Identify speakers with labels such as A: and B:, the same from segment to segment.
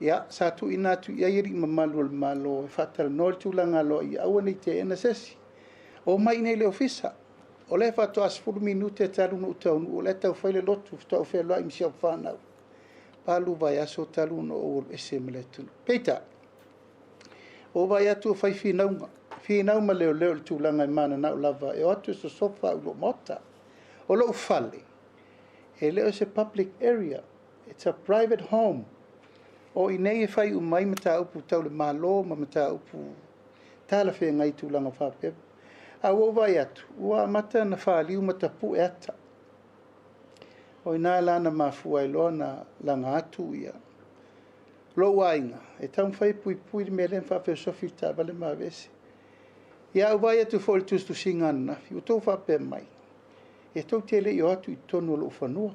A: Ia, sa tuuina atu i ai alii mamalu o le Malo e faatalanoa le tulaga aloaia, aua ne i teena se isi. Omai i inei i le Ofisa. O lea faatoa 10 minute talu ona ou taunuu, o la e tau fai le lotu, faatoa ou feiloai ma si au fanau. 8 vaiaso talu ona ou alu ese ma le atunuu. Peitai, ua ou vaai atu ua fai finauga, finau ma leoleo i le tulaga e mananao lava e o atu e sosofa au i lou maota. O lou fale, e le o se public area, it's a private home. O i inei e fai uma ai mataupu tau le Malo ma mataupu talafeagai i tulaga faapea. Ae ua ou vaai atu, ua amata ona faliu ma tapue ata. O i ina la na mafua ai loa ona laga atu ia lou aiga e taumafai e puipui le mea lea na faafesofi le taavale ma aveese. Ia, ae ou vaai atu foi i le tusitusiga ananafi, ua outou faapea mai, e tou te le i o atu i totonu o lou fanua.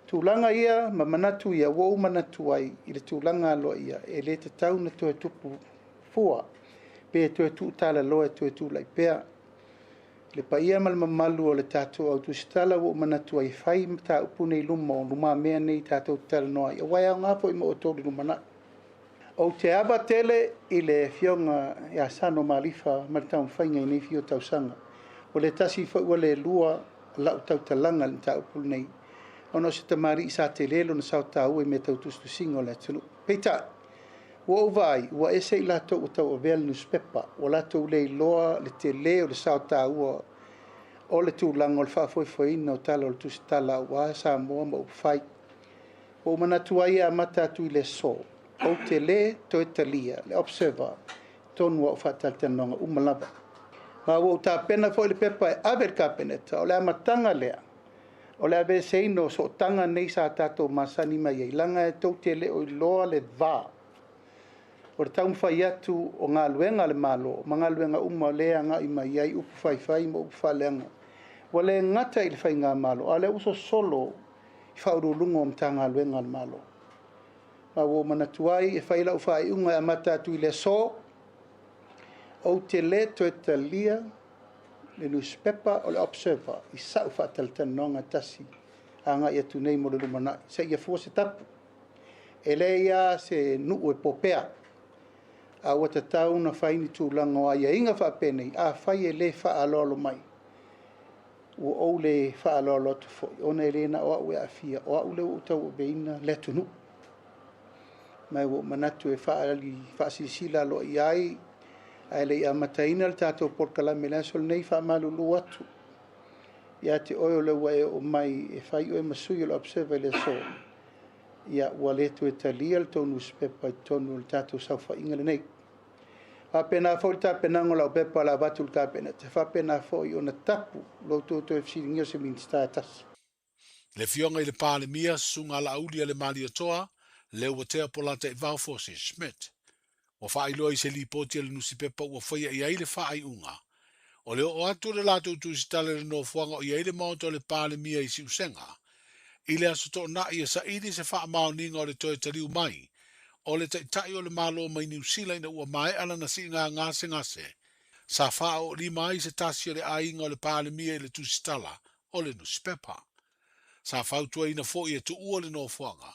A: Tulaga ia ma manatu ia ua ou manatu ai i le tulaga aloaia e le tatau ona toe tupu fua pe toe tuutalaloa e toe tulai pea. Le paia ma le mamalu o le tatou au tusitala ua ou manatu ai e fai mataupu nei i luma o lumamea nei tatou te talanoa ai, aua e aoga foi mo outou i le lumanai. Ou te ava tele i le Afioga ia Sano Malifa ma le taumafaiga i nei fia o tausaga. Ua le tasi foi ua le lua lau tautalaga i le mataupu lenei, ona o se tamalii sa tele lona sao taua i mea tau tusitusiga o le atunuu. Peitai, ua ou vaai, ua ese i latou ua tauavea le nusipepa, ua latou le iloa le tele o le sao taua o le tulaga o le faafoefoeina o tala o le tusitala aua Samoa ma upufai. Ua ou manatu ai e amata atu i le aso, ou te le toe talia le Observer i totonu o au faatalatalanoaga uma lava. Ma ua ou tapena foi le pepa e ave i le Kapeneta, o le amataga lea o le aveeseina o sootaga nei sa tatou masani mai ai, leaga e tou te le o iloa le va o le taumafai atu o galuega a le Malo ma galuega uma o lea e agai mai ai upu faifai ma upu faaleaga. Ua le gata i le faigamalo, a o lea ua sosolo i faauluuluga o Matagaluega a le Malo. Ma ua ou manatu ai e fai lau faaiuga e amata atu i le aso, ou te le toe talia le nusipepa o le Observer i sau faatalatalanoaga e tasi agai atu nei mo le lumanai, seia fua se tapu. E leai lava se nuu e popea, a ua tatau ona fai ni tulaga o aiaiga faapenei, afai e le faaaloalo mai, ua ou le faaaloalo atu foi, ona e le na o au e aafia, o au lea ua ou tauaveina le atunuu. Ma ua ou manatu e faaali faasilasila aloaia ai, ae le i amataina le tatou polokalame i le aso lenei, faamalulu atu ia te oe o lea ua e oo mai e fai oe ma sui o le Observer i le aso, ia ua le toe talia le tou nusipepa i totonu o le tatou saofaiga lenei. Faapena foi le tapenaga o lau pepa o le a avatu i le Kapeneta, e faapena foi ona tapu lo outou toe fesiligia o se Minisita e tasi.
B: Le Afioga i le Palemia, Susuga Laauli a le Malietoa, Leuatea Polataivao Fosi Schmidt, ua faailoa i se lipoti a le nusipepa ua faia i ai le faaiuga o le oo atu o le latou tusitala i le nofoaga o i ai le Maota o le Palemia i Siusega i le Aso Toonai e saili se faamaoniga o le toe taliu mai o le Taitai o le Malo mai Niu Sila ina ua maea lana siiga gasegase sa faaoolima ai se tasi o le aiga o le Palemia i le tusitala o le nusipepa. Sa fautuaina foi e tuua le nofoaga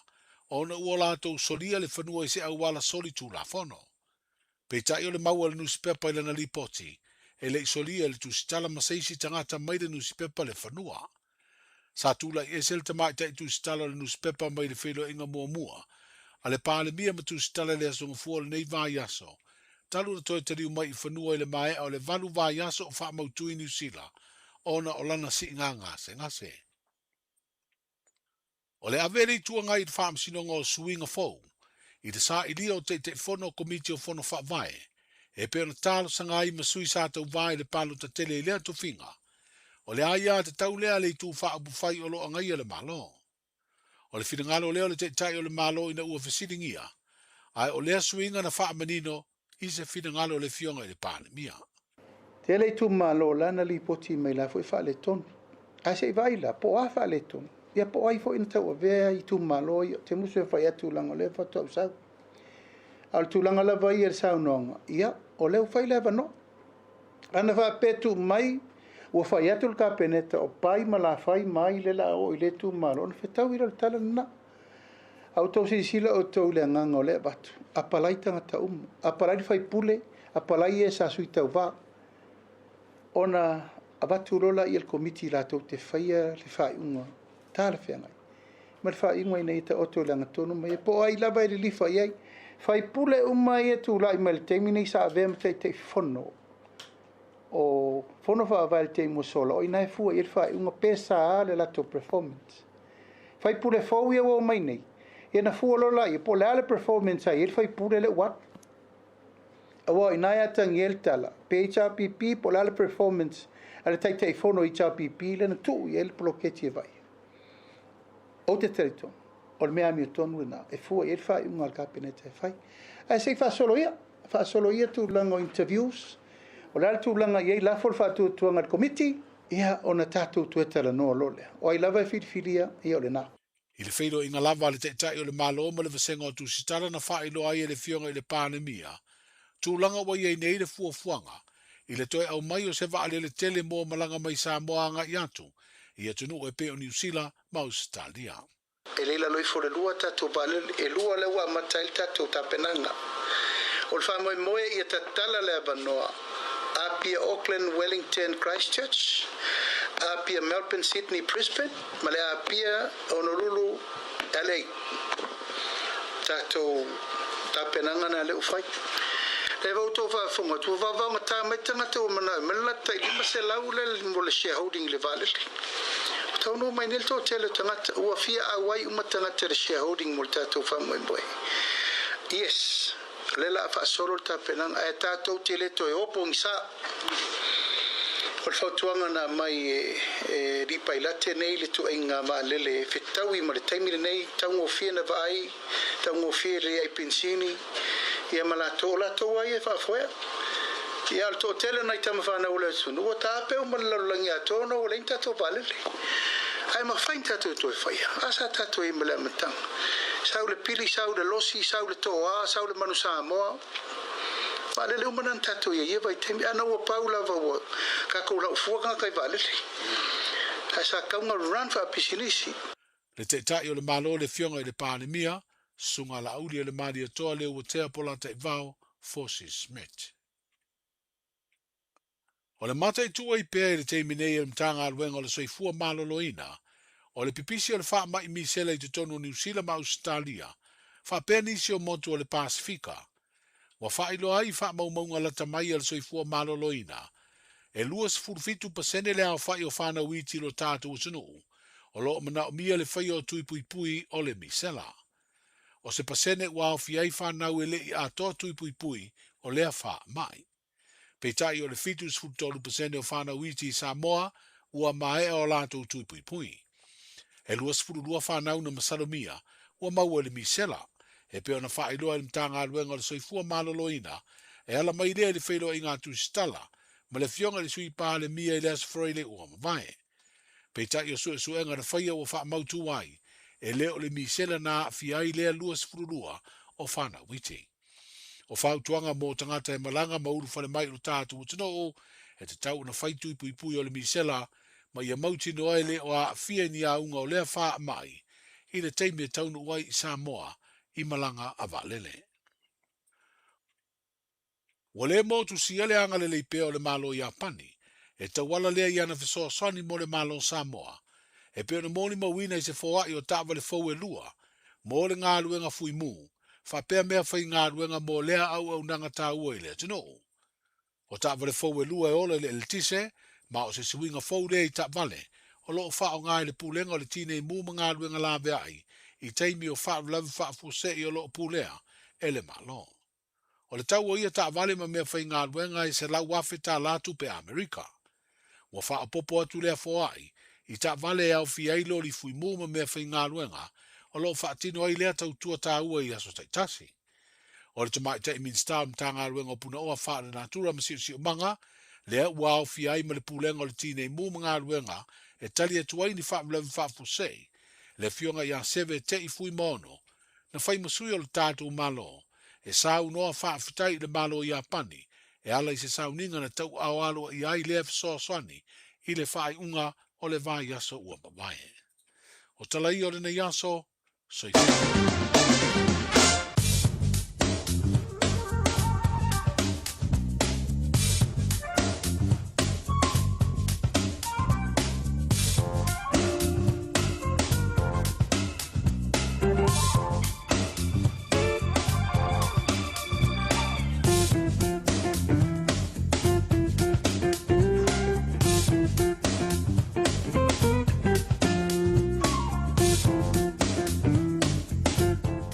B: ona ua latou solia le fanua i se auala soli tulafono. Peitai o le mau a le nusipepa i lana lipoti, e le i solia e le tusitala ma se isi tagata mai le nusipepa le fanua. Sa tulai ese le tamaitai tusitala o le nusipepa mai le feiloaiga muamua a le Palemia ma tusitala i le Aso Gafua o lenei vaiaso, talu ona toe taliu mai i fanua i le maea o le 8 vaiaso o faamautu i Niu Sila ona o lana siiga gasegase. O le ave e le Itu Agai i le Faamasinoga o Suiga Fou i le sailia o Taitaifono o Komiti o Fono Faavae e pei ona talosaga ai ma sui sa tauva i le palota tele i lea tofiga, o le aiatatau lea a le Itu Faaupufai o lo o agaia le Malo. O le finagalo lea o le Taitai o le Malo ina ua fesiligia, ae o lea suiga na faamanino i se finagalo o le Afioga i le Palemia.
A: Tele itumalo o la na lipoti mai la foi faaletonu. Ae se i vaai la, po o a faaletonu? Ia po o ai foi na tauavea itumalo ia. Ou te musu e fai atu leaga o lea faatoa ou sau. A o le tulaga lava ia i le saunoaga, ia, o lea ua fai le avanoa. Ana faapea tuu mai, ua fai atu le Kapeneta o Pai ma Lafai ma ai lea o le a oo i lea itumalo, ona fetaui lea o le tala lena. A outou silasila outou i le agaga o lea avatu, apalai tagata uma, apalai le faipule, apalai e sa sui tauvā. Ona avatu loa lea i le komiti latou te faia le faaiuga talafeagai ma le faaiuga ina ia taoto i le agatonu ma ia po o ai lava e lilifa i ai. Faipule uma ia tulai mai le taimi nei sa avea ma Taitaifono o Fono Faavae i le taimi ua sola, o i ina e fua i ai le faaiuga pe sa le latou performance. Faipule fou ia ua omai nei, ia na fua loa laia po o le a le performance a i ai le faipule lea ua alu. Aua o i ina e atagia ai le tala, pe HRPP po o le a le performance a le Taitaifono HRPP lea na tuu i ai le poloketi e vaai. Ou te talitonu, o le mea amiotonu lena e fua i ai le faaiuga a le Kapeneta e fai. Ae se i faasolo ia, faasolo ia tulaga o interviews, o le a le tulaga i ai, lafo le faatuatuaga i le komiti, ia ona tatou toe talanoa loa lea. O ai lava e filifilia, ia o lena.
B: I le feiloaiga lava a le Taitai o le Malo ma le Vasega o Tusitala na faailoa ai e le Afioga i le Palemia tulaga ua i ai nei le fuafuaga i le toe aumai o se vaalele tele mo malaga mai Samoa agai atu i atunuu e pei o Niu Sila ma Ausetalia.
A: E le i lalo ifo o le lua tatou vaalele, e lua lea ua amata ai le tatou tapenaga. O le faamoemoe ia tatala le avanoa Apia Auckland Wellington Christchurch, Apia Melbourne Sydney Brisbane ma le Apia Honolulu LA. Tatou tapenaga na lea ua fai. Lea ua outou faafofoga atu, ua vavaogata mai tagata ua manao mai le latou tai 500 lea mo le shareholding i le vaalele. Ua taunuu mai nei le toatele o tagata ua fia auai uma tagata i le shareholding mo le tatou faamoemoe. Yes, o lea o le a faasolo le tapenaga ae tatou te le toe o pogisa. O le fautuaga na aumai e Alii Pailate nei le tuaiga vaalele e fetaui ma le taimi lenei, taugofie na vaai, taugofie le ai penisini ia ma latou, o latou lava ia e faafoea. Ia, o le toatele o nai tama fanau o le atunuu ua taape uma le lalolagi atoa ona ua leai ni tatou vaalele. Ae mafai ona tatou toe faia. A sa tatou i ai ma le amataga. Sau le pili, sau le losi, sau le toa, sau le manu Samoa. Vaalele uma na na tatou i ai i ia vaitaimi. Ana ua pau lava ua tatou laufua tagata i vaalele. Ae sa tatau ona run faapisinisi.
B: Le Taitai o le Malo le Afioga i le Palemia, Susuga Laauli o le Malietoa Leuatea Polataivao Fosi Smith. O le mataitu ai pea i le taimi nei e le Matagaluega o le Soifua Maloloina, o le pipisi o le faamai misela i totonu o Niu Sila ma Ausetalia, faapea nisi o motu o le Pasefika. Ua faailoa ai i faamaumauga lata mai a le Soifua Maloloina, e 27 pasene le aofai o fanau iti i lo tatou atunuu o lo o manaomia le faia o tui puipui o le misela. O se pasene ua aofia ai fanau e le i atoa tui puipui o lea faamai. Peitai o le 73% o fanau iti i Samoa ua maea o latou tui puipui. E 22 fanau na masalomia ua maua i le misela, e pei ona faailoa e le Matagaluega o le Soifua Maloloina e ala mai lea i le feiloaiga a Tusitala ma le Afioga i le Sui Palemia i le Aso Faraile ua mavae. Peitai o suesuega na faia ua faamautu ai, e le o le misela na aafia ai lea 22 o fanau iti. O fautuaga mo tagata e malaga ma ulu fale mai o lo tatou atunuu, e tatau ona fai tui puipui o le misela ma ia mautinoa e le o aafia i ni auga o lea faamai i le taimi e taunuu ai i Samoa i malaga a vaalele. Ua le motusia le agalelei pea o le Malo Iapani, e tauala lea i ana fesoasoani mo le Malo Samoa, e pei ona molimauina i se foai o taavale fou e lua mo le galuega fuimu, faapea mea faigaluega mo lea auaunaga taua i le atunuu. O taavale fou e lua e ola i le eletise, ma o se suiga fou lea i taavale o lo o faaaoga e le Pulega o le Tinei Mu ma Galuega Laveai i taimi o faalavelave faafuasei o lo o pulea e le Malo. O le tau o ia taavale ma mea faigaluega e $100,000 tupe Amerika. Ua faaopoopo atu lea foai i taavale e aofia ai loli fuimu ma mea faigaluega o lo o faatino ai lea tautua taua i aso taitasi. O le Tamaitai Minisita o le Matagaluega o Punaoa Faalenatura ma Siosiomaga, lea ua aofia ai ma le Pulega o le Tinei Mu ma Galuega e tali atu ai ni faalavelave faafuasei, le Afioga ia Seve Te'i Fuimaono, na fai ma sui o le tatou Malo e saunoa faafetai i le Malo Iapani e ala i se sauniga na tauaao aloaia ai lea fesoasoani i le faaiuga o le vaiaso ua mavae. O tala ia o lenei aso, Soifua.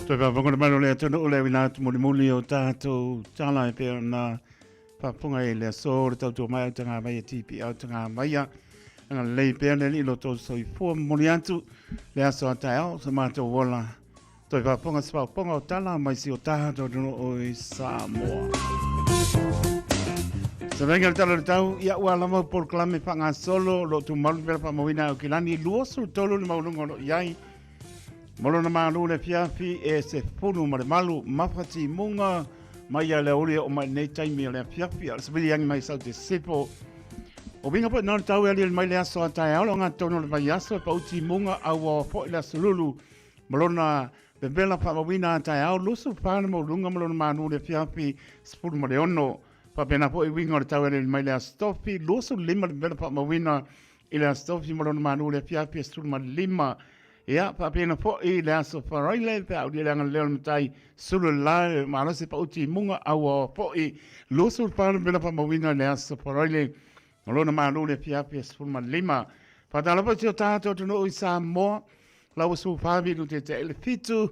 C: Toe whakapongona mai le atunuu le wina atu mulimuli o tātou tala e pea na whapunga e le aso le tautua mai au tanga mai e tipi au tanga mai a anga lei pea le li lo tō soifua moli atu le aso a taeao sa mātou ola Toi whaaponga se whaaponga o tala mai si o taha tō rono o i Samoa. Sa venga le tala le tau, ia ua lama o polokalame wha solo lo tu malu pera wha mawina o kilani, luosu tolu le maulunga o iai, Molona malu le fiafi e se funu ma le malu mafati munga mai a le uli o mai nei taimi o le fiafi a se vili angi mai sau te sepo. O winga po nona tau e ali mai le aso a tae aolo ngā tono le vai aso e pa uti munga au o fo i le aso lulu Malona vevela faamauina a taeao lusu fa le maualuga ma lona manu le afiafi 16. Faapena foʻi uiga o le tau e mai le Aso Tofi 25 le vevela faamauina i le Aso Tofi ma lona manu le afiafi 15. Ia faapena foʻi le Aso Faraile pe a aulia le agalelei o le Matai sulu le la le malosi pauti i muga auaoa foʻi 24 le vevela faamauina i le Aso Faraile ma lona manu le afiafi 15. Faatalofa i si o tatou atunuu i Samoa. Lau ua sūwhāwi nu te te ele whitu.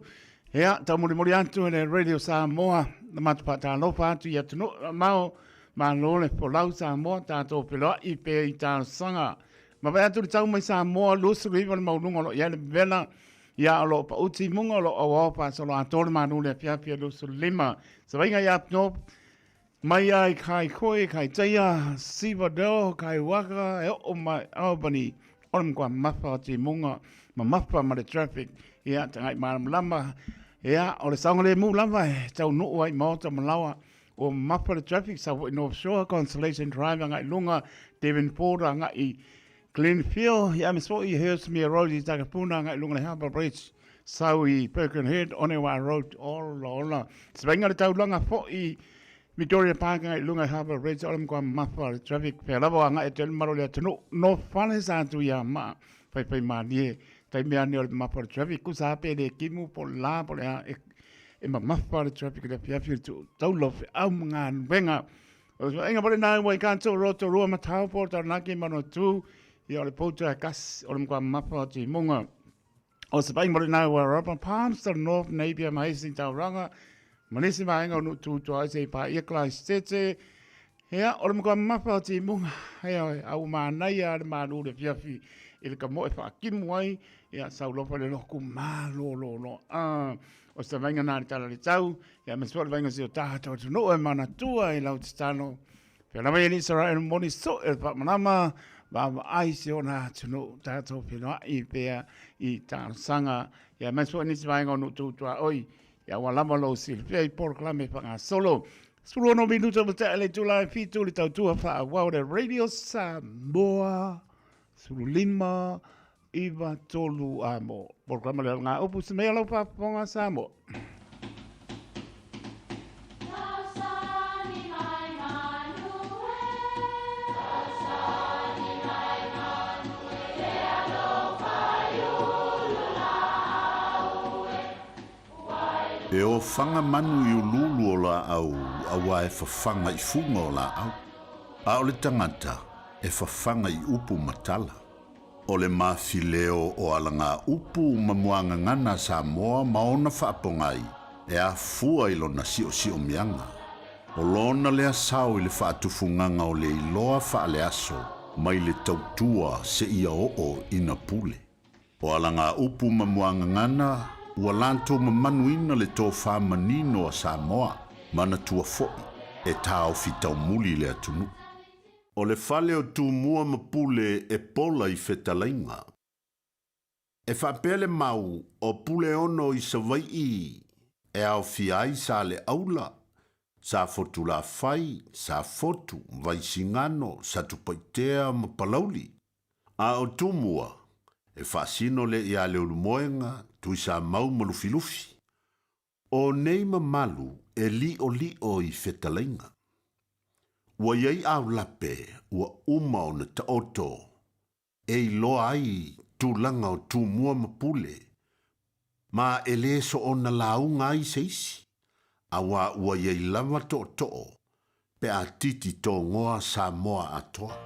C: Ea, tau molimoli atu e le Radio Samoa, na mātou whātālofa atu i atu no, mao, mā lō le folau Samoa, tātou peloa i pe i tāsanga. Ma vai atu le tau mai Samoa, 29 le maulunga o lo ia le vela, ia o lo pa uti munga o lo au au pa solo a tōre mā le afiafi 25. Sa vainga ia no, mai ai kai koe, kai teia, siva deo, kai waka, e o mai Albany, o le mkwa mafa o te munga, ma mafa ma le traffic, ia, te ngai lama, ia, o le saunga le mu lava, e tau nuu ai maota malawa, o mafa le traffic, sa i North Shore, Constellation Drive, ngai lunga, Devonport, ngai Glenfield, ia, me so i Hurstmere Road i Takapuna, ngai lunga le Harbour Bridge, sau i Birkenhead, Onewa Road, ola, ola. Se vainga le taulanga fo i Victoria Park ngai lunga Harbour Bridge, ola mkwa mafa le traffic, pea lava ngai te maro le atunu, no fale sa atu ia ma, fai fai mālie, tai mea ni o le mafa le traffic, ku sa pe le kimu po la po le a, e ma mafa le traffic le fiafi le tu, taulo fe au mga wenga. O so enga pole nai wai kanto roto rua matau po taranaki mano tu, ia o le poutu a kas, o le mkwa mafa o te munga. O se pai mole nai wa Rapa Palms, North Napier, Mahesi Tauranga, Manisi maenga o nu tū ai se pa ia Christ Hea, o le mkwa mafa o te munga, hea, au mānai a le mānu le fiafi, i le ka moe whaakimu ai, ia saulofa le loku mālo lo lo. O sa vainga nā le tala le tau, ia me sua le vainga si o taha tau atu no e mana tua i lau te tano. Pea lava i Israel moni so e pa manama, va va ai se ona atu no tātou whenua i pea i tāsanga. Ia me sua nisi vainga o nu tūtua oi, ia wa lama lo silfia i poroklame whanga solo. Sulu minuta mo te ele tula e fitu le tautua wha wau le Radio Samoa. Sulu lima iwa tolu a mo. Poroklame le ngā upu se mea lau whaponga Samoa.
D: E o whanga manu i ululu o la au, awa e whawhanga i funga o la au. A o le tangata, e whawhanga i upu matala. O le mawhileo o alanga upu mamuanga ngana Samoa maona whaapongai, e a fua i lona sio sio mianga. O lona lea sao i le whaatufunganga o le iloa wha le aso, mai le tautua se ia oo ina pule. O alanga upu mamuanga ngana, ua lanto mamanuina le tō whamanino a Samoa, mana tua foi, e tāo whitau muli le atunu. O le fale o tūmua mapule e pola i whetalainga. E whapele mau o pule ono i sawai i, e au fiai sa le aula, sa fotu la whai, sa fotu, vaisingano, sa tupaitea ma palauli. A o tūmua, E faasino lea iā Leulumoega, Tuisamau ma Lufilufi. O nei mamalu e liʻoliʻo i fetalaiga. Ua i ai aulape ua uma ona taoto e iloa ai tulaga o Tumua ma Pule, ma e lē soona lauga ai se isi, auā ua i ai lava tootoo pe a titi togoa Samoa atoa.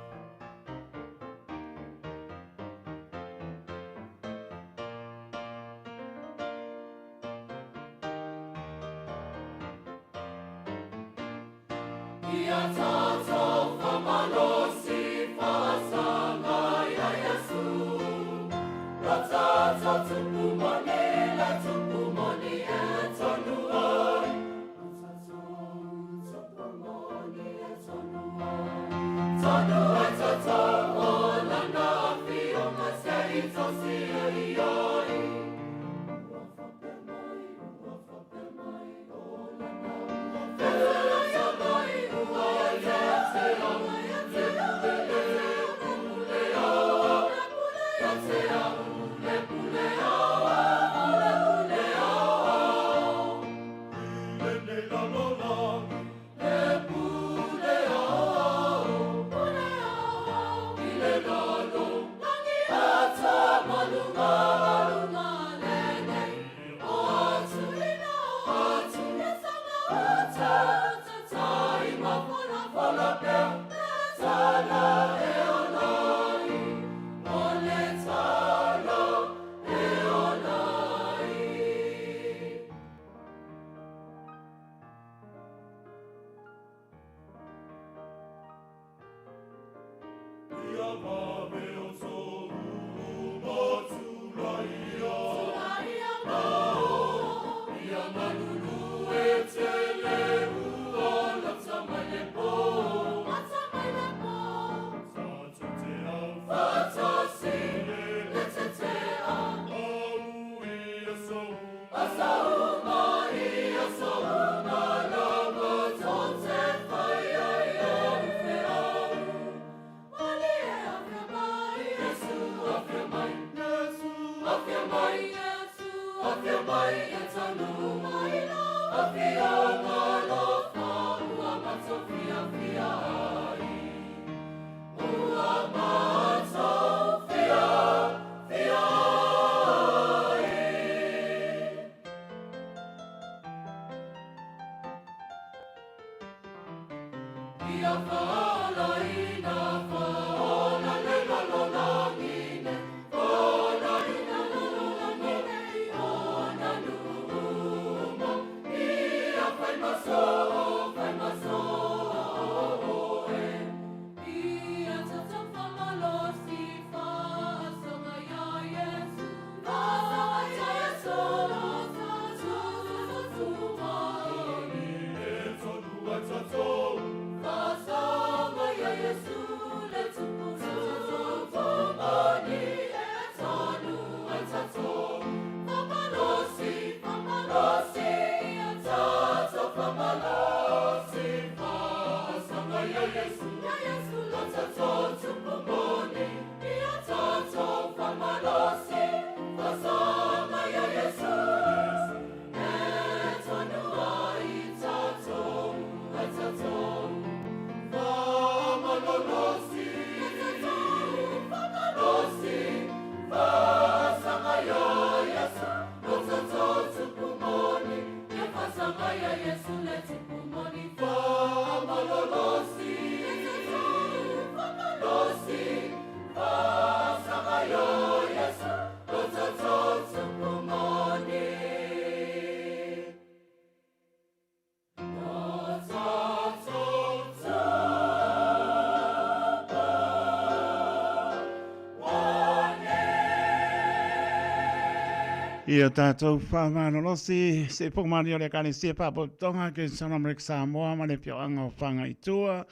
C: Ia tātou whāmānolosi, se pōmani o le Ekalesia Pāpotoga ke South America Samoa ma le Pioanga o Whangaitua,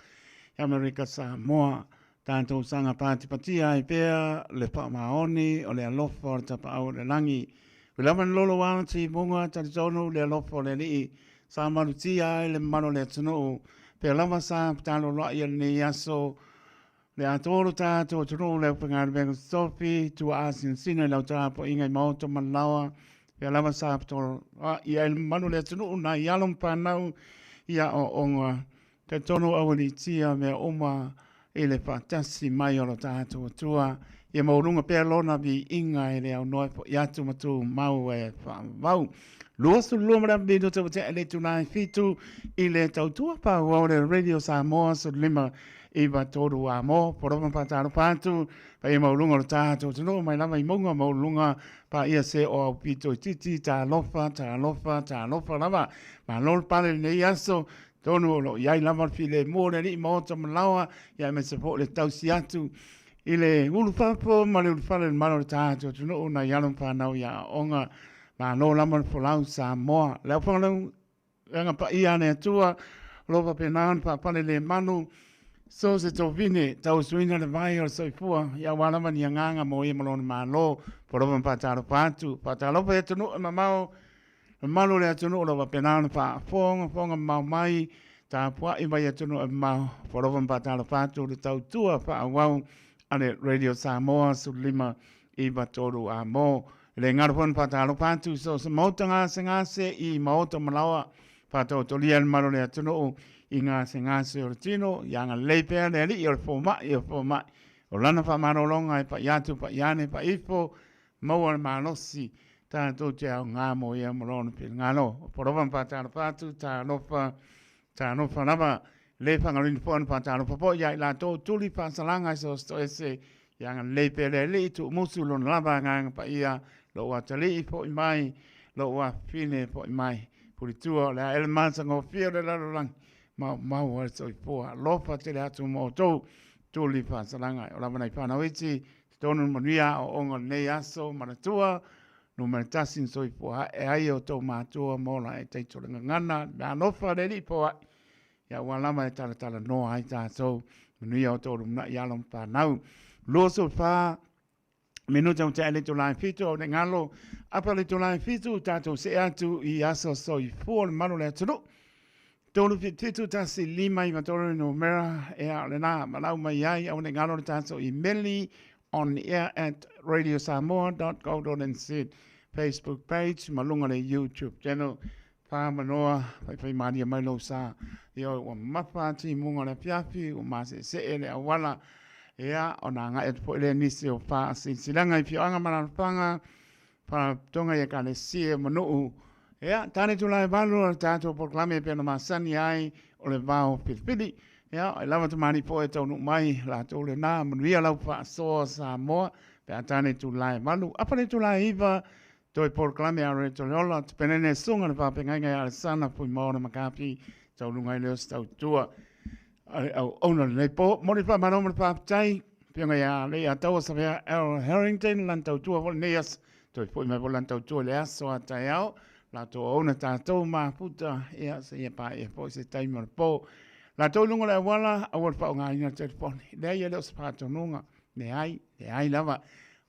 C: Amerika Samoa. Tātou sanga pātipatia ai pea le whaamaoni o le alofa o le tapaau o le langi. Ua lava na lolo a timuga talitonu le alofa o le Alii sa malutia ai le mamalu o le atunuu. Pea lava sa taloloai i lenei aso. Le atoa o lo tatou atunuu le aufaigaluega totofi, tuaasinasina i lau tapuaiga i maota ma laoa, pea lava sa fetoai ai le mamalu o le atunuu nai alo ma fanau i aoaoga. Talitonu aualiitia mea uma i le faatasi mai o lo tatou Atua, ia maualuga pea lona viiga e le aunoa e foi atu ma tumau e faavavau. 22 ma le minute ua tea i le itula e 7 i le tautua faaauau le Radio Samoa 15 9 3 a mo polofa faatalofa atu paia maualuga o le tatou atunuu mai lava i mauga maualuluga paia se o au pito itiiti talofa talofa talofa lava malo le pale lenei aso tonu o lo o i ai lava le filemu o le alii maota ma laoa ia aemaise foi le tausi atu i le ulufafo ma le ulufale le mamalu o le tatou atunuu nai alo ma fanau i aoaoga malo lava le folau Samoa le aufaigaluega paia a le Atua o lo o faapena ona faapale le malu so se tovine tauasuina le vai o le soifua ia aua lava ni agaga mo ia ma lona Malo polofa ma faatalofa atu faatalofa i atunuu e mamao mamalu o le atunuu o lo o faapena ona faafogafoga mamao mai tapuai mai atunuu e mamao polofa ma faatalofa atu le tautua faaauau a le Radio Samoa 15 9 3 a mo le galo foi ona faatalofa atu i so o se maota gasegase i maota malaoa faataotolia le mamalu o le atunuu i gasegase o le tino ia agalelei pea le alii o le fomai o fomai o lana faamalologa e pai atu pai ane pai ifo maua le malosi tatou te aoga mo ia ma lona finagalo. Polofa ma faatalofa atu, talofa, talofa lava. Le faagaloina foi ona faatalofa foi ia i latou tuli faasalaga i so o se toese, ia agalelei pea le Alii, tuumusu lona lava agaga paia, lou atalii foi mai, lou afafine foi mai. Pulitua o le a ea le matagofie o le lalolagi, maumau ai le soifua. Alofa tele atu ma outou tuli faasalaga. O lava nai fanau iti, totonu le manuia aoaoga o lenei aso, manatua, numera tasi na soifua ae ai o tou matua ma ola e taito le gagana, le mea alofa le Alii poai, ia ua lava e talatalanoa ai tatou, manuia o tou lumanai alo ma fanau. 24 minuta ua tea i le itula e 7 au le galo, apa le itula e 7 tatou see atu i aso soifua o le mamalu o le atunuu. 3 7 7 1 5 9 3 le numera ea o lena malau mai ai au le galo le tatou imeli on the air at radiosamoa.co.nz Facebook page ma luga le YouTube channel whamanoa whaiwhai māria mai lou sa ia ua mamafa timuga o le afiafi ua maseesee le auala ia ona agai atu foi lea nisi o faasilasilaga i afioaga ma alaalafaga Faalapotopotoga i Ekalesia ma nuu. Ia, tane itula e 8 o le tatou polokalame e pei ona masani ai o le vao filifili. Ia, e lava tamalii foi e taunuu mai latou lena, manuia lau faasoa Samoa pe a tane itula e 8. Apa le itula e 9, toe polokalame a Loreto Leola, Tupenene Suga le faafeagaiga ia Alesana Fuimaono Makafi, taualuga ai lea o se tautua a le auauna o lenei po. Momoli le faamalo ma le faafetai. Afioga ia Leiataua Savea L. Harrington, lana tautua foi lenei aso, toe foi mai foi lana tautua i le aso a taeao, latou auauna tatou mafuta, ia seia paia foi se taimi o le po. Latou i luga o le auala, aua le faaaogaina le telefoni. Leai, e le o se faatonuga, leai, leai lava.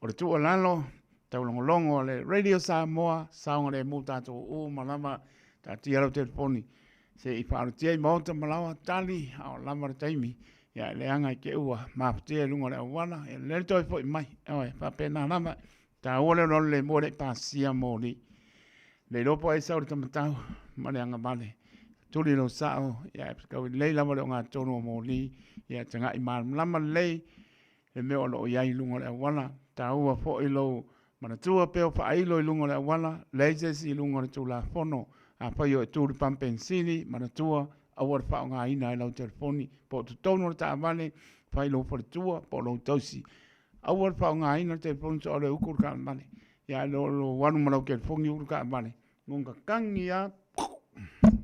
C: O le tuualalo, taulogologo a le Radio Samoa, saogalemu tatou uma lava, taatia lau telefoni, se i faaolotia i maota ma laoa tali, a o lava le taimi. Ia, e leaga i te ua mafutia i luga o le auala, ia lele toe foi mai. Ioe, faapena lava, taua le alualu lemu e le i pasia moli. Le iloa po o ai sau le tamatau ma le agavale. Tuli lou sao, ia e fetau lelei lava le ogatotonu o moli, ia e tagai malamalama lelei le mea o lo o i ai i luga o le auala. Taua foi lou Manatua pea o faailo i luga o le auala, leai se isi i luga o le Tulafono. Afai o e tu i le pamu penisini, manatua, aua le faaaogaina ai lau telefoni, po o totonu o le taavale, fai lou faletua, po o lou tausi. Aua le faaaogaina le telefoni soo le uku le taavale. Ia ae lou alu ma lau telefoni uku le taavale, gonga kagi lava.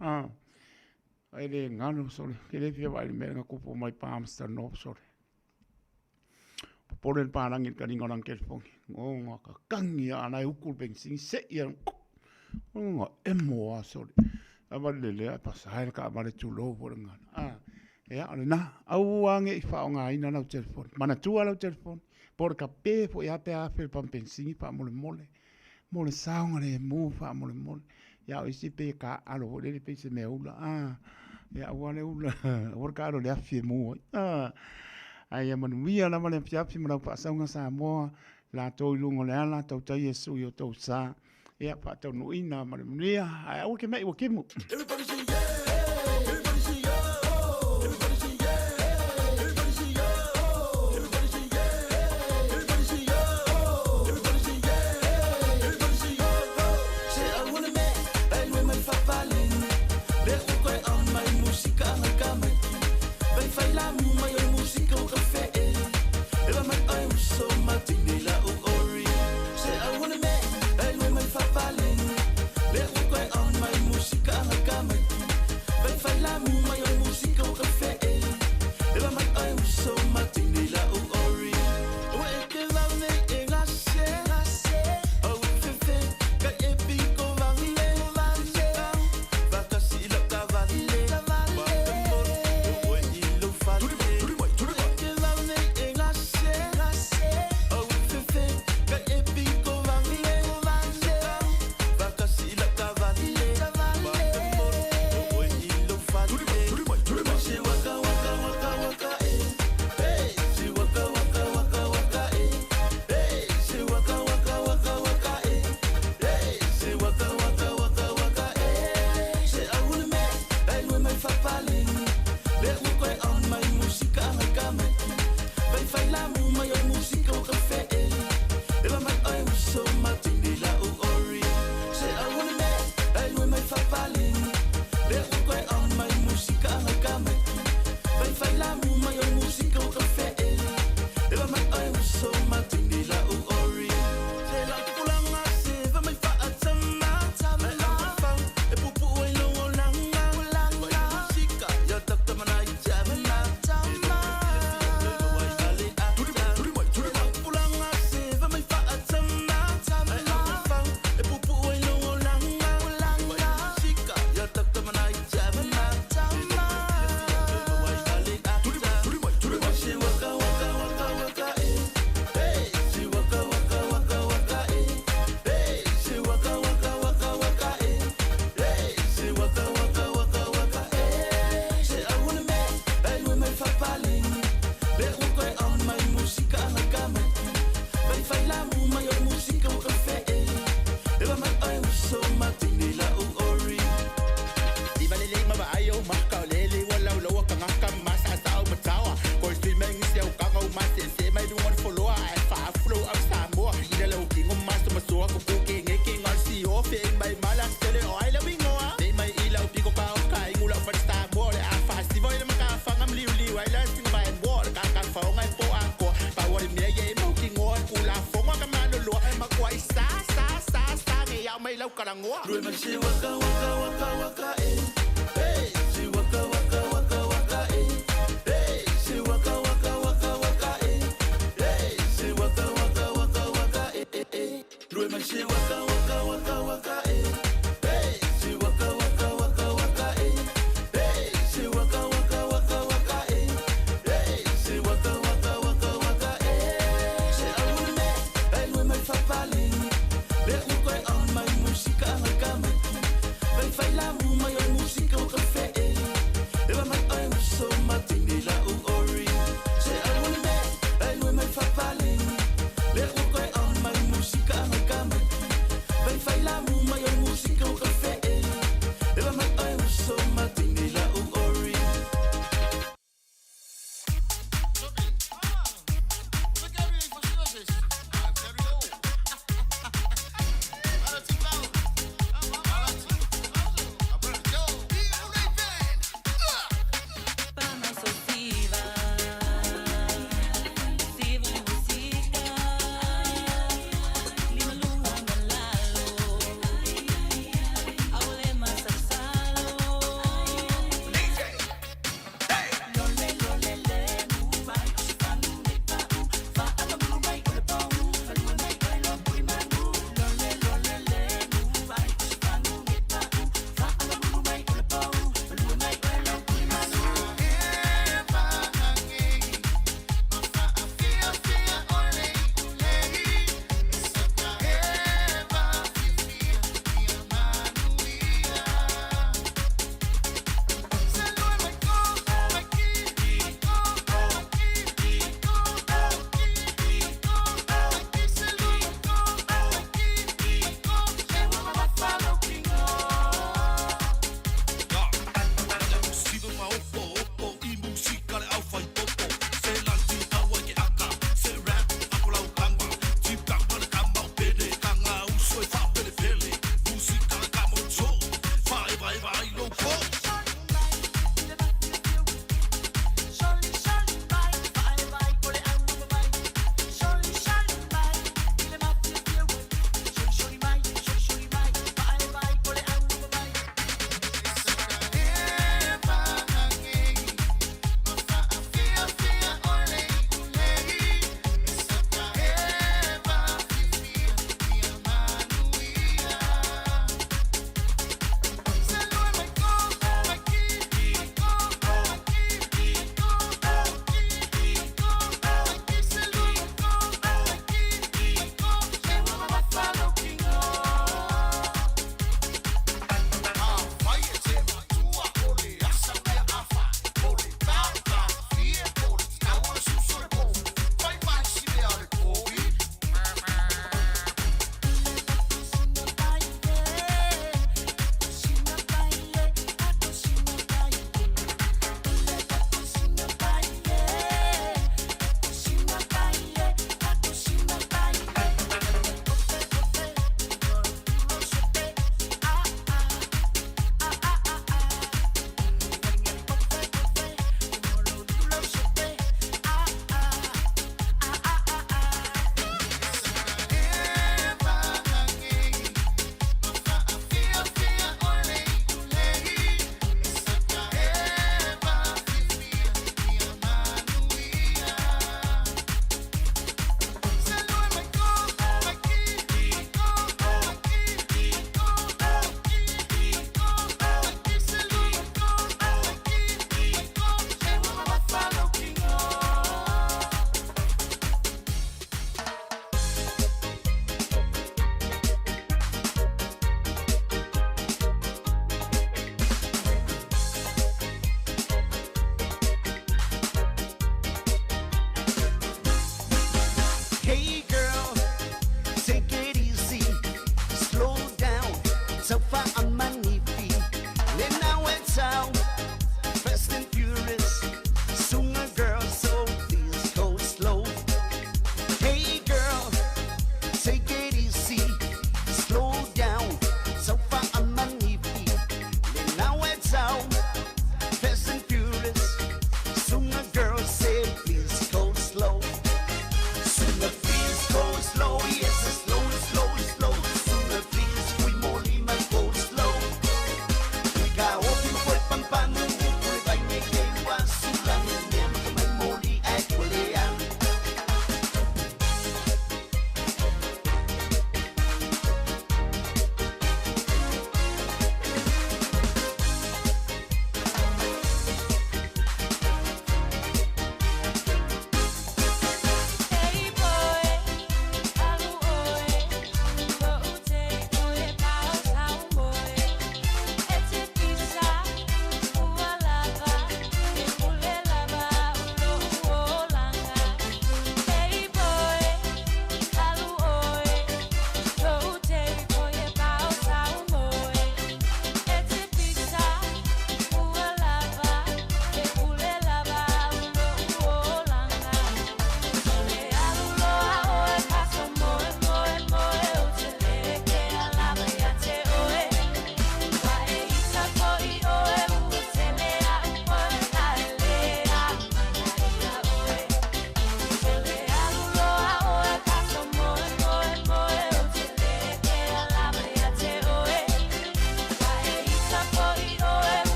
C: Ah, e le galo sole, ke le fia vaai i le mea na tupu mai Palmerston North sole. Popole le palagi i le taliga o lana telefoni. Goga kakagi a la e uku le penisini sei a. Goga emo a sole. A vale le lea e pasae le taavale tulou foi le gagana. A, ia o lena, aua ne i faaaogaina lau telefoni. Manatua lau telefoni, po o le kape foi lava pe a afe i le pamu penisini faamolemole. Mo le saogalemu faamolemole. Ia o isi pei e taaalo foi lele pei se mea ula. A, ia aua le ula, aua le taaalo i le afi e mu ai. A, Ae ia manuia lava le afiafi ma lau faasauga Samoa, latou i luga o le ala, tautai Iesu i o tou sa. Ia, faataunuuina ma le manuia, ae aua ke me'i ua timu.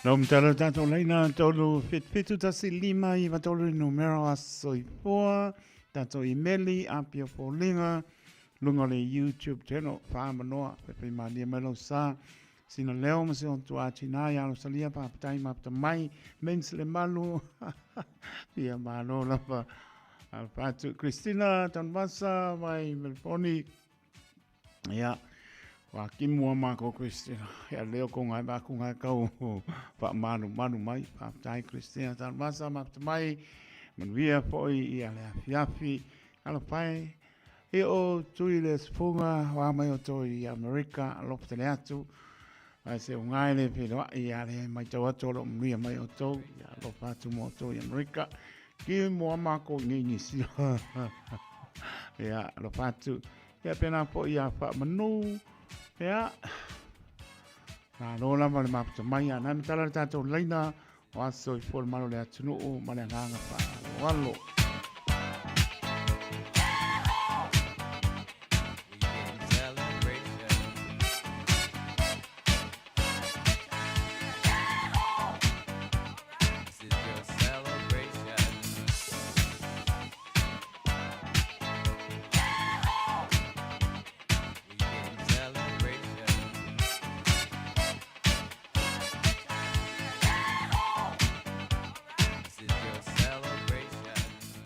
C: Lau matala tatou laina tolu 7 7 1 5 9 3 le numera o soifua tatou imeli apia foliga luga o le YouTube channel faamanoa faifaimalie mai lau sa sina leo ma se ontu tina ia Rosalia faafetai mafata mai mens le malu ia malo lava alfatu Christina Tanvasa mai Melfoni ia wa kimu ma ko Christina ia leo ko ngai ba ku ngai kau fa manu manu mai faafetai Christina Tanvasa mafata mai manuia foi ia le afiafi alofa e o tui le sifuga wa mai o toi i Amerika alofa tele atu ai se ungai le feloai ia le mai tau atu o lo manuia mai o tou ia alofa atu mo tou i Amerika ki mo mako i nei nisi ia alofa atu ia pena po ia fa manu ia malo lava le mafuta mai a nai matala le tatou laina o aso i fua le malo le atunuu ma le agaga faaaloalo.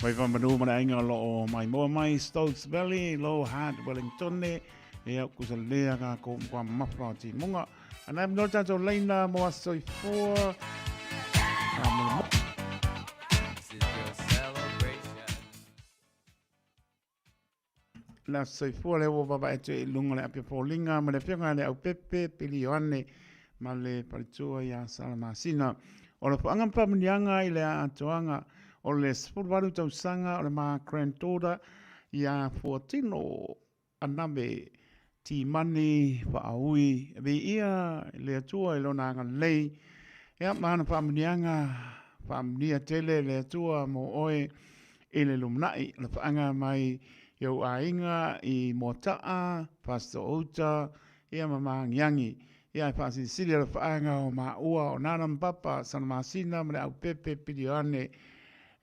C: Mai Whanganui ma le aiga o lo o maimoa mai Stokes Valley, Low Heart, Wellingtone, ia kusa lea kākou mkua mafa o timuga. Ana e mnoi tātou leina mo aso i fua. Le aso soifua lea ua vaavaai atu i luga o le api o Foliga ma le afioga ia Leaupepe Pili Ioane ma le faletua ia Salamasina. O le foaga ma faamanuiaga i le atoaga o le 18 tausaga o le ma granddaughter ia Fuatino Aname Timani Faaui. Viia le Atua i lona agalelei ia ma ana faamanuiaga. Faamanuia tele le Atua mo oe i le lumanai, o le faaga mai i ou aiga i Moataa, Fasitoouta, ia ma Maagiagi. Ia e faasilisili le faaga o maua o Nana ma Papa, Salamasina ma Leaupepe Pilioane.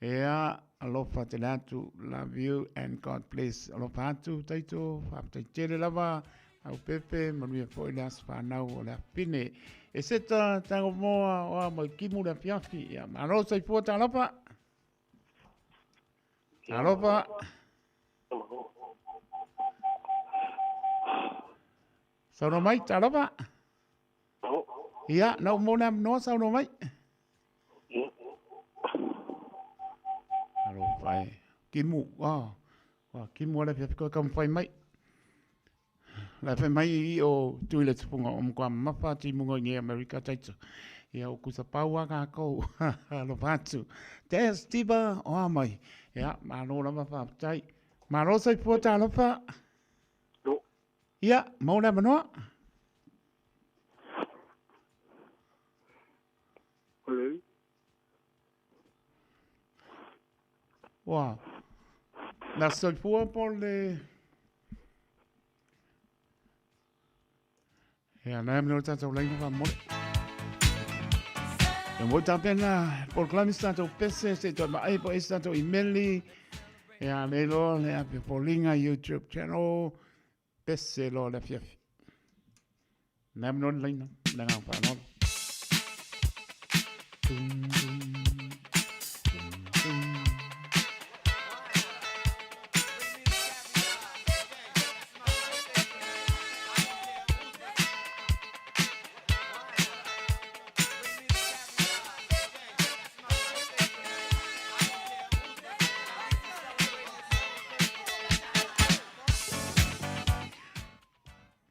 C: Ia, alofa tele atu, love you and God bless. Alofa atu, Taito, faafetai tele lava, Aupepe, manuia foi le aso fanau o le afafine. E seta tago moa o a mai kimu le afiafi. Ia, malo soifua talofa. Talofa. Saunoa mai, talofa. Ia, na ou mo le avanoa saunoa mai. Alofa e. Kimu, ah. Wa kimu ala fiafi koe ka mai. La fai mai i o tui le tupunga o mkoa mafa ti mungo i Amerika taito. Ia o kusa paua kākou. Alofa atu. Te Steve o a mai. Ia, malo lava whaapatai. Malo soifua talofa. Ia, mau le avanoa.
E: Hello.
C: Ua, na soifua po le... Ia, na amene o tātou laina wha mole. E mo tāpena, polokalame se tātou pese, se toi maai po e se tātou imeli. Ia, le loa le api polinga YouTube channel, pese loa le afiafi. Na amene o le laina, le ngā whanolo. Dum, dum, dum, dum.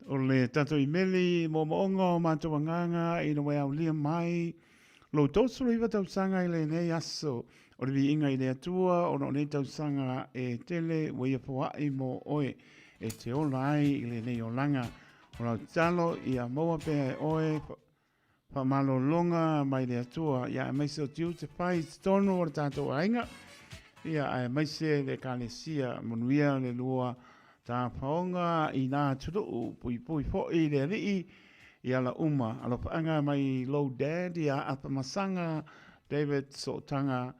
C: O le tatou imeli moomooga o matou agaga ina ua e aulia mai lou 39 tausaga i lenei aso o le viiga i le Atua ona o nei tausaga e tele ua ia foai mo oe e te ola ai i lenei olaga. O lau tatalo ia maua pea e oe faamalologa mai le Atua, ia aemaise o tiute fai i totonu o le tatou aiga, ia aemaise le Ekalesia, manuia le lua tafaoga i nā atunuu, puipui foi le Alii i ala uma. Alofaaga mai lou dad ia Afamasaga David Sootaga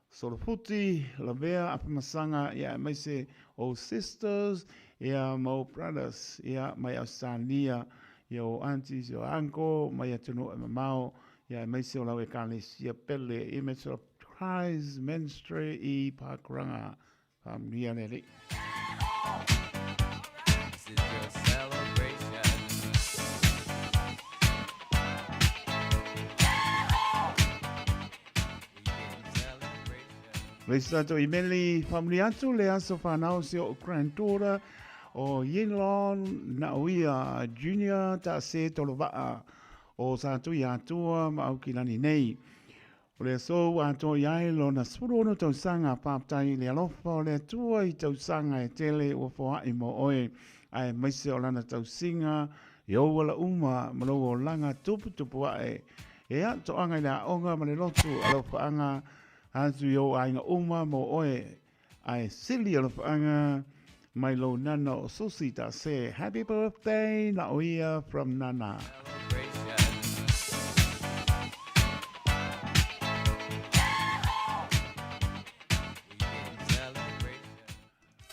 C: Solofuti, Lavea, Afamasaga, ia aemaise ou sisters, ia ma ou brothers, ia mai Ausetalia, ia ou aunties, ia ou uncle, mai atunuu e mamao, ia aemaise o lau Ekalesia pele, Image of Christ Ministry i Pakuranga. Faamanuia le Alii.
F: This is your celebration.
C: Le isi tatou imeli faamanuia atu le aso fanau si o'u granddaughter o Yinlon Nauia Junior Taase Tolova'a o Satuiatua ma Aukilani nei. O le aso ua atoa i ai lona 16 tausaga, faafetai i le alofa o le Atua i tausaga e tele ua foai mo oe, aemaise o lana tausiga i ou ala uma ma lou olaga tuputupu ae. Ea, toaga i le aoga ma le lotu, alofaaga atu i ou aiga uma mo oe, ae sili alofaaga mai lou nana o Susi Tase. Happy birthday na o ia from Nana.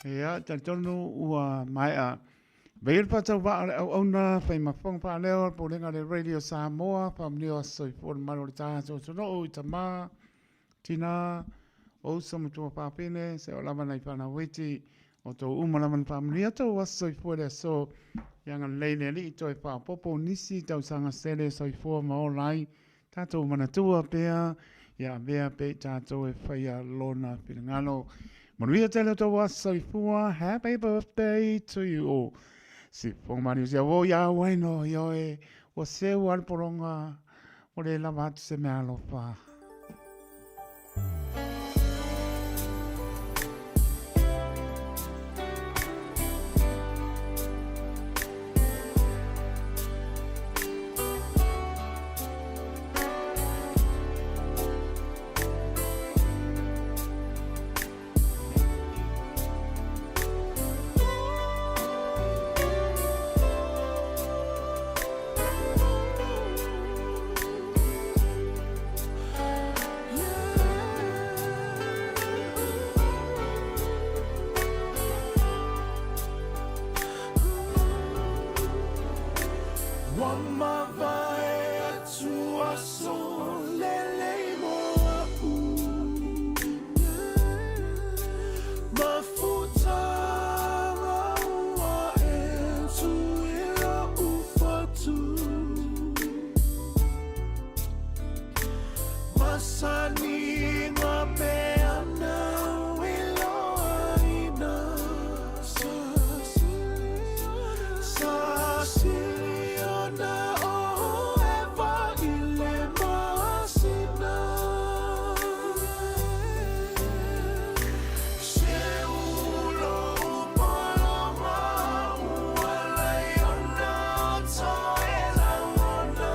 C: Ia, talitonu ua maea. Vei le faatauvaa o le auauna, fai ma fofoga faaleo, le Pulega o le Radio Samoa, faamanuia o aso soifua le malu o le tatou atunuu i tama, tina, O uso ma tuafafine, seia oo lava nai fanau iti, o outou uma lava na faamanuia tou aso soifua i le aso. Ia agalelei le Alii toe faaopoopo nisi tausaga sele soifua ma ola ai tatou manatua pea ia avea pea i tatou e faia Lona finagalo. Manuia tele o tou aso soifua. Happy birthday to you all. Sifofoga maliu sia ua ia auai no ioe ua seu lava le pologa ua le lava atu se meaalofa.
E: Ua mavae atu aso lelei mo aʻu Mafutaga ua e tu i loʻu fatu Masani peana i loaina Sa siliona o ʻEva i le masina Se ulo pologa ua laiona toe lagona.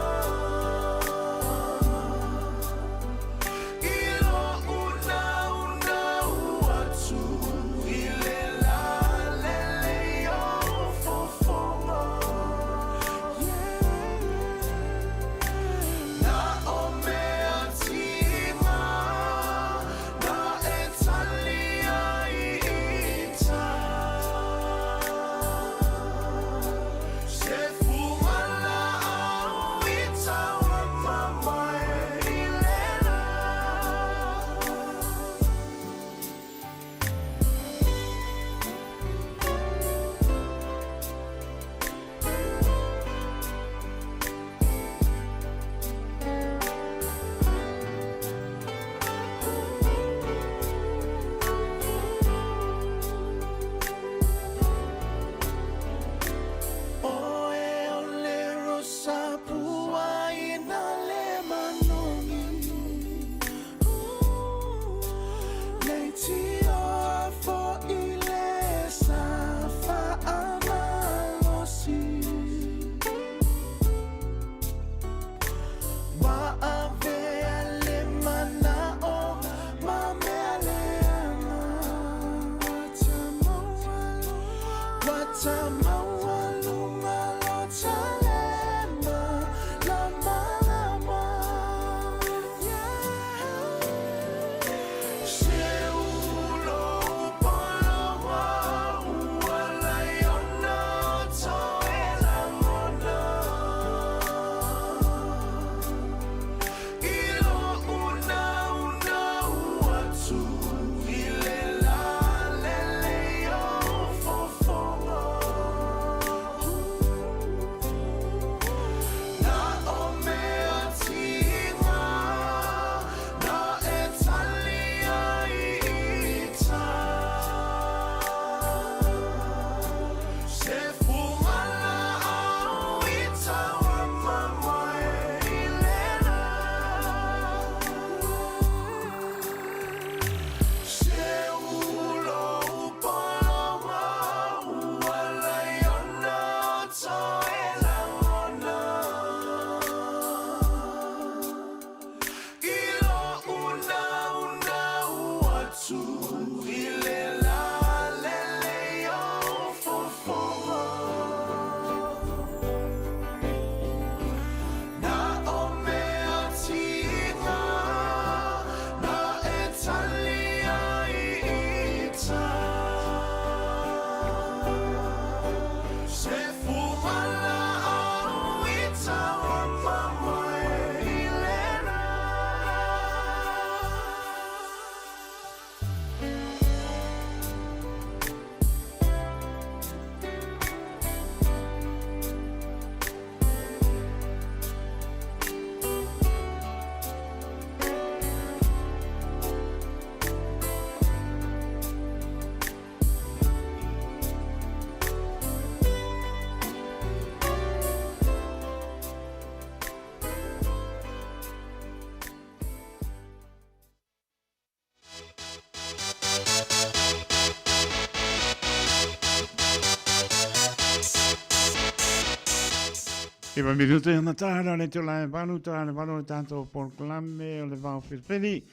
C: Iwa minutu i ona tāra o le itula e valu ta le valu o le tātou polokalame o le vao filifili.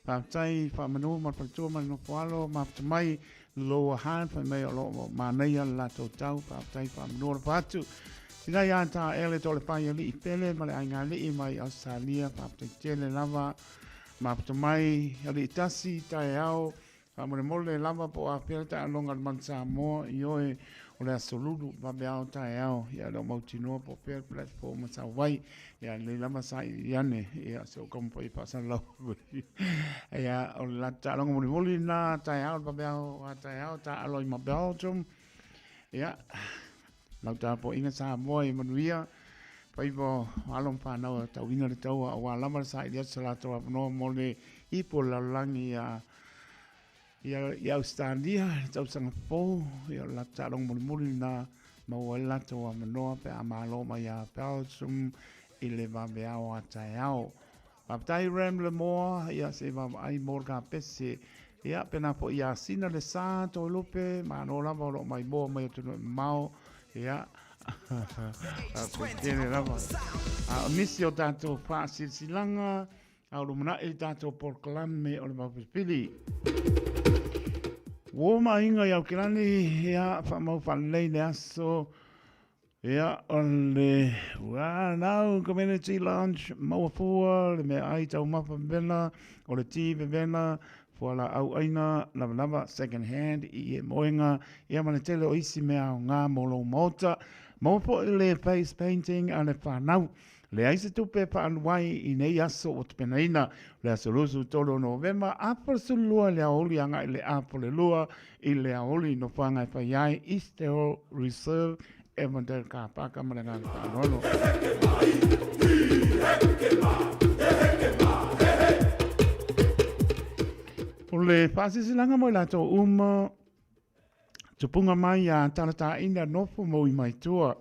C: Faafetai faamanu ma le faletua ma le nofoalo mafuta mai lower hand fai mai o lo o manaia le latou tau. Faafetai faamanu alofa atu. Sina ia tā ele to le pai ali'i pele ma le aiga ali'i mai Australia. Faafetai tele lava mafuta mai ali'i tasi taeao. Faamolemole lava po o afea le taaloga a le Manu Samoa, ioe, o le Aso Lulu, vaveao taeao, ia e le o mautinoa po o fea le platform e sau ai. Ia lelei lava sailiili ane, ia se i ou taumafai e faasalalau. Ia o le latou taaloga mulimuli lena taeao, le vaveao a taeao, taaalo ai ma Belgium. Ia, lau tapuaiga Samoa ia manuia, faiva o alo ma fanau e tauina le taua aua lava le saili atu so latou avanoa mo le ipu o le lalolagi ia i Ausetalia i le tausaga fou. Ia o le latou taaloga mulimuli lena maua ai le latou avanoa pe a malo mai ia Belgium i le vaveao a taeao. Faafetai Ram Lemoa, ia se i vaavaai mo le kapese. Ia pena foi ia Sina le Sa, Toelupe, malo lava o lo o maimoa mai atunuu e mamao. Ia, faafetai tele lava. A o nisi o tatou faasilasilaga, a o lumanai le tatou polokalame o le Vaupilipili. Ua oo maaiga i Aukilani, ia, faamau faalelei le aso. Ia, o le Whanau Community Lunch, maua fua le meaai taumafa vevela, o le ti vevela, fualaau aina, lavalava, second hand, i ie moenga, ia ma le tele o isi mea aoga mo lou maota. Maua foi le face painting a le whanau. Leai se tupe e faaalu ai i nei aso ua tapenaina, o le aso 23 o Novema, afa le 12 i le aoauli agai i le afa le 2 i le aoauli i nofoaga e fai ai East Hill Reserve, Avondale Car Park ma le agaga faaaloalo. O le faasilasilaga mo i latou uma Tupunga mai a Talataina nofo moui mai tua.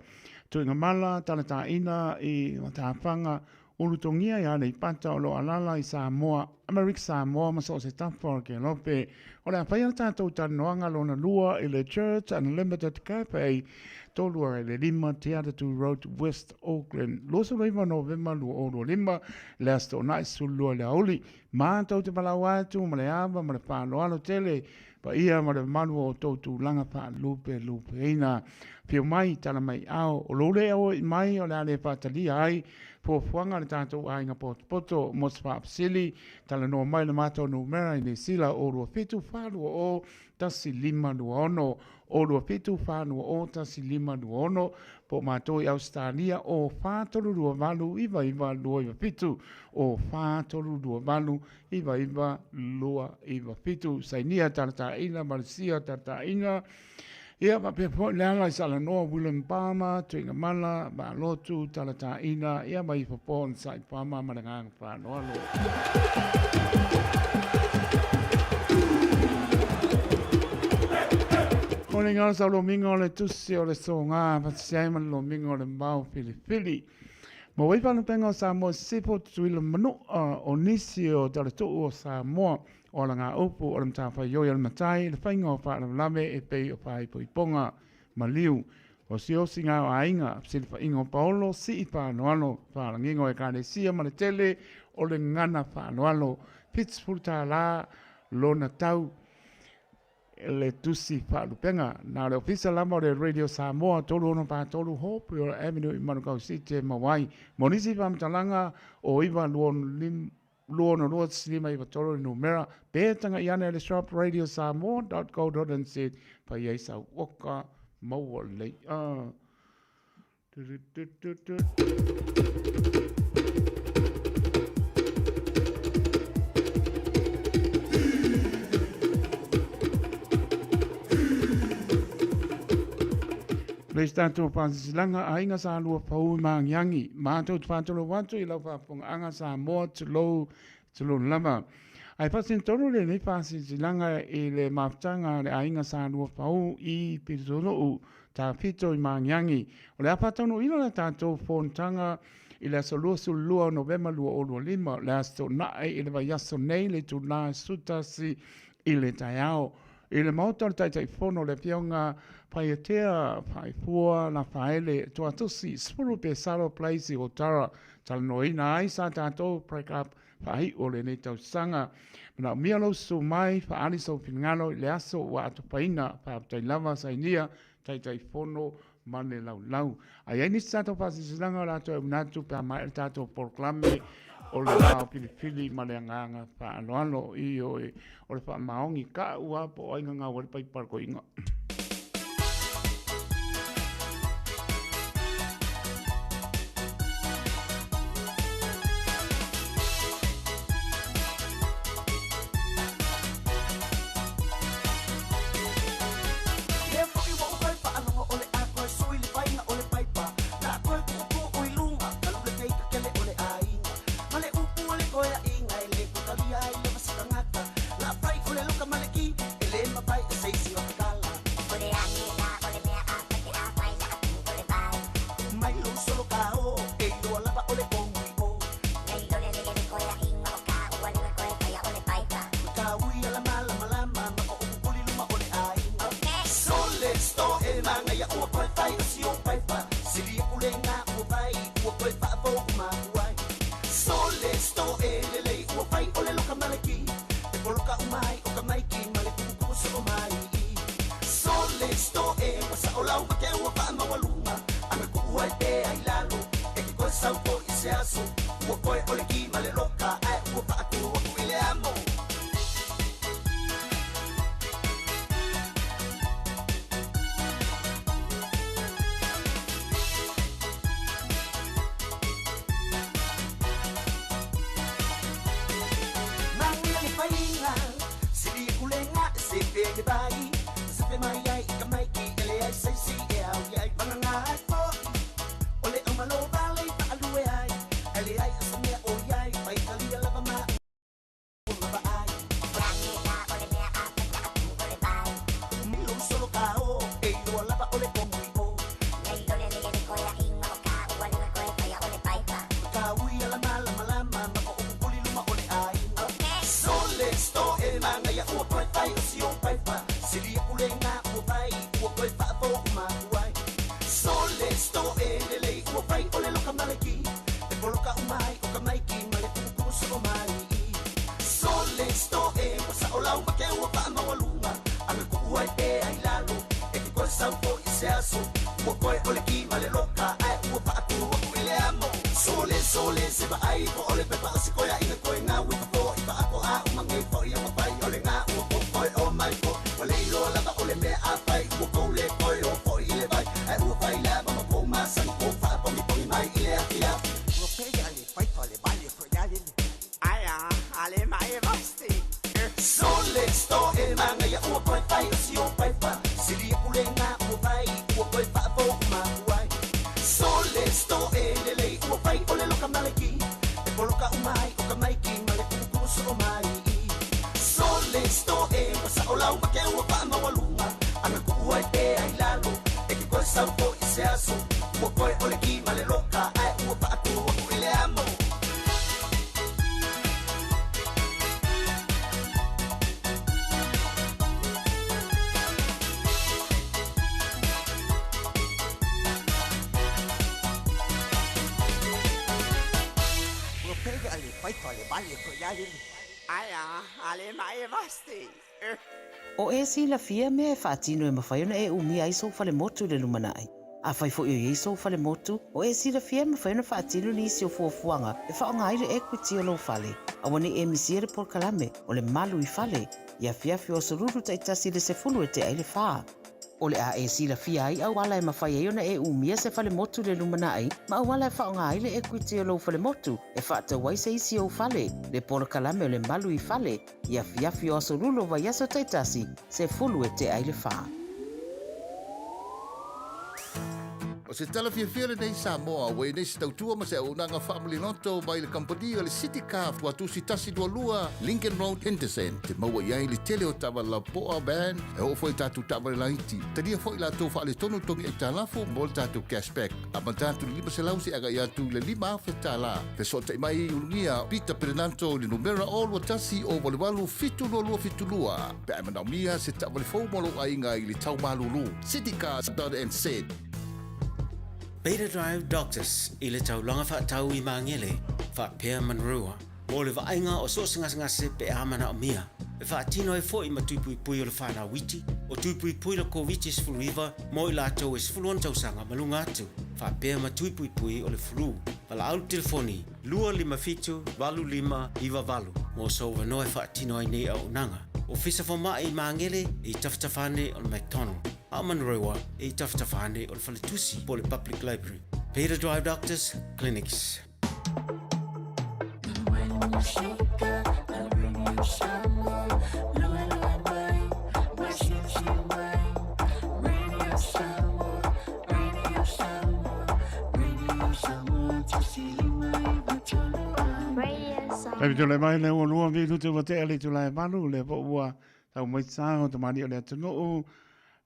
C: Tuigamala Talataina i Matafanga ulutogia i Aleipata o lo o alala i Samoa, Amerika Samoa ma so o se tafa o le Kelope. O le a faia le tatou talanoaga lona lua i le Church Unlimited Cafe, 3 le 5 Te Atatū Road, West Auckland, 29 Novema 2025, le Aso Toonai 12 i le aoauli. Matou te valaau atu ma le ava ma le faaaloalo tele paia ma le mamalu o outou tulaga faalupelupeina. Afio mai, tala mai ao, o lou le auai mai o le a le faatalia ai fuafuaga a le tatou aiga potopoto. Mo se faafesili, talanoa mai le matou numera i Niu Sila o 27 420 1526, o 27 420 1526, po o matou i Ausetalia o 4328 99 297, o 4328 99 297. Sainia Talataina, Malaysia Talataina, ia faapea foi le ala i Salanoa, William Palmer, Tuigamala, Valotu, Talataina, ia ma Ifopo, Onosai Palmer ma le agaga faaaloalo. O le igoa o sau lomiga o le tusi o le soga faatasi ai ma le lomiga o le vao filifili. Maua ai faalupega o Samoa i Sisifo, Tutuila ma Manua, o nisi o talatuu o Samoa, o alagaupu, o le matafaioi a le matai, le faiga o faalavelave e pei o faaipoipoga, maliu, osiosiga o aiga, fesilafaiga o paolo, sii faaaloalo, faalagiga o ekalesia ma le tele o le gagana faaaloalo, $70 lona tau le tusi faalupega. Na o le ofisa lava o le Radio Samoa 3643 Hopewell Avenue i Manukau City e maua ai. Mo nisi faamatalaga o 9 262 593 le numera, pe tagai ane i le shop radiosamoa.co.nz fai ai sau oka maua lelei. Ah. Le isi tatou faasilasilaga, aiga sa lua pau i maagiagi. Matou te faatulou atu i lau faafofogaaga Samoa, tulou, tulou lava. Ae faasino tonu lenei faasilasilaga i le mafutaga a le aiga sa lua pau i Pitonuu, Tafito i Maagiagi. O le a faataunuuina le tatou fonotaga i le aso 22 o Novema 2025, le Aso Toonai i le vaiaso nei le itula e 11 i le taeao. i le Maota o le Taitaifono le Afioga Faiatea Faifua Lafaele Tuatusi, 10 Pesaro Place i Otara, talanoaina ai sa tatou break up faaiu o lenei tausaga. Manaomia lou susu mai, faaali sou finagalo i le aso ua atofaina. Faafetai lava Sainia, Taitaifono ma le laulau. A i ai nisi tatou faasilasilaga o le a toe manatu pe a maea le tatou polokalame o le vao filifili ma le agaga faaaloalo. Ioe, o le faamaoni ka ua po o ai gagau ai le paipa o le toeaina.
E: Lea foi ua ou toe faalogo o le a toe sui le faiga o le paipa. La toe tuutuu i luga ka lule teita tele o le aiga. Ma le upu a le toeaiga e le toe talia ai lava se tagata. La fai o le loka ma le ki e le mafai e se isi ona tala. O le age la o le mea a fai pe a fai la atu o le vai. Mai lou solo ka o e iloa lava o le kogu i o. Nei lole le le koeaiga o ka ua luga koe faia o le paipa. Ka ui ala malamalama ma o upu puli luma o le aiga. Sole sto e magaia ua koe fai o si ou paipa. Sili aku le ga ua fai ua koe faafou uma aku ai. Sole sto e lelei ua fai o le loka ma le ki. E poloka uma ai o ka maiki ma le kukuku soo mai i. Sole sto e ua sao lau ma ke ua faamaualuga. Aga kuu ai pea i lalo e ke koe sau foi i se aso. Ua koe o le ki ma le loka ae ua faatu aku i le amo. Manaia le faiga, sili aku le ga e sefe ai le vai. Sefe mai ai i ka maiki e leai se isi e au i ai. Vagana ai foi o le aumalo vale i faalue ai, ae leai o se mea o i ai, faitalia lava ma ua mavaai. Lou solo ka o e iloa lava o le komu i o. Ka ui ala malamalama ma o upu puli luma o le aiga. Sole sto e magaia ua koe fai o si ou paipa. Sili aku le ga ua fai ua koe faafou uma aku ai. Sole sto e lelei ua fai o le loka ma le ki. E poloka uma ai o ka maiki ma le kukuku soo mai i. Sole sto e ua sao lau ma ke ua faamaualuga. Aga kuu ai pea i lalo e ke koe sau foi i se aso. Ua koe o le ki ma le loka ae ua faatu aku i le amo. Sole sole se vaai po o le pepa o se koeaiga koe ga ui fofo i faakoa uma nei foi o mafai o le ga ua kou koe o mai po. Ua le iloa lava o le mea a fai ua kou le koe o foi i le vai ae ua fai lava ma kou masani kou faapogipogi mai i le afiafi. Ua pele a le paipa le vale koealele. Ai a ale mai e vasti. Sole sto e magaia ua koe fai o si ou paipa. Sili aku le ga ua fai ua koe faafou uma aku ai. Sole sto e lelei ua fai o le loka ma le ki. E poloka uma ai o ka maiki ma le kukuku soo mai i. Sole sto e ua sao lau ma ke ua faamaualuga. Aga kuu ai pea i lalo e ke koe sau foi i se aso. Ua koe o le ki ma le loka ae ua faatu aku i le amo. Ua pele a le paipa le vale koealele. Ai a ale mai e vasti.
G: O e silafia mea e faatino e mafai ona e umia ai sou falemotu i le lumanai. Afai foi o i ai sou falemotu, o e silafia e mafai ona faatino nisi o fuafuaga e faaaoga ai le equity o lou fale. Aua ne i e misia le polokalame o le malu i fale i afiafi o aso lulu taitasi i le 10 e tea ai le fa. O le a e silafia ai auala e mafai ai ona e umia se falemotu i le lumanai ma auala e faaaoga ai le equity o lou falemotu e faatau ai se isi ou fale, le polokalame o le malu i fale i afiafi o aso lulu o vaiaso taitasi, 10 e tea ai le fa.
H: O se tala fiafia lenei Samoa ua i ai nei se tautua ma se auaunaga faamaliloto mai le kamupani o le City Car Tuatusi 122 Lincoln Road Henderson te maua i ai le tele o taavale lapopoa, van, e oo foi i tatou taavale laiti. Talia foi latou faaletonu togi aitalafu mo le tatou cash back. Amata atu i le 500 seia agai atu i le $5,000. Fesootai mai i Ulugia Peter Perenato i le numera 021 088 7272 pe a e manaomia se taavale fou mo lou aiga i le tau malulu. Citycars.nz.
I: Beta Drive Doctors i le taulaga faatau i Magele faapea Manurewa mo le vaaiga o so o se gasegase pe a manaomia. E faatino ai foi ma tui puipui o le whanau iti, o tui puipui le Koviti-19 mo i latou e 16 tausaga ma luga atu, faapea ma tui puipui o le flu. Valaau le telefoni 257 8598 mo sou avanoa e faatino ai nei auaunaga. Ofisa Fomai i Magele e i tafatafa ane o le McDonald, a o Manurewa e i tafatafa ane o le Faletusi po o le Public Library. Beta Drive Doctors Clinics.
C: Taimi tole mai le ua lua minute ua tea le itula e valu, lea foi ua tau mai sa o tamalii o le atunuu,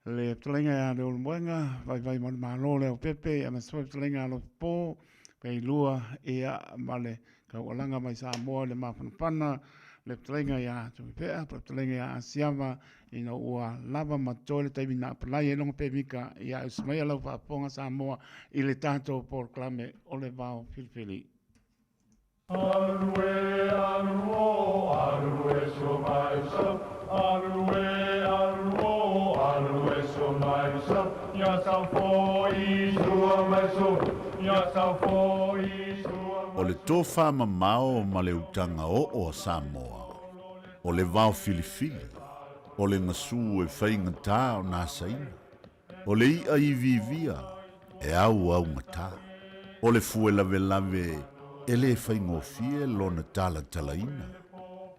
C: le fetalaiga ia Leulumoega, Vaivai ma le Malo Leaupepe, aemaise foi fetalaiga ia Alofipo, Peilua, ia, ma le taualaga mai Samoa i le mafanafana, le fetalaiga ia Tuipea, po o le fetalaiga ia Asiava, ina ua lava ma totoe le taimi na apalai ai lona pemita, ia ausi mai lau faafofoga Samoa i le tatou polokalame o le Vao Filifili.
D: O le tofa mamao ma le utaga oo a Samoa, o le vao filifili, o le gasu e faigata ona asaina, o le iʻa iviivia e auaugata, o le fue lavelave e le faigofie lona talatalaina,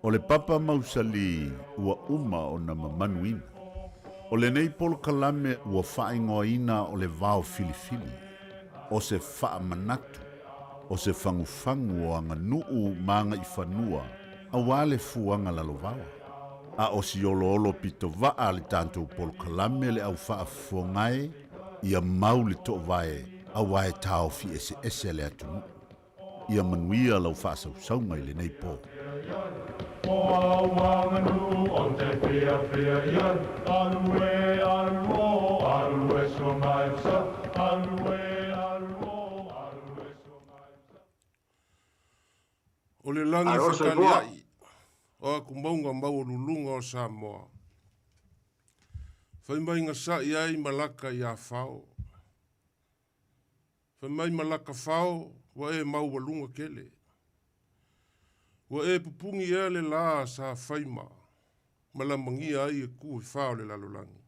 D: o le papa mausali ua uma ona mamanuina. O lenei polokalame ua faaigoaina o le vao filifili, o se faamanatu, o se fagufagu o aganuu ma agaifanua aua le fuaga lalovaoa. A o si oloolo pitovaa a le tatou polokalame le au faafofoga e, ia mau le toovae aua e taofi eseese le atunuu. Ia manuia lau faasausauga i lenei po.
J: O le lagi
K: Alo soifua.
J: fekalia'i o aku mauga maualuluga o Samoa. Fai mai gasa'i ai malaka iā Fao. Fai mai malaka Fao ua e maualuga tele. Ua e pupugi ea le lā sa fai ma malamagia ai e ku e fa o le lalolagi.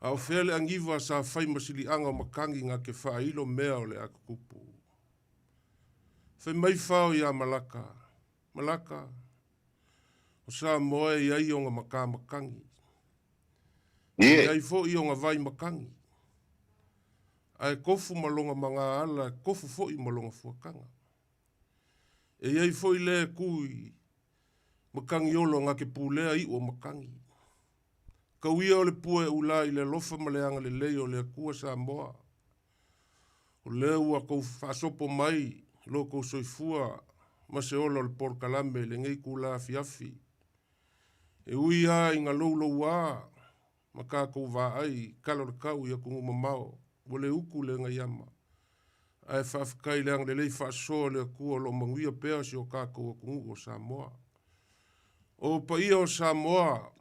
J: A o fea le agiva sa fai ma siliaga o matagi na te faailo mea o le a tutupu. Fai mai Fao iā Malaka, Malaka, o Samoa e i ai ona matamatagi. E i ai foi ona vai matagi. Ae tofu ma lona magaala, e tofu foi ma lona fuataga. E i ai foi lea e tu i matagiolo na te pulea iu o matagi. Tau ia o le pua e ula i le alofa ma le agalelei o le Atua Samoa. O lea ua tou faasopo mai lo tou soifua ma se ola o le polokalame i lenei itula afiafi. E ui lava ina louloua ma tatou vaai i tala o le tau i atunuu mamao, ua le utu le gaiama. Ae faafetai i le agalelei faasoa o le Atua o lo o manuia pea si o tatou atunuu o Samoa. O paia o Samoa,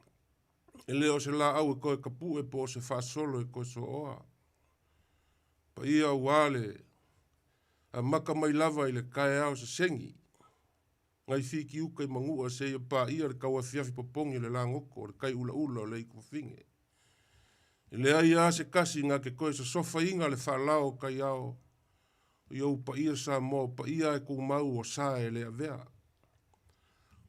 J: e le o se laau e toe tapue po o se faasolo e toe sooa. Paia aua le amata mai lava i le taeao sesegi, nai Fitiuta i Manua seia paia le tauafiafi popogi o le lagoto o le tai ulaula o le itufafine. E leai lava se tasi na te toe sosofaina le faalao o taiao i ou paia Samoa, o paia e tumau o sa e le avea.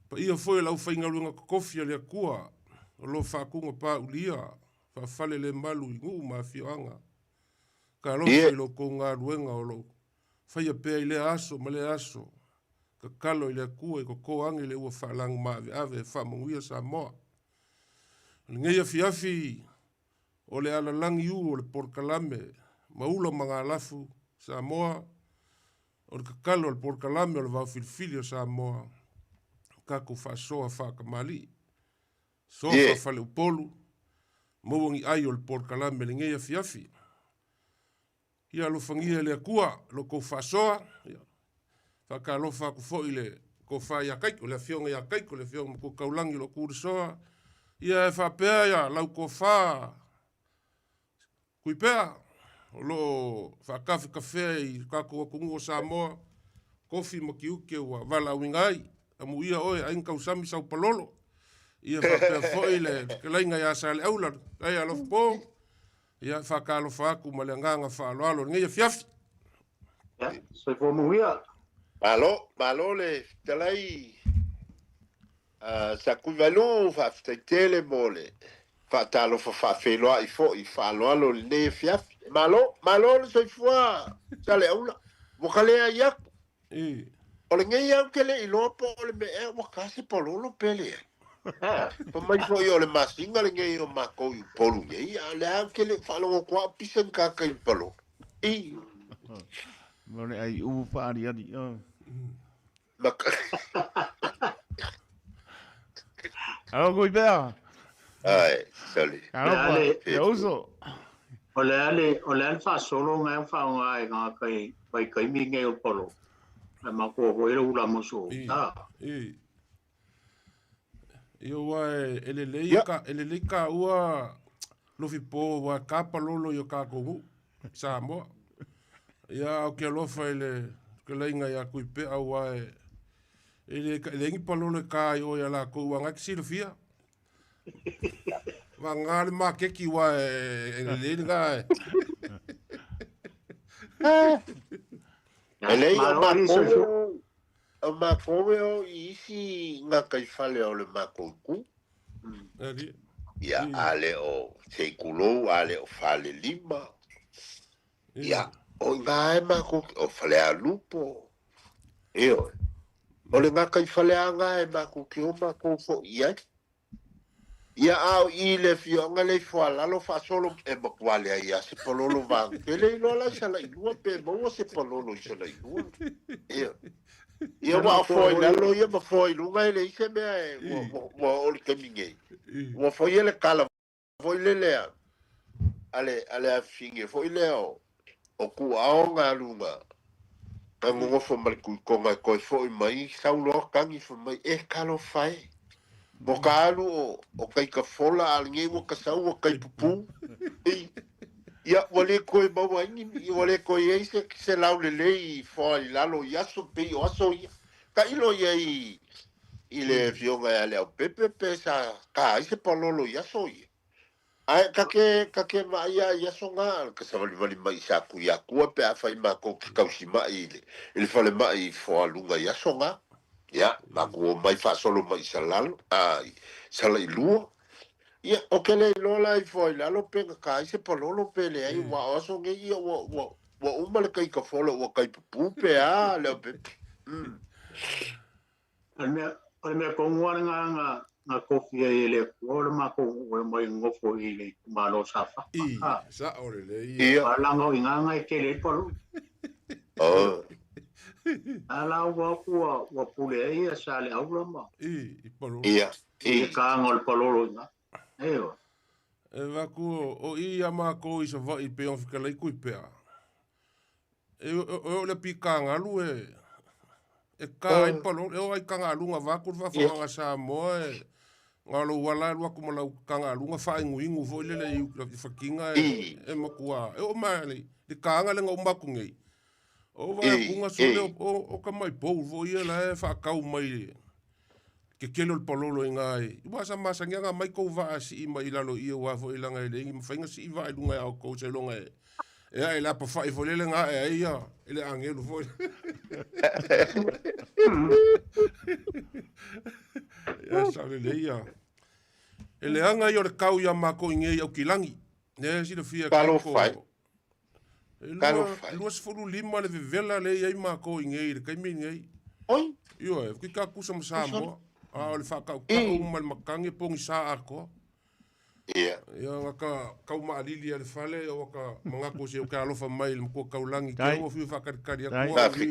J: Paia foi o le aufaigaluega totofi a le Atua o lo o faatugapaulia faafalelemalu i nuu ma afioaga. Talofa i lo outou galuega o lo o faia pea i lea aso ma lea aso. Tatalo i le Atua i toto age le ua faalagu maaveave e faamanuia Samoa. O lenei afiafi o le alalagi u o le polokalame ma ula magalafu Samoa, o le tatalo o le polokalame o le vaofilifili o Samoa, tatou faasoa faatamalii. Soa faafaleupolu, maua ni ai o le polokalame lenei afiafi. Ia alofagia e le Atua lo outou faasoa. Ia faatalofa atu foi i le tofa ia Kaiko, le afioga ia Kaiko, le afioga matua taulagi o lo tu le soa. Ia e faapea ia lau tofa Tuipea, o lo o faatafetafea i tatou atunuu o Samoa, tofi ma tiute ua valaauina ai. Amuia oe aiga tausami sau palolo. Ia faapea foi le fetalaiga ia Saleaula, ai alofa Ia, faatalofa atu ma le agaga faaaloalo i lenei afiafi.
K: Ia, soifua manuia.
L: Malo, malo le fetalai uh, Sakuivalu, faafetai tele mo le faatalofa faafeiloai foi faaaloalo i lenei afiafi. Malo, malo le soifua Saleaula. Ua ka leai atu. O lenei au ke le iloa po o le mea ea ua ka se palolo pe leai. Fai mai foi o le masina lenei o makou i Upolu nei, a o lea ou te le i faalogo atu lava o pisa ni tagata i le palolo. I.
C: Mo le ai u whaariari. Oh.
L: Maka.
C: Alo kui pea.
L: Ai, sorry.
C: Alo pa, uso.
K: O le a le, o le a le faasolo nga e whaonga e ngā kai, vai kaimi ngei o palo. Ai makoa foi le ula moso.
J: Ah. I. Ia ua e lelei ka, e lelei ka ua lofi po ua ka palolo i o kākou nuu, Samoa. Ia au ke alofa i le fetalaiga ia Kuipea ua e e le e leai ni palolo e ka ai oe ia lakou ua ngai silafia. Vagana le makeki ua e lelei lena e.
L: E leai o makou o makou e o i isi gataifale o le makou itu. Ia, a le o Seigulou, a le o Falelima. Ia, o i ina e makou, o Falealupo. Ioe. O le gataifale lava lena e matou te o matou foi i ai. Ia, a o i le afioaga lea i Foalalo faasolo, e matua leai lava se palolo vaega tele iloa la i Salailua pe maua se palolo i Salailua. Ia, ia ua foa i lalo ia ma foa i luga e leai se mea e, ua, ua, ua oo i le taimi nei. Ua faia le tala foi lele a, a le, a le afifine foi lea o, o Tuaao galuga na nonofo ma le Tuitoga e toe foi mai, sau loa tagi fai mai, e talofa e, mo ka alu o, o Taitafola a lenei ua ka sau ua taipupu. Ei, ia, ua le toe maua ai ni, ua le toe i ai se, se laulelei i foa i lalo i aso pei o aso ia. Tailo i ai i le afioga ia Leaupepe pe sa ka ai se palolo i aso ia. Ae ka ke, ka ke vaai a i aso nga, ka savalivali mai i sa kui akua pe afai makou ke kausi maʻi i le, i le falemaʻi i Foaluga i aso nga. Ia, makou omai faasolo mai i Salalo, a, i Salailua. Ia, o ke le iloa la i foa i lalo pe na ka ai se palolo pe leai, ua o aso nei ia ua, ua, ua uma le kaikafola ua kaipupū pe a, Leaupepe. Mm.
K: O le mea, o le mea tonu lava lena na, na tofia ai e le Atua o le matou nuu e omai e nonofo i le itumalo o Safata.
J: I,
K: Ah,
J: sa'o lelei ia.
L: Ia.
K: a leaga o i ina na e tele ai le palui.
L: Oh.
K: A la ua atu ua, ua pule ai ia Saleaula ma
J: I, i palolo.
L: Ia.
K: i le
L: I.
K: kāga o le palolo i ina. Eoe.
J: E vaku o, o i ia mākou i Savaii pei ona fetalai Kuipea. E o le pikagalu e e ka ai palolo, e o ai kagaluga vaeatu le faafofogaaga Samoa e na o lou ala alu atu ma lau kagaluga faainuinu foi lele i i fatiga e e matua e oo mai lava i le kaaga lea na uma atu nei. O vaai atu sole o o tamai pou foi ia la e faatau mai i le tetele o le palolo i ina i aua sa masani lava ona aumai tou vaa e sii mai i lalo i i aua foi leaga e leai ni mafai ona sii vaa i luga ia outou seiloga e e ae le apafai foi lele na ae ai ia e le agelu foi. Ia sao lelei ia. E leaga ia o le kau ia makou i nei Aukilagi. Lea e silafia e
L: Talofa e.
J: Kaiko. E lua, 25 le vevela lea e i ai makou i nei i le taimi lenei.
L: Oi!
J: Ioe, ki ka kusa ma Samoa. A o le faatautau ma le matagi e pogisa atoa.
L: Ia.
J: Ia, na ka tau maalili a le fale, ia ua ka manatu o se ke alofa mai i le matua taulagi te ua fiu faakalikali atu au i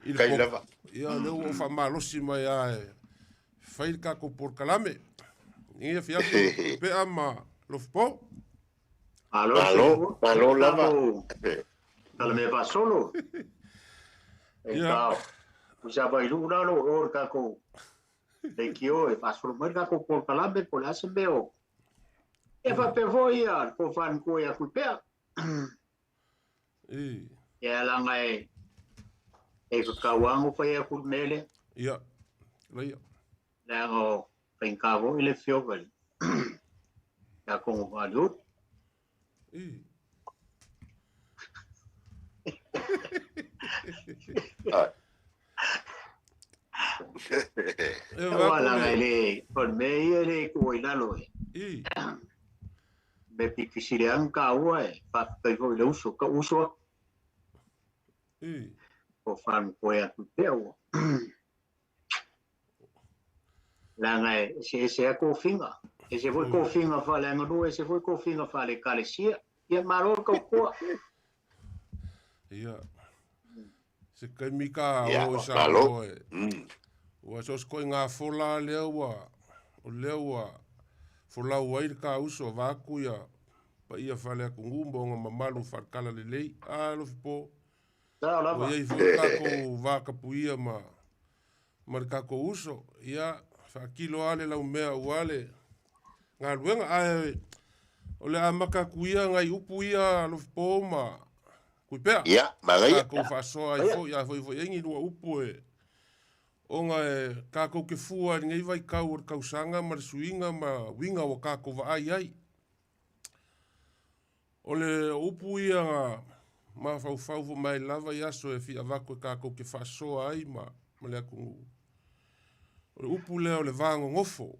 J: i le
L: Faafetai lava.
J: Ia, o lea ua ou faamalosi mai lava e fai le tatou polokalame. Ia afiafi pea ma Lofipo.
K: Malo,
L: Malo, malo lava.
K: Tala mea faasolo. E tao. Usa vai lu la lo o ka ko. Le kio e faasolo mai ka ko polokalame po le ase mea o. E fa pe foi ia ko fan ko ia ku pea. Ia langa e e ka kawango fa ia ku mele.
J: Ia. Leia.
K: Leaga o faigata foi le afioga i le Iakogo Faleulu. Aua leaga e le, o le mea ia e le tuua i lalo e. Mea pito sili lava ona taua e faafetai foi i le uso, ka uso atu. O faamoemoe atu pea ua. Leaga e eseese lava tofiga, ese foi tofiga faaleaganuu, ese foi tofiga faale-ekalesia. Ia malo le tautua.
J: Ia. Se taimi ka o i Samoa e. Ua so o se koiga fola lea ua, o lea ua folau ai le ka uso vaeatu ia paia faaleatunuu ma ona mamalu faale-talalelei. A Alofipo, ua i ai foi le tatou va tapuia ma ma le tatou uso. Ia, faatilo lava le laumea aua le galuega. Ae o le a amata atu ia nai upu ia Alofipo ma Tuipea.
L: Ia, manaia.
J: Tatou faasoa ai foi, a foi foi ai ni lua upu e ona e tatou te fua i lenei vaitau o le tausaga ma le suiga ma uiga ua tatou vaai ai. O le upu ia na mafaufau foi mai lava i aso e fia avatu e tatou te faasoa ai ma le atunuu. O le upu lea o le va nonofo.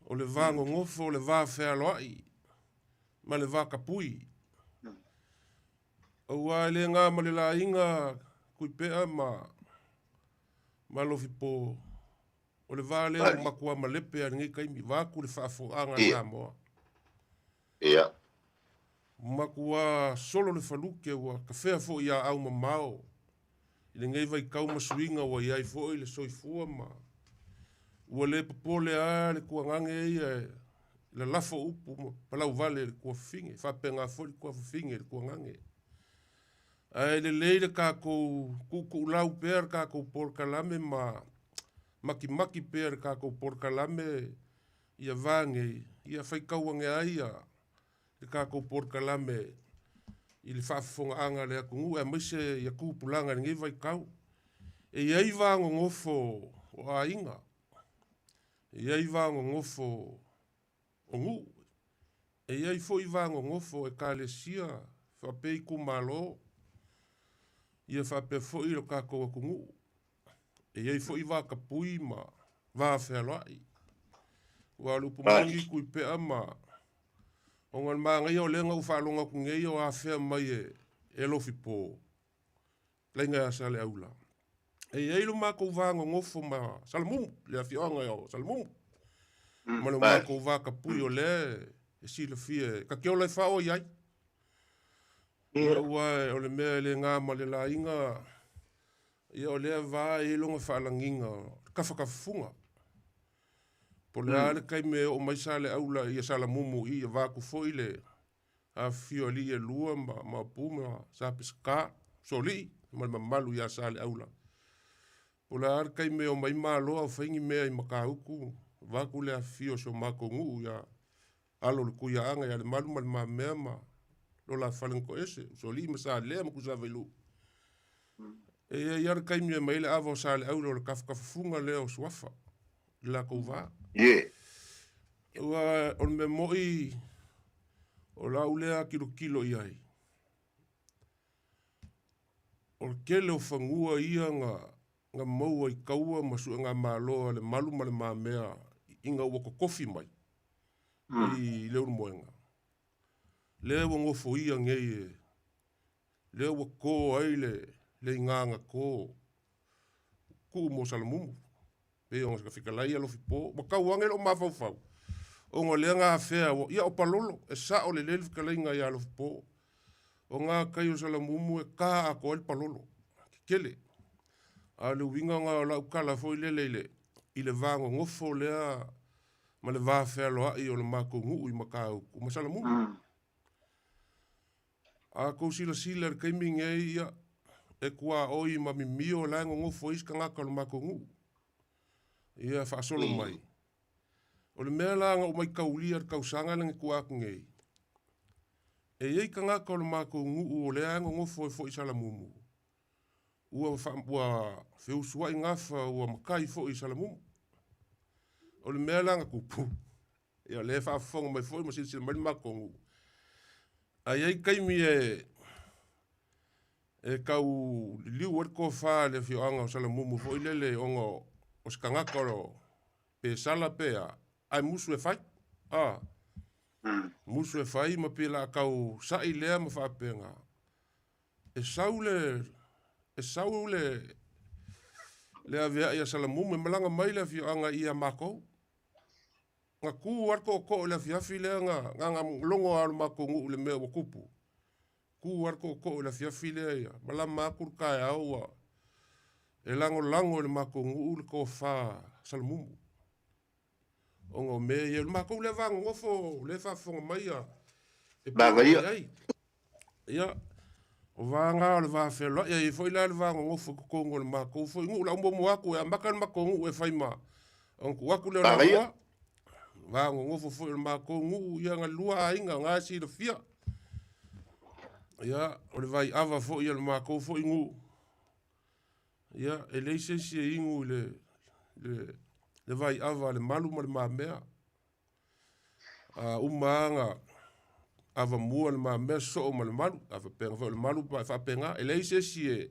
J: O le va nonofo, o le va fealoai ma le va tapui. Aua e le na ma le laina Tuipea ma Alofipo. O le va lea ua matua malepe lava i lenei taimi, vaeatu le faafofogaaga a Samoa.
L: Ia.
J: Matua solo le faluke ua tafea foi i aau mamao i lenei vaitau ma suiga ua i ai foi le soifua ma ua le popole lava le tuagage ia e lalafo upu ma palauvale i le tuafafine, faapena foi le tuafafine i le tuagage. Ae lelei le tatou tuutuulau pea le tatou polokalame ma makimaki pea le tatou polokalame ia va nei, ia faitau ane ai ia le tatou polokalame i le faafofogaaga a le atunuu aemaise ia tupulaga i lenei vaitau. E i ai va nonofo o aiga, e i ai va nonofo o nuu. E i ai foi va nonofo o Ekalesia faapea itumalo, ia faapea foi lo tatou atunuu. E i ai foi va tapui ma va fealoai. Aua o le upu moni Tuipea ma ona o le manaia o lea na ou faalogo atu nei o afea mai e Lofipo. Laiga ia Saleaula. E i ai lo matou va nonofo ma Salamumu, le afioaga o Salamumu. Ma lo matou va tapui o lea e silafia e, ta te ola e faaoa i ai. Ia aua o le mea e le na ma le laina, ia o lea va e i ai lona faalagiga o le tafatafafuga. Po o le a le taimi e oo mai Saleaula ia Salamumu i ia vaeatu foi le Afifio alii e lua ma Maopu ma Sa Peseta, Solii ma le mamalu ia Saleaula. Po o le a le taimi e omai malo a o fai ni mea i Matautu, vaeatu le afifio o si o matou nuu ia alo o le Tuiaaga ia Lemalu ma Le Mamea ma lo la fale na toese, o Solii ma Salea ma Tuisavailuu. E i ai lava le taimi e aumai ai le ava o Saleaula o le tafatafafuga lea o Suafa i le latou va.
L: Yeah.
J: Aua o le mea moni o lau lea tilotilo i ai, o le tele o fanua ia na maua i taua ma suegamalo a Lemalu ma Le Mamea ina ua totofi mai i Leulumoega. Lea ua gofoia nei e, lea ua kō ai le, le igaga kō, kuʻu mo Salamumu. Pei ona ka fetalai ia Lofipo, ua tau ane lou mafaufau, ona o lea na afea, ua, ia o Palolo, e sao lelei le fetalaiga ia Lofipo. O na tai o Salamumu e ta atoa ai le Palolo, tetele. A o le uiga na o lau tala foi lele i le, i le va nonofo lea ma le va fealoai o le matou nuu i Matautu ma Salamumu. A tou silasila i le taimi nei, ia, e tuaoi ma mimio la e nonofo ai isi tagata o le matou nuu. Ia, faasolo mai. O le mea la na ou maitaulia i le tausaga lea na tua atu nei, e i ai tagata o le matou nuu o lea e nonofo ai foi i Salamumu, ua, fa, ua feusuai gafa, ua matai foi i Salamumu. O le mea la na tupu, Ia, o lea e faafofoga mai foi ma silasila mai le matou nuu. Ae i ai taimi e e tau liliu ai le tofa i le afioaga o Salamumu foi lele ona o se tagata o pe sala pe a, ae musu e fai. A, musu e fai ma pei o le a tau sa'i lea ma faapena. E sau le, e sau le, le avea'i a Salamumu e malaga mai le afioaga ia makou. Na tu lava le tootoo i le afiafi lea na, na, na logo lava o le matou nuu i le mea ua tupu. Tu lava le tootoo i le afiafi lea ia malama atu le taeao ua e lagolago e le matou nuu le tofa Salamumu. Ona o mea ia, o le matou lea va nonofo lea e faafofoga mai ia e pei ona i ai. Ia, o va na o le va feoloai, e i ai foi la le va nonofo i totonu o le matou foi nuu. O le a umuamu atu e amata le matou nuu e fai ma ona tuu atu lea o le avanoa. Va nonofo foi o le matou nuu, ia na lua aiga, na e silafia. Ia, o le vaiava foi a le matou foi nuu. Ia, e leai se isi e inu i le, le, le vaiava a le malu ma le mamea. A uma lava na avamua le mamea sosoo ma le malu, a faapena foi o le malu e faapena, e leai se isi e...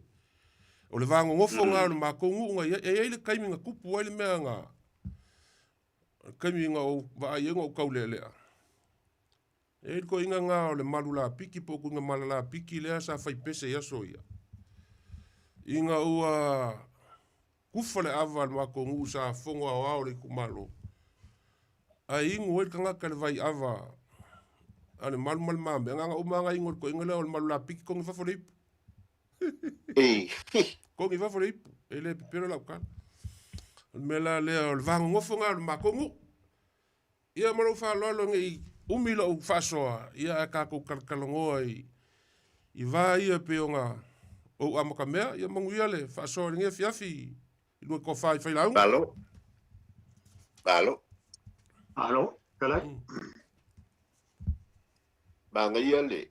J: O le va nonofo lena o le matou nuu na i ai. E i ai le taimi na tupu ai le mea na... O le taimi na ou vaai ai na ou taulealea, e i ai le toeaina lena o le malu lapiki po o tuiga mala lapiki lea sa fai pese i aso ia. Ina ua Kufa le ava a le matou nuu sa fono aoao o le itumalo, ae inu ai le tagata i le vai ava a le malu ma le mamea, na ona uma lava ona inu e le toeaina lea o le malu lapiki togi fafo le ipu. Togi fafo le ipu, e le pepelo lau tala. O le mea la lea o le va nonofo lena o le matou nuu. Ia ma lou faaaloalo ne i umi lou faasoa, ia ae tatou talatalanoa i, i va ia pei ona ou amatamea, ia manuia le faasoa i lenei afiafi i lua tofa i failauga.
L: Malo. Malo.
K: Malo, fetalai.
L: Manaia le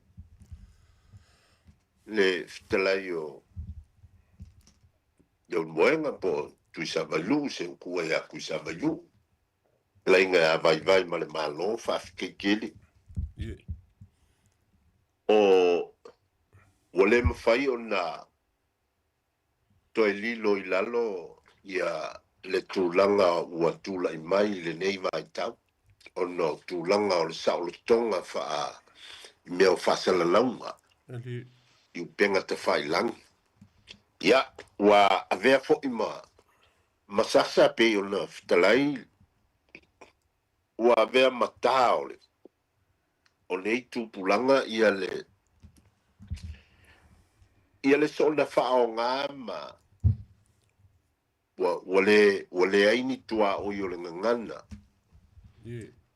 L: le fetalai o Leulumoega po o Tuisavailuu, se upu ia Tuisavailuu. Laiga ia vaivai ma le Malo, faafetai tele. O ua le mafai ona toe lilo i lalo ia le tulaga ua tulai mai i lenei vaitau ona o tulaga o le saolotoga faa i mea o faasalalauga i upega tafailagi. Ia, ua avea foi ma ma sasa pei ona fetalai ua avea ma tā o le o nei tupulaga ia le ia le soona faaaoga ma ua ua le ua leai ni tuaoi o le gagana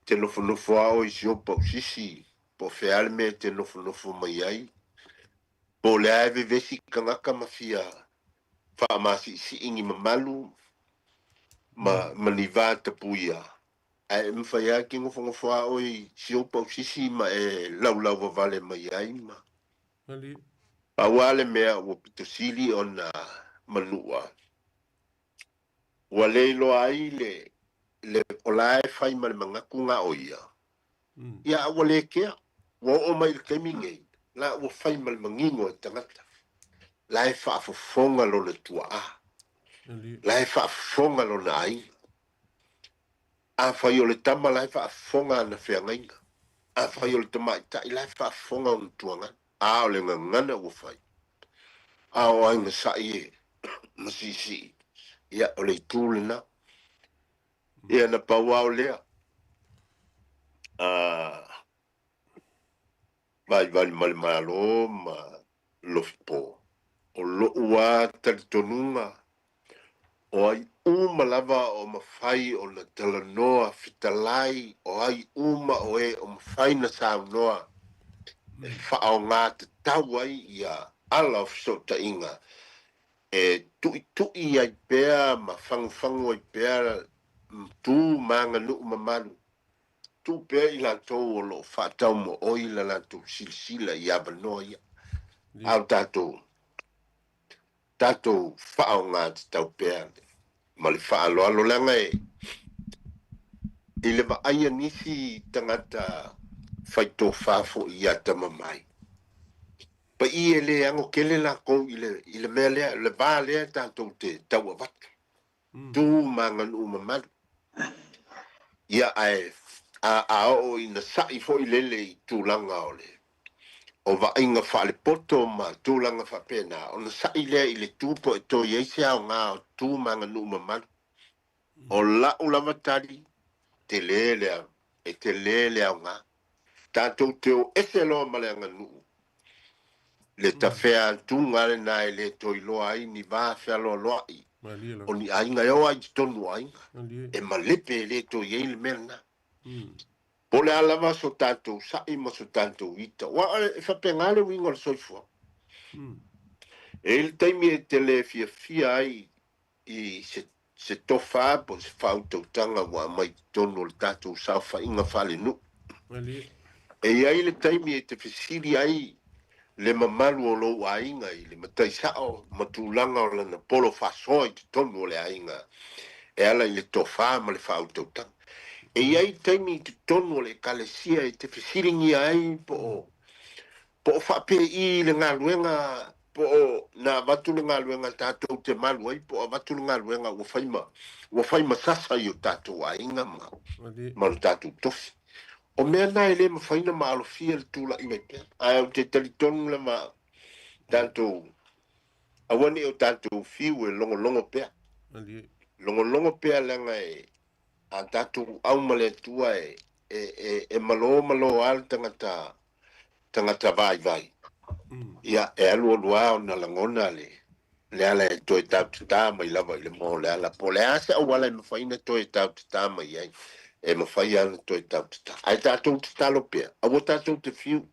L: te nofonofo lava oe i si ou pausisi po o fea le mea e te nofonofo mai ai po o le a e vevesi tagata ma fia faamasiisii ni mamalu ma, ma ni va tapuia, ae e mafai lava ke nofonofo lava oe i si ou pausisi ma e laulau vavale mai ai ma. Pau lava le mea ua pito sili ona manua, ua le iloa ai le, le, o la e fai ma le manatu na o ia, ia a ua le kea, ua oo mai i le taimi nei, la ua fai ma le manino e tagata, la e faafofoga lona tuaa, la e faafofoga lona aiga. Afai o le tama la e faafofoga ana feagaiga. Afai o le tamaitai la e faafofoga ona tuagana, a o le gagana ua fai, a o aiga sa'i e ma siisii, ia o le itu lena. Ia na pau lava o lea, a vaivai ma le Malo ma Lofipo. O lo'u lava talitonuga, o ai uma lava o mafai ona talanoa fetalai, o ai uma o e o mafai na saunoa e faaaoga tatau ai ia ala o fesootaiga e tuitui ai pea ma fagufagu ai pea tu ma aganuu mamalu, tuu pea i latou o lo o faataumooi la latou silasila i avanoa ia, a o tatou, tatou faaaoga tatau pea ma le faaaloalo, leaga e i le vaai a nisi tagata faitofa foi ia atamamai, paia e le ano tele latou i le, i le mea lea, le va lea tatou te tau avatu, tu ma aganuu mamalu. Ia, ae a, a oo ina sa'i foi lele i tulaga o le o vaaiga faalepoto ma tulaga faapena, ona sa'i lea i le tu po e toe i ai se aoga o tu ma aganuu mamalu. O la'u lava tali, tele le, e tele le aoga. Tatou te o ese loa ma le aganuu, le tafea atuga lena e le toe iloa ai ni va fealoaloa'i o ni aiga e o ai i totonu o aiga, e malepe e le toe i ai le mea lena. Po o le a lava so tatou sa'i ma so tatou ita, aua e faapena le uiga o le soifuaga. E i ai le taimi e te le fiafia ai i se, se tofa po o se faautautaga ua aumai i totonu o le tatou saofaiga faalenuu. E i ai le taimi e te fesili ai le mamalu o lou aiga i le matai sa'o ma tulaga o lana polo faasoa i totonu o le aiga e ala i le tofa ma le faautautaga. E i ai taimi i totonu o le Ekalesia e te fesiligia ai po o, po o faapei le galuega, po o na avatu le galuega tatou te malu ai, po o avatu le galuega ua fai ma, ua fai ma sasa i o tatou aiga ma, ma lo tatou tofi. O mea na e le mafai ona maalofia le tula'i mai pea. Ae ou te talitonu lava tatou, aua ne i o tatou fiu e logologo pea. Logologo pea leaga e, a tatou au ma le Atua e, e, e, e malo malo lava le tagata, tagata vaivai. Ia, e alualu lava ona lagona le, le ala e toe tautatā mai lava i le moa o le ala. Po o le a se auala e mafai ona toe tautatā mai ai, e mafai lava ona toe tautatā. Ae tatou tatalo pea, aua tatou te fiu,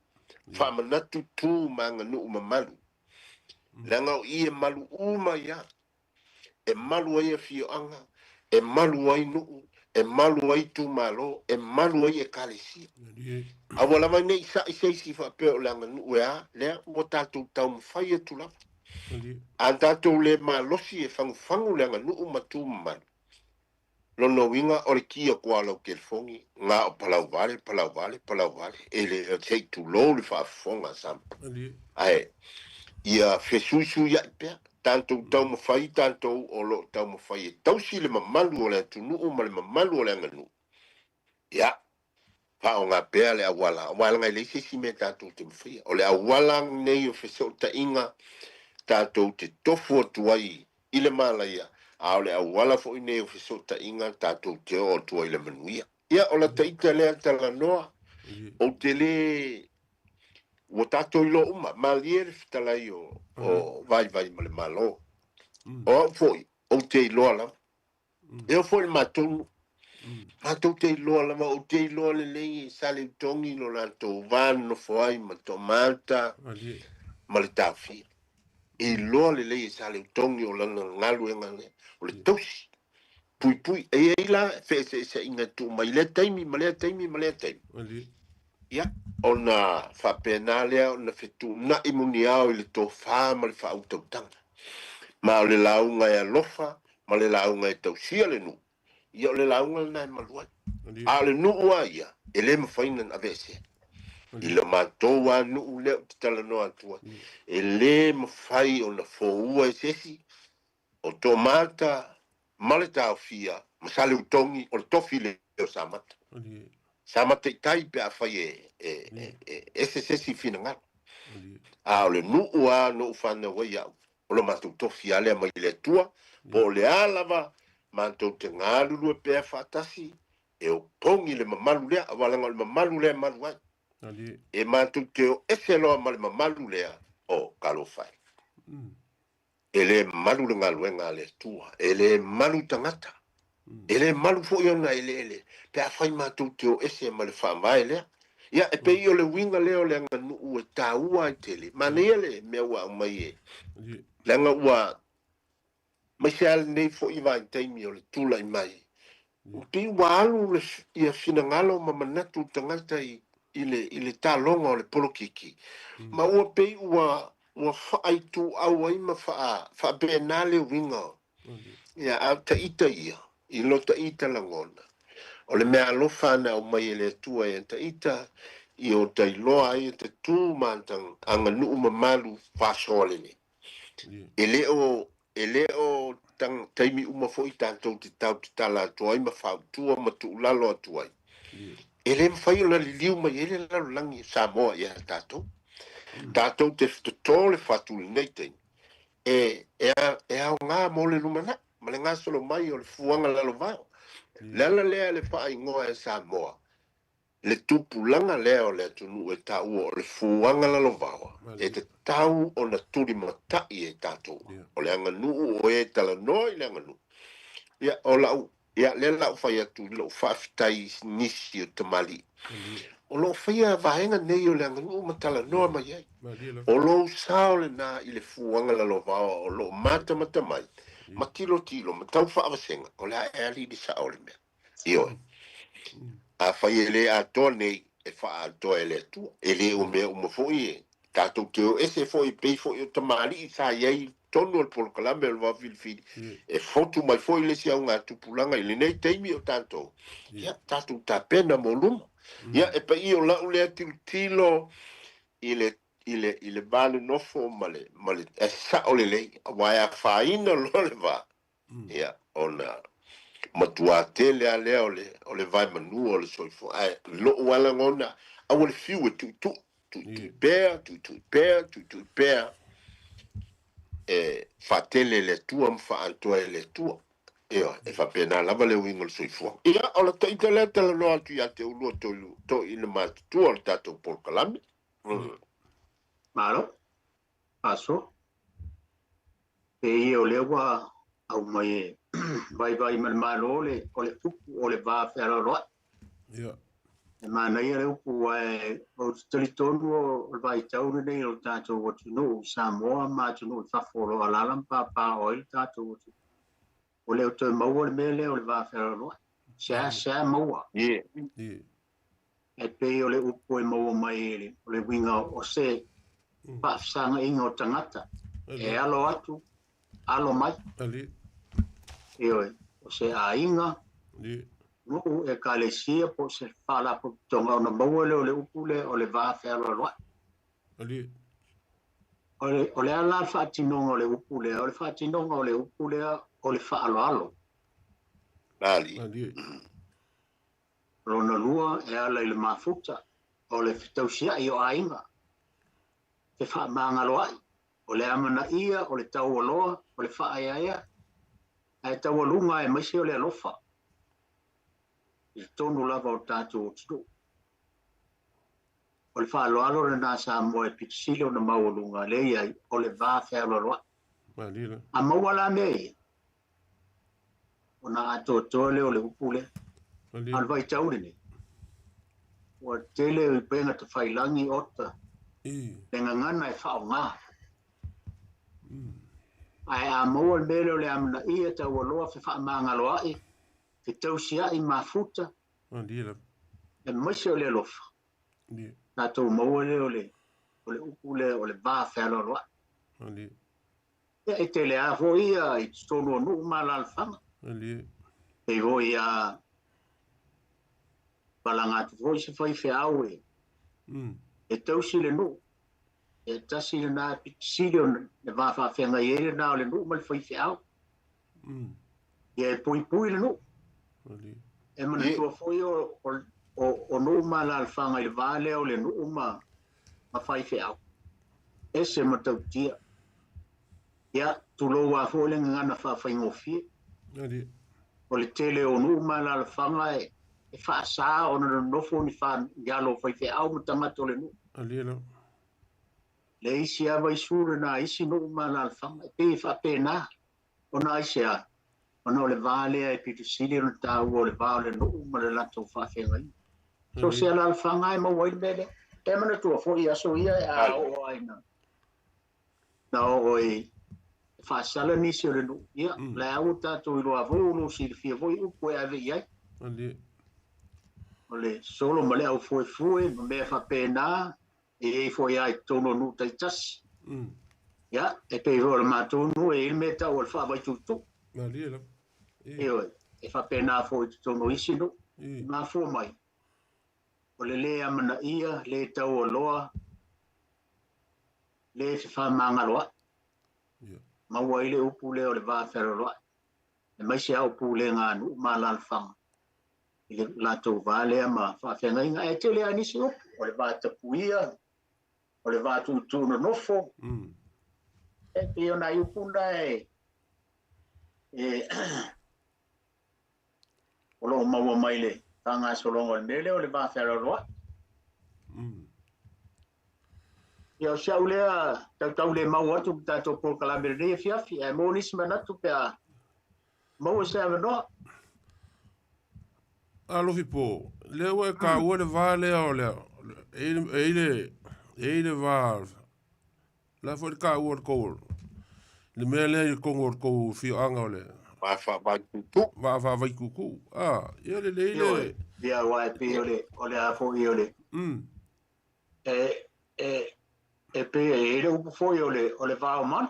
L: faamanatu tu ma aganuu mamalu, leaga o i e malu uma ai lava. E malu ai afioaga, e malu ai nuu, e malu ai itumalo, e malu ai ekalesia. Aua lava ne i sa'i se isi faapea o le aganuu e a, lea ua tatou taumafai atu lava. A tatou le malosi e fagufagu le aganuu ma tu mamalu, lona uiga o le ki atu lava o lau telefoni, na o palauvale, palauvale, palauvale, e le, se i tulou le faafofoga a Samoa. Ae ia fesuisuia'i pea. Tatou taumafai tatou o lo o taumafai e tausi le mamalu o le atunuu ma le mamalu o le aganuu. Ia, faaaoga pea le auala, aua leaga e leai se isi mea tatou te mafaia. O le auala lenei o fesootaiga tatou te tofu atu ai i le malaia, a o le auala foi lenei o fesootaiga tatou te oo atu ai i le manuia. Ia, o lata ita lea talanoa, ou te le Ua tatou iloa uma, malie le fetalai o, o Vaivai ma le Malo. O au foi, ou te iloa lava. E oo foi i le matou nuu. Matou te iloa lava, ou te iloa lelei e Saleutogi lo latou va nonofo ai ma Toamata ma le Taofia. E iloa lelei e Saleutogi o lana galuega lea, o le tausi, puipui. E i ai la feeseeseaiga e tuu mai i lea taimi ma lea taimi ma lea taimi. Ia, ona faapena lea ona fetuunai muniao i le tofa ma le faautautaga. Ma o le lauga e alofa ma le lauga e tausia le nuu, ia o le lauga lena e malu ai. A o le nuu lava ia, e le mafai ona aveesea. I lo matou lava nuu lea ou te talanoa atu ai, e le mafai ona foua e se isi, o Toamata ma le Taofia ma Saleutogi o le tofi lea o Samata. Sa mataitai pe afai e, e, e, e ese se isi finagalo. A o le nuu lava na ou fanau ai au, o lo matou tofi lava lea mai le Atua, po o le a lava matou te galulue pea faatasi, e opogi le mamalu lea, aua leaga o le mamalu lea e malu ai. E matou te o ese loa ma le mamalu lea, o, talofa e. E le malu le galuega a le Atua, e le malu tagata, e le malu foi ona eleele, pe afai matou te o ese ma le Faavae lea. Ia, e pei o le uiga lea o le aganuu e taua ai tele. Manaia le mea ua aumai e, leaga ua, aemaise lava lenei foi vaitaimi o le tulai mai, ua pei ua alu le, ia finagalo ma manatu o tagata i, i le, i le taloga o le polokiki, ma ua pei ua, ua faaituau ai ma faa, faapena le uiga o, ia, a o taita ia, i lo taita lagona, o le mea alofa na aumai e le Atua ia taita, ia o ta iloa ai e te tu ma ta aganuu mamalu faasoa lelei. E le o, e le o taimi uma foi tatou te tau tatala atu ai ma fautua ma tuulalo atu ai. E le mafai ona liliu mai ai le lalolagi o Samoa ia tatou. Tatou te toto le fatu i lenei taimi e, e, e aoga mo le lumanai ma le gasolo mai o le fuaga lalovao. Le ala lea le faaigoa e Samoa, le tupulaga lea o le atunuu e taua o le fuaga lalovaoa, e tatau ona tulimatai e tatou. O le aganuu o e talanoa i le aganuu. Ia, o lau, ia, lea la ou fai atu i lou faafetai i nisi o tamalii, o lo o faia vaega nei o le aganuu ma talanoa mai ai. O lou sao lena i le fuaga lalovaoa o lo o matamata mai, ma tilotilo, ma tau faavasega, o le a e ali i le sao o le mea. Ioe. Afai e le atoa nei, e faaatoa e le Atua. E le o mea uma foi e tatou te o ese foi, pei foi o tamalii sa i ai i totonu o le polokalame o le Vao Filifili, e fotu mai foi le isi augatupulaga i lenei taimi o tatou, ia, tatou tapena mo luma. Ia, e paia o lau lea tilotilo i le i le i le va nonofo ma le ma le e sao lelei, aua e afaina loa le va, Ia, ona matuā tele lava lea o le, o le vaemanua o le soifua. Ae i lou lava lagona, aua le fiu e tuitui, tuitui pea, tuitui pea, tuitui pea, e faatele e le Atua ma faaantoa e le Atua. Ioe, e faapena lava le uiga o le soifua. Ia, o la ita lea talanoa atu ia te oulua toeaina matutua o le tatou polokalame.
K: Malo. Aso. Pei o lea ua aumai e vaivai ma le Malo le, o le upu o le va fealoaloai.
J: Ia.
K: E manaia le upu ae ou te talitonu o le vaitau lenei o le tatou atunuu Samoa ma atunuu i fafo o lo o alaala ma papaaao ai le tatou atunuu. Ua le o toe maua le mea lea o le va fealoaloai. Seasea maua.
L: Ia.
K: E pei o le upu e maua mai o le uiga o se faafesagaiga o tagata e alo atu, alo mai. Ioe, o se aiga, nuu, ekalesia po o se faalapotopotoga ona maua lea o le upu lea o le va fealoaloai. O le a la le faatinoga o le upu lea? O le faatinoga o le upu lea o le faaaloalo. Lona lua, e ala i le mafuta, o le fetausia'i o aiga, fefaamagaloa'i, o le amanaia, o le taualoa, o le faaeaea, ae taualuga aemaise o le alofa i totonu lava o le tatou atunuu. O le faaaloalo lena Samoa e pito sili ona maualuga lea i ai o le va fealoaloa'i. A maua la mea ia, ona atoatoa lea o le upu lea. A o le vaitau lenei, ua tele o upega tafailagi ota le gagana e faaaoga. Ae a maua le mea lea o le amanaia taualoa fefaamagaloa'i, fetausia'i mafuta, aemaise o le alofa, tatou maua lea o le upu lea o le va fealoaloa'i. Ia, e tele lava foi ia i totonu o nuu ma alaalafaga. Pei foi a palaga atu foi se faifeau e tausi le nuu. E tasi lena e pito sili ona le va faafeagai ai lena o le nuu ma le faifeau. Ia e puipui le nuu. E manatua foi o o nuu ma alaalafaga i le va lea o le nuu ma faifeau. Ese matautia. Ia, tulou lava foi le gagana faafaigofie. O le tele o nuu ma alaalafaga e faasā ona nonofo ni i alo o faifeau ma tagata o le nuu. Le isi lava isu lena isi nuu ma alaalafaga, e pei e faapena ona aisea, ona o le va lea e pito sili ona taua o le va o le nuu ma le latou faafeagaiga. So se alaalafaga e maua ai le mea lea. E manatua foi aso ia a oo ai na oo i faasala nisi o le nuu. Ia, le au tatou iloa foi o lo silafia foi upu e ave i ai. O le solo ma le au fuefue ma mea faapena e i ai foi lava i totonu o nuu taitasi. Ia, e pei foi o le matou nuu e i ai le mea e tau o le faavaitutu. Ioe, e faapena foi i totonu o isi nuu. E mafua mai, o le lē amanaia, lē taualoa, lē fefaamagaloa'i. Maua ai le upu lea o le va fealoaloa'i. Aemaise lava o pulega a nuu ma alaalafaga i le latou va lea ma faafeagaiga. Ae tele lava nisi upu, o le va tapuia, o le va tuutuu nonofo. E pei o nai upu na e o lo o maua mai le faagasologa o le mea lea o le va fealoaloa'i. Ia, o si au lea tautau le mau atu le tatou polokalame lenei afiafi, ae maua nisi manatu pe a maua se avanoa.
J: Alofi po, lea ua e taua le va lea o le e i le e i le va la foi le taua o le tou le mea lea i totonu o le tou afioaga o le
L: Va faavaitutu.
J: Va faavaitutu. Ah, ia lelei le.
K: Ia, aua e pei o le o le a foi o le e e e pei e i ai le upu foi o le o le va o manu.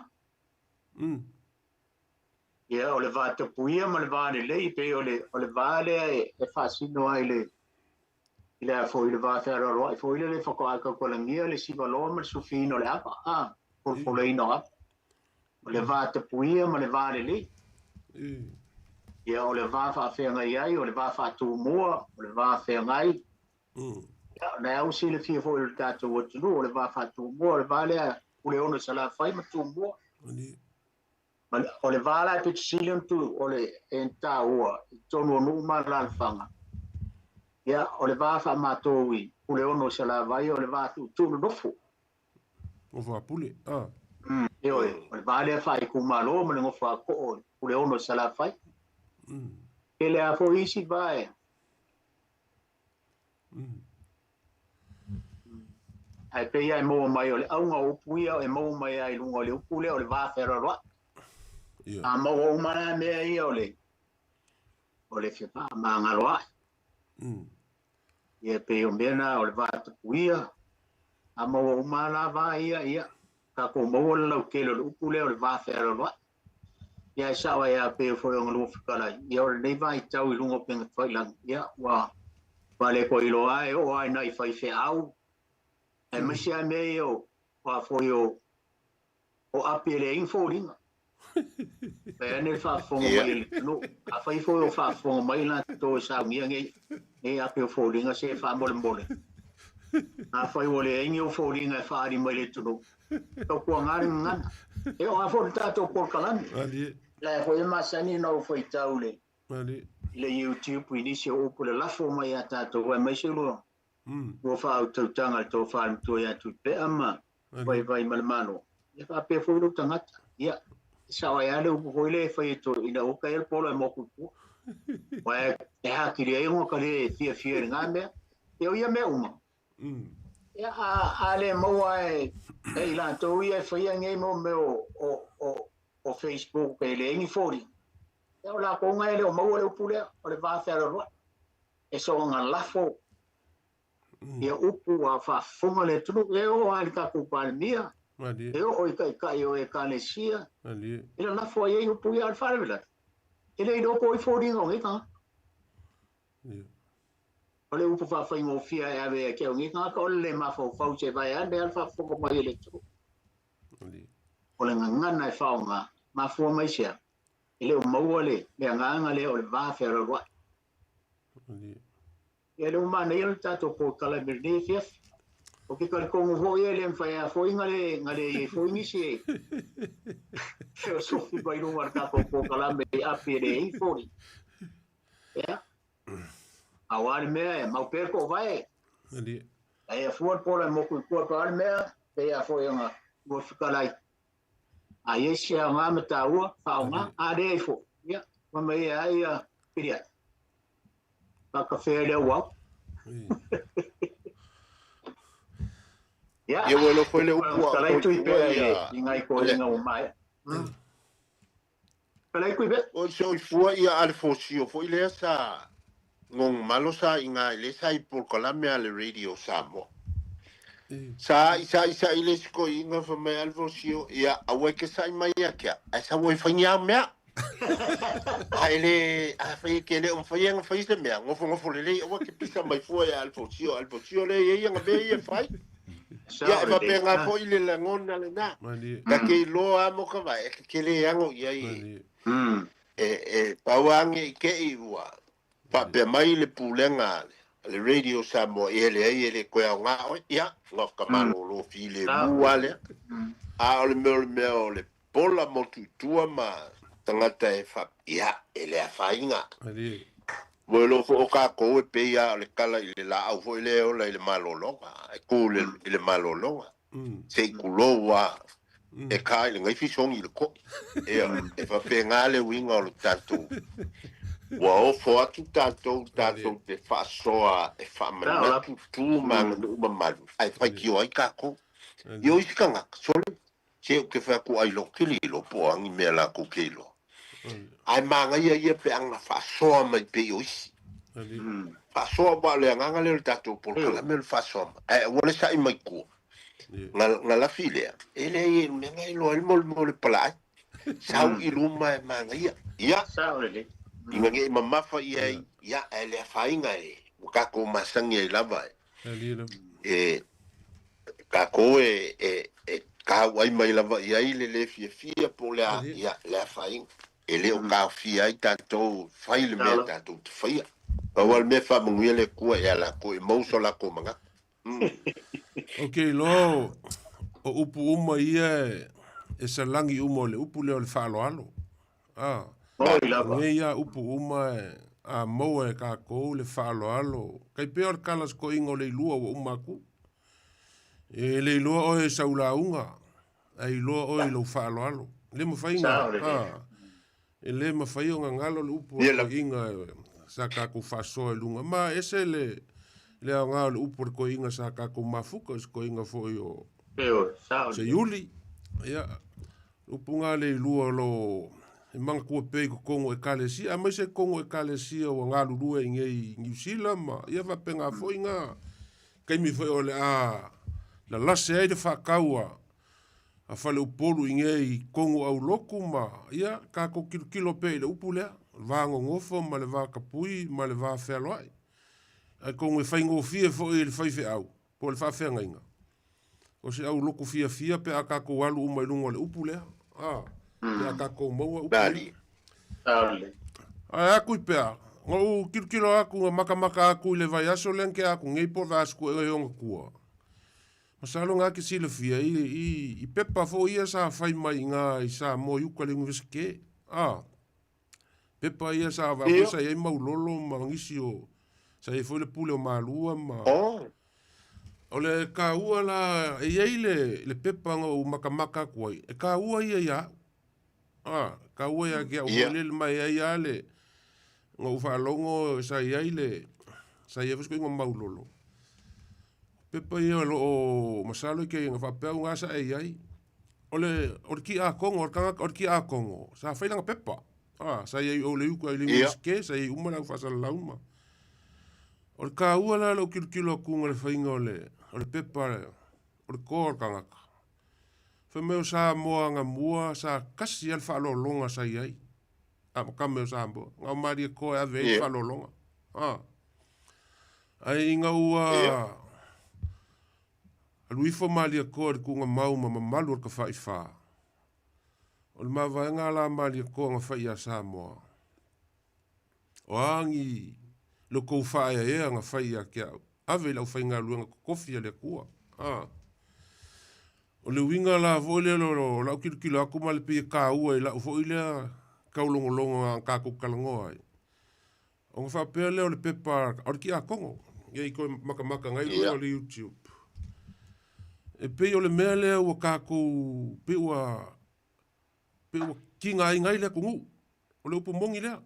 K: Ia, o le va tapuia ma le va lelei, pei o le o le va lea e faasino ai le i le a foi le va fealoaloa'i foi lele faatoa tautalagia le sivaloa ma le sufiina o le ava, a polopoloina o ava. O le va tapuia ma le va lelei. Ia, o le va faafeagai ai, o le va faatumua, o le va feagai. Ia, na au silafia foi o le tatou atunuu, o le va faatumua, o le va lea Puleono i Salafai ma Tumua. O le va la e pito sili ona tu o le e taua i totonu o nuu ma alaalafaga. Ia, o le va faamatou i Puleono i Salafai, o le va tuutuu nonofo.
J: Nofo a pule, ah.
K: Ioe, o le va lea faaitumalo ma le nofo a koo i Puleono i Salafai. Tele lava foi isi va e. Ae pei lava e maua mai o le auga o upu ia e maua mai lava i luga o le upu lea o le va fealoaloa'i. A maua uma la mea ia o le o le fefaamagaloa'i. Ia pei o mea na o le va tapuia. A maua uma la va ia, ia tatou maua le lautele o le upu lea o le va fealoaloa'i. Ia e sao ai lava pei foi o galua fetalai. Ia o lenei vaitau i luga o upega tafailagi, ia ua le toe iloa e oo lava i nai faifeau, aemaise lava mea ia o a foi o api e leai ni foliga. Vaeane le faafofoga mai a le atunuu. Afai foi o faafofoga mai latou e saunia nei api o foliga, se faamolemole. Afai ua leai ni ou foliga e faaali mai le atunuu, tautuaga le gagana. E oo lava foi i le tatou polokalame. La e foi e masani ona ou faitau i le YouTube i nisi o upu le lafo mai ia tatou, aemaise lua faautautaga i le tofa matua ia Tuipea ma Vaivai ma le Malo. Ia faapea foi lou tagata. Ia, e sao ai lava le upu foi lea e fai e toeaiina uka ia le polo e moku i tua. Aua e hatili ai ona ka le fiafia i lena mea. Ia o ia mea uma. Ia a le maua e i latou ia e faia nei mo mea o Facebook e leai ni foliga. Ia o latou na e le o maua le upu lea o le va fealoaloa'i. E soona lafo ia upu a faafofoga le atunuu. E oo lava i le tatou Palemia, e oo i taitai o Ekalesia, e lalafo ai ai upu ia. A o le faalavelave, e le iloa po o ai foliga o nei tagata. O le upu faafaigofie e ave ia te au nei tagata o le le mafaufau se vaeane lava le faafofoga mai e le atunuu. O le gagana e faaaoga, mafua mai sea, e le o maua le agaga lea o le va fealoaloa'i. Ia lea ua manaia le tatou polokalame i lenei afiafi. O ke talitonu foi e le mafai lava foi na le na le i ai foi nisi e feosofi mai luga o le tatou polokalame i api e leai ni foliga. Ia, aua le mea e mau pea le toovae. Ae afua le pola e motu i tua pau le mea, pei lava foi ona lua fetalai. A i ai se aoga ma taua, faaaoga, a leai foi, ia, fai mai e a ia pili atu. Faatafea i le auau. Ia,
L: Ia ua iloa foi le upu a o
K: Fetalai Tuipea i
L: soifua
K: i nai toeaiina ua maea. Fetalai Tuipea.
L: O soifua ia a le fosio foi lea sa gogomalo sa i ina i le sa i polokalame a le Radio Samoa. Sa isaisai le isi toeaina fai mai a le fosio, ia aua e te sai mai ia te au, ae sau ai fai ni au mea. A e le, afai e te le o mafai ona fai se mea, nofonofo lelei aua e te pisa mai fua ia Alfosio, Alfosio lea e i ai ana mea ia e fai. Ia e faapena foi le lagona lena. Ta te iloa lava mo ka vae, e tetele ano i ai e, e pau lava ne i te i ua faapea mai le pulega a le Radio Samoa, ia e leai e le toe aoga oe. Ia, na ka malolo filemu lava lea. A o le mea o le mea o le pola motu i tua ma tagata e fa, ia, e le afaina. Ua iloa foi o tatou e pei lava o le tala i le laau foi lea e ola i le malologa, e tu i le malologa, se i tulou lava, e ka i le gaifi sogi i le koʻi. Ioe, e faapena le uiga o le tatou, ua ofo atu tatou tatou te faasoa e faamanatu tu ma aganuu mamalu, ae faitio ai tatou. Ia o isi tagata, sole, Se ou te fai atu ai loa, ke lilo po o a ni mea latou ke iloa. Ae manaia ia pe ana faasoa mai pei o isi. Faasoa aua o le agaga lea o le tatou polokalame o le faasoa mai. Ae aua le saʻi mai tua. Na, na lafi lea, e leai e mea na iloa ai le mea o le palaai. Sau i luma e manaia. Ia, ina ne i mamafa i ai, ia, ae le afaina e, ua tatou masani ai lava e. E tatou e, e, e tauai mai lava i ai le lē fiafia po o le a, ia, le afaina. E le o taofia ai tatou fai le mea tatou te faia. Pau lava le mea faamanuia le Atua ia latou e maua so latou manatu.
J: Ou te iloa o upu uma ia e salagi uma o le upu lea o le faaaloalo. A, nei a upu uma e a maua e kākou le faaaloalo. Kai pea o le kala skoinga o le ilua ua uma aku. E le iloa oe e sau lauga, a iloa oe i lou faaaloalo. Le mafai nga, a, e le mafai ona galo le upu o le koiinga sa kākou faasoa i luga. Ma ese le, le aoga o le upu o le koiinga sa kākou mafuka, o se koiinga foi o Seiuli. Ia, Upu ga le ilua o lo o e manatua pea i totonu o Ekalesia, aemaise i totonu o Ekalesia ua galulue i inei i Niu Sila ma ia faapena foi ga taimi foi o le a lalase ai le faatau a Faleupolu i inei i totonu o aulotu ma ia tatou tilotilo pea i le upu lea, o le va nonofo ma le va tapui ma le va fealoai. Atonu e faigofie foi i le faifeau po o le faafeagaiga, o se au lotu fiafia pe a tatou alu uma i luga o le upu lea, a, pe a tatou maua upu ia. Ae aku i pea, na ou tilotilo aku, na makamaka aku i le vaiaso lea na tea aku nei po o le vaiaso atu ea i ona tua. Masalo na te silafia i, i, i pepa foi ia sa fai mai i ina i Samoa i uka i le Iunivesite, a. Pepa ia sa vaai foi sa i ai Maulolo ma nisi o sa i ai foi le pule o Malua ma
L: Oh.
J: O le taua la e i ai le le pepa na ou makamaka atu ai, e taua ia ia au. A, taua ia te au foi lele ma e i ai lava le na ou faalogo sa i ai le sa i ai foi si toeaina o Maulolo. Pepa ia o lo o masalo e te na faapea au na sa e i ai. O le, o le tiakono, o le tagata, o le tiakono, sa fai lana pepa. A, sa i ai o le uka i le Universite, sa i ai uma le au faasalalau ma. O le taua la lou tilotilo atuga i le faiga o le, o le pepa, o le toa o le tagata. Fai mai o Samoa anamua, sa tasi lava le faaaloaloga sa i ai. A ma tame o Samoa. Na o Malietoa e ave ai le faaaloaloga. A. Ae ina ua Alu ifo Malietoa i le tuugamau ma mamalu o le Tafaifa. O le mavaega la a Malietoa na fai ia Samoa, o a ni Lo kou faaeaea na fai ia te au, ave i le aufaigaluega totofi a le Atua. A. O le uiga la foi lea o lau tilotilo atu ma le pei e taua i lau foi lea taulogologo na tatou talanoa ai. Ona faapea lea o le pepa o le tiakono, ia i toe matamata nei i luga o le YouTube. E pei o le mea lea ua tatou, pei ua, pei ua tigaina ai le atunuu. O le upu moni lea.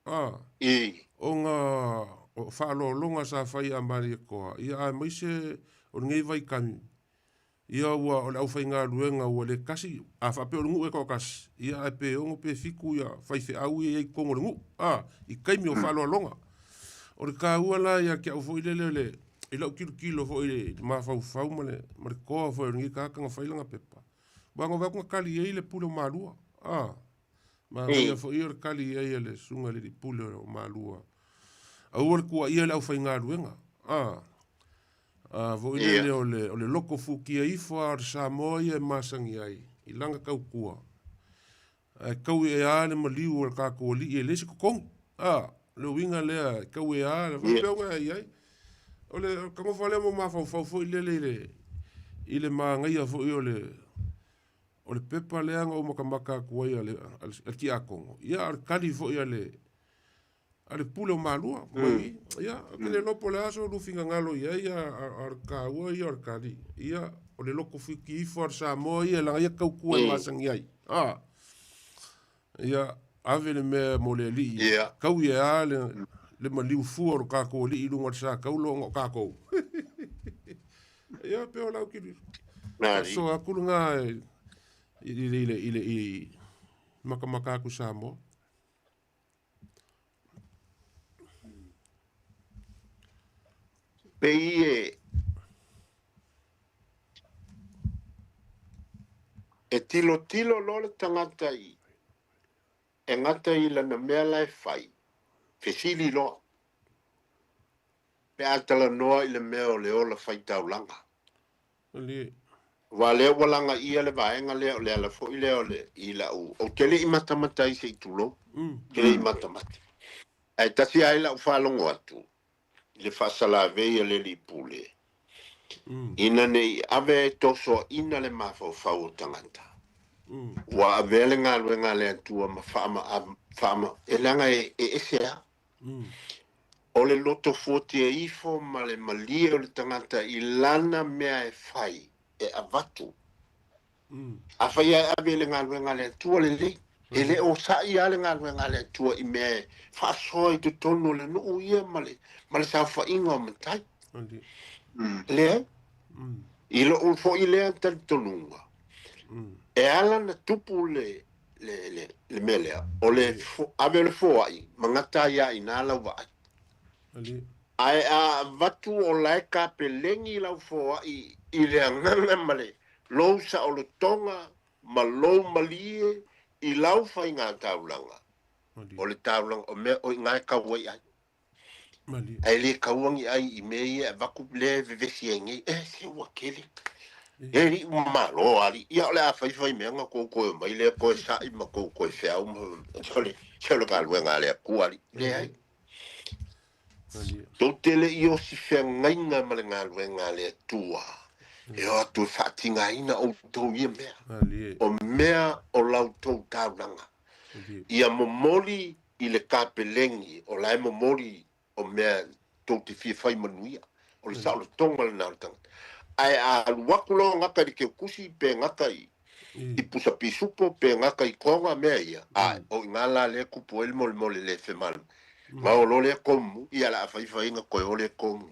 J: A, ona o faaaloaloga sa fai ia Malietoa, ia aemaise o lenei vaitami, ia ua o le aufaigaluega ua le tasi, a faapea o le nuu e toatasi, ia ae pe 6 pe 7 ia faifeau ia e i ai i totonu o le nuu, a, i taimi o faaaloaloga. O le taua la ia te au foi lele le, i lau tilotilo foi i le mafaufau ma le, ma le toa foi o lenei tagata na fai lana pepa, aua na vaai atu na tali i ai le pule o Malua, a. Manaia foi ia o le tali i ai a le susuga i le alii pule o Malua. Aua le tuuaia le aufaigaluega. A, a foi lele o le, o le loto futia ifo lava o le Samoa ia e masani ai i lana tautua. Ae tau ea le maliu o le tatou alii e leai se totogi. A, le uiga lea, e tau ea le faapea ona e i ai. O le tagofa lea mo mafaufau foi lele i le, i le manaia foi o le, O le pepa lea na ou matamata atu ai a le, a le tiakono, ia a o le tali foi a le, a le pule o Malua, mai, ia, ou te le iloa po o le a so lufinagalo i ai, a, a, a o le taua ia o le tali, ia, o le loto whiti ifo a le Samoa ia, leaga ia tautua e masani ai, a, ia, ave le mea mo le alii, kau ia a le, le maliu fua o le tatou alii i luga o le sa taulo ona o tatou. Ia, pe o lau kili. Faasoa atu lena i le, i le, i le, i makamaka atu Samoa.
L: Pei e e tilotilo loa le tagata i e gata i lana mea la e fai, fesili loa. Pe a talanoa i le mea o le ola faitaulaga. Aua o lea ua lagaia le vaega lea, o le ala foi lea o le, i lau, ou te le i matamata ai se i tulou, ou te le i matamata. Ae tasi lava i lau faalogo atu i le faasalavei a le alii pule, ina ne i ave e tosoaina le mafaufau o tagata, ua avea le galuega a le Atua ma faama, faama, e leaga e ese lava. O le loto fuatia ifo ma le malie o le tagata i lana mea e fai, e avatu. Afai e ave i le galuega a le Atua lelei, e le o sa'i lava le galuega a le Atua i mea e faasoa i totonu o le nuu ia ma le, ma le saofaiga o matai. Leai. I lo'u foi lea talitonuga, e ala ona tupu le, le, le, le mea lea, o le ave o le foai ma gata ai lava i ina lau vaai. Ae a avatu o la e kapelegi lau foai i le agaga ma le lou saolotoga ma lou malie i lau faiga taulaga, o le taulaga, o mea o i ina e kau ai ai. Ae le kaua ni ai i mea ia e avatu lea e vevesi ai nei, e se ua tele. E alii ua malo alii. Ia o le a fai fai mea na tou toe omai lea toe sa'i ma tou toe feau ma se o le, se o le galuega a le Atua alii. Leai. Tou te le i osi feagaiga ma le galuega a le Atua e o atu e faatigaina outou ia mea. O mea o la outou taulaga. Ia momoli i le kapelegi o la e momoli o mea tou te fia fai manuia. O le saolotoga lena o le tagata. Ae a alu atu loa gata i le keukusi pe gata i i pusa pisupo pe gata i koga mea ia, a o i ina la lea e tupu ai le molemole le femalu. Ma o loa lea komu, ia o le a fai faiga toe o lea komu.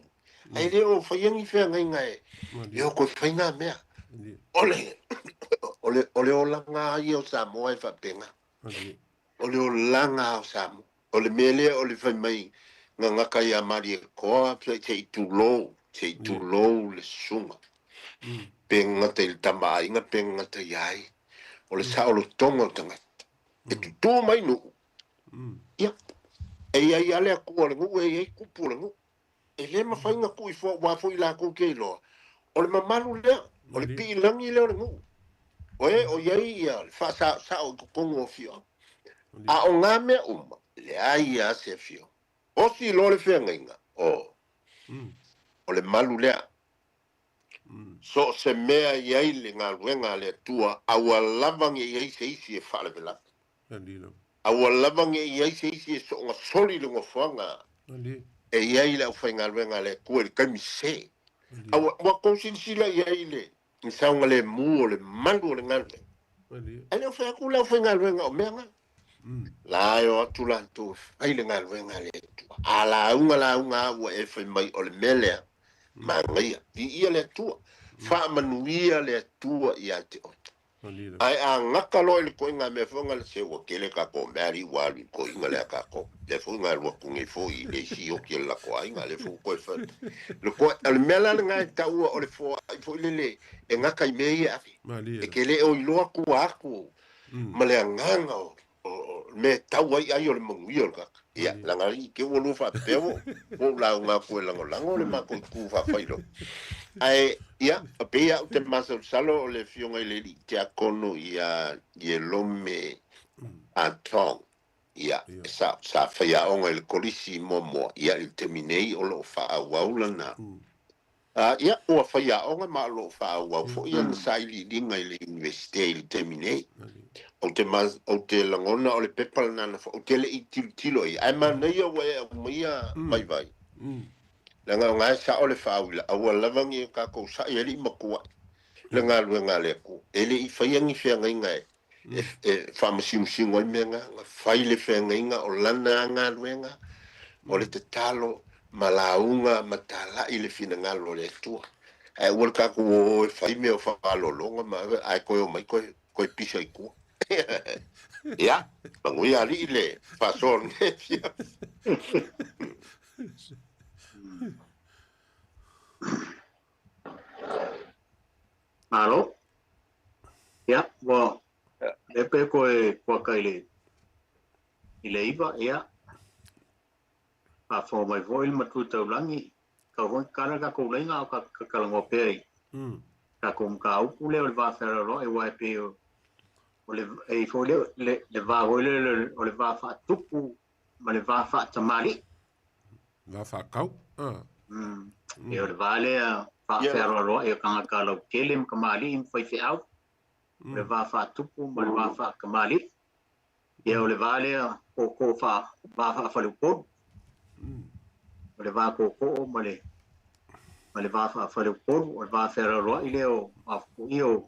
L: Ae le o faia ni feagaiga e e o toe fai nā mea. O le o le o le olaga ia o Samoa e faapena. O le olaga o Samoa. O le mea lea o le fai mai na gata ia Malietoa se i tulou, se i tulou le susuga. Pe gata i le Tama a Aiga pe gata ia ai. O le saolotoga o le tagata. E tutū mai nuu. Ia, e i ai lava le Atua o le nuu, e i ai tupu o le nuu. E le mafai ona tuu i fua aua foi latou te iloa, o le mamalu lea, o le piilagi lea o le nuu. O e o i ai ia le faasaosao i totonu o afioaga. A o na mea uma, leai lava se afioaga. Osi loa le feagaiga, o, o le malu lea. So o se mea i ai le galuega a le Atua, aua lava ne i ai se isi e faalavelave. Aua lava ne i ai se isi e soogasoli le nofoaga e i ai le aufaigaluega a le Atua i le taimi sese. Aua, ua tou silasila i ai i le saogalemu o le malu o le galuega. Ae le o fai atu le aufaigaluega o mea na. La e o atu latou e fai le galuega a le Atua. A lauga lauga lava ua e fai mai o le mea lea, manaia. Viia le Atua. Faamanuia le Atua ia te oe. Ae a gata loa i le toega mea foi na se ua tele tatou mea alii ua alu i le toeaina lea tatou. Lea foi na alu atu nei foi i le isi oti o le latou aiga lea foi ua toe fai. Le toe, o le mea la lena e taua o le foai foi lele e gata i mea ia e ave. E te le o iloa tua atu ma le agaga o o le mea e tau ai ai o le manuia o le tagata. Ia, leaga i te ua lua faapea ua ou lauga atu e lagolago le matou itu faafailolo. Ae, ia, pei lava ou te masalosalo o le Afioga i le Alii Tiakono ia Ierome Tong, ia, sa, sa faiaoga i le Kolisi muamua, ia, i le taimi nei o lo o faaauau lana Ia, ua faiaoga ma o lo o faaauau foi ana sailiiliga i le Iunivesite i le taimi nei. Ou te ou te lagona o le pepa lena na ou te le i tilotilo i ai, ae manaia ua e aumaia Vaivai, leaga o na e sao le faauila, aua lava ne i o tatou sa'i alii ma tuai le galuega a le Atua. E le i faia ni feagaiga e e faamasimusinu ai mea na, na fai le feagaiga o lana galuega, o le tatalo ma lauga ma tala'i le finagalo o le Atua. Ae aua le tatou o e fai mea o faalologa ma ae toe omai toe toe pisa i tua. Ia, manuia alii le faasoa o lenei afiafi.
K: Malo. Ia, ua lea pe koe kuaka i le i le 9, ia. Faafofoga mai foi le Matua Taulagi, kau foi kala takou laina a o ka talanoa pea i takou mataupu lea o le va fealoaloai aua e pei o le e i foi le le va foi lea o le va faatupu ma le va faatamalii.
J: Va faakau.
K: E o le va lea faafealoaloai o tagata lautele ma tamalii ma faifeau, o le va faatupu ma le va faatamalii. Ia o le va lea koko fa va faafaleupolu. O le va koko ma le va faafaleupolu, o le va fealoaloai lea o afuia o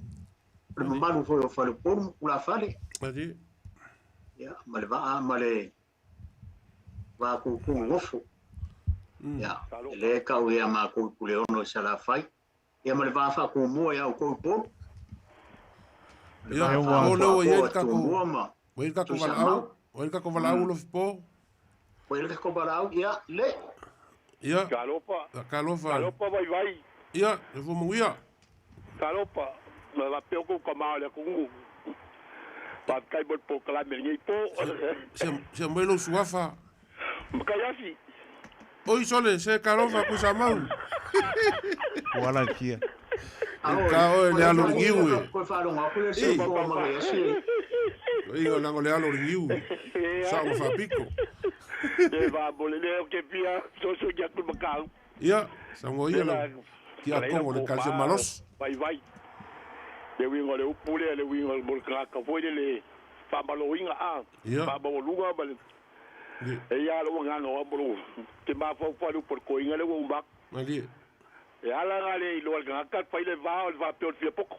K: le mamalu foi o faleupolu ma tulafale. Ia ma le vaa ma le va kukū nofo. Ia, e le kau ia makou i Puleono i Salafai. Ia ma le va faatumua ia outou i Upolu.
J: Ia, o lea ua i ai le tatou, ua i ai le tatou valaau, ua i ai le tatou valaau Alofipo.
K: Ua i ai le tatou valaau, ia, le.
J: Ia.
M: Talofa.
J: Talofa.
M: Talofa Vaivai.
J: Ia, le fua manuia.
M: Talofa, na faapea outou tama o le atunuu. Faafetai mo le polokalame i lenei po.
J: Sia mai lou suafa.
M: Makaiasi.
J: Oi sole, se talofa Tuisamau.
C: Ua ala i fia.
J: Ka oe le alo o le niu e.
K: Koe faalogo atu le soifua Makaiasi e.
J: Oi o lango le alo o le niu. Sao ma faapito.
M: E va mo le leo ke fia soso ia ku makau.
J: Ia, saunoa ia lau tiakono o le Ekalesia Malosi.
M: Vaivai. Le uiga o le upu lea, le uiga mo le tagata foi lele faamaloina a faamaualuga ma le e ia lou agaga o amo lou te mafaufau i le upu o le toeaina lea ua uma atu.
J: Malie.
M: E ala na le iloa e le tagata le fai le va o le faapea o le fia poto.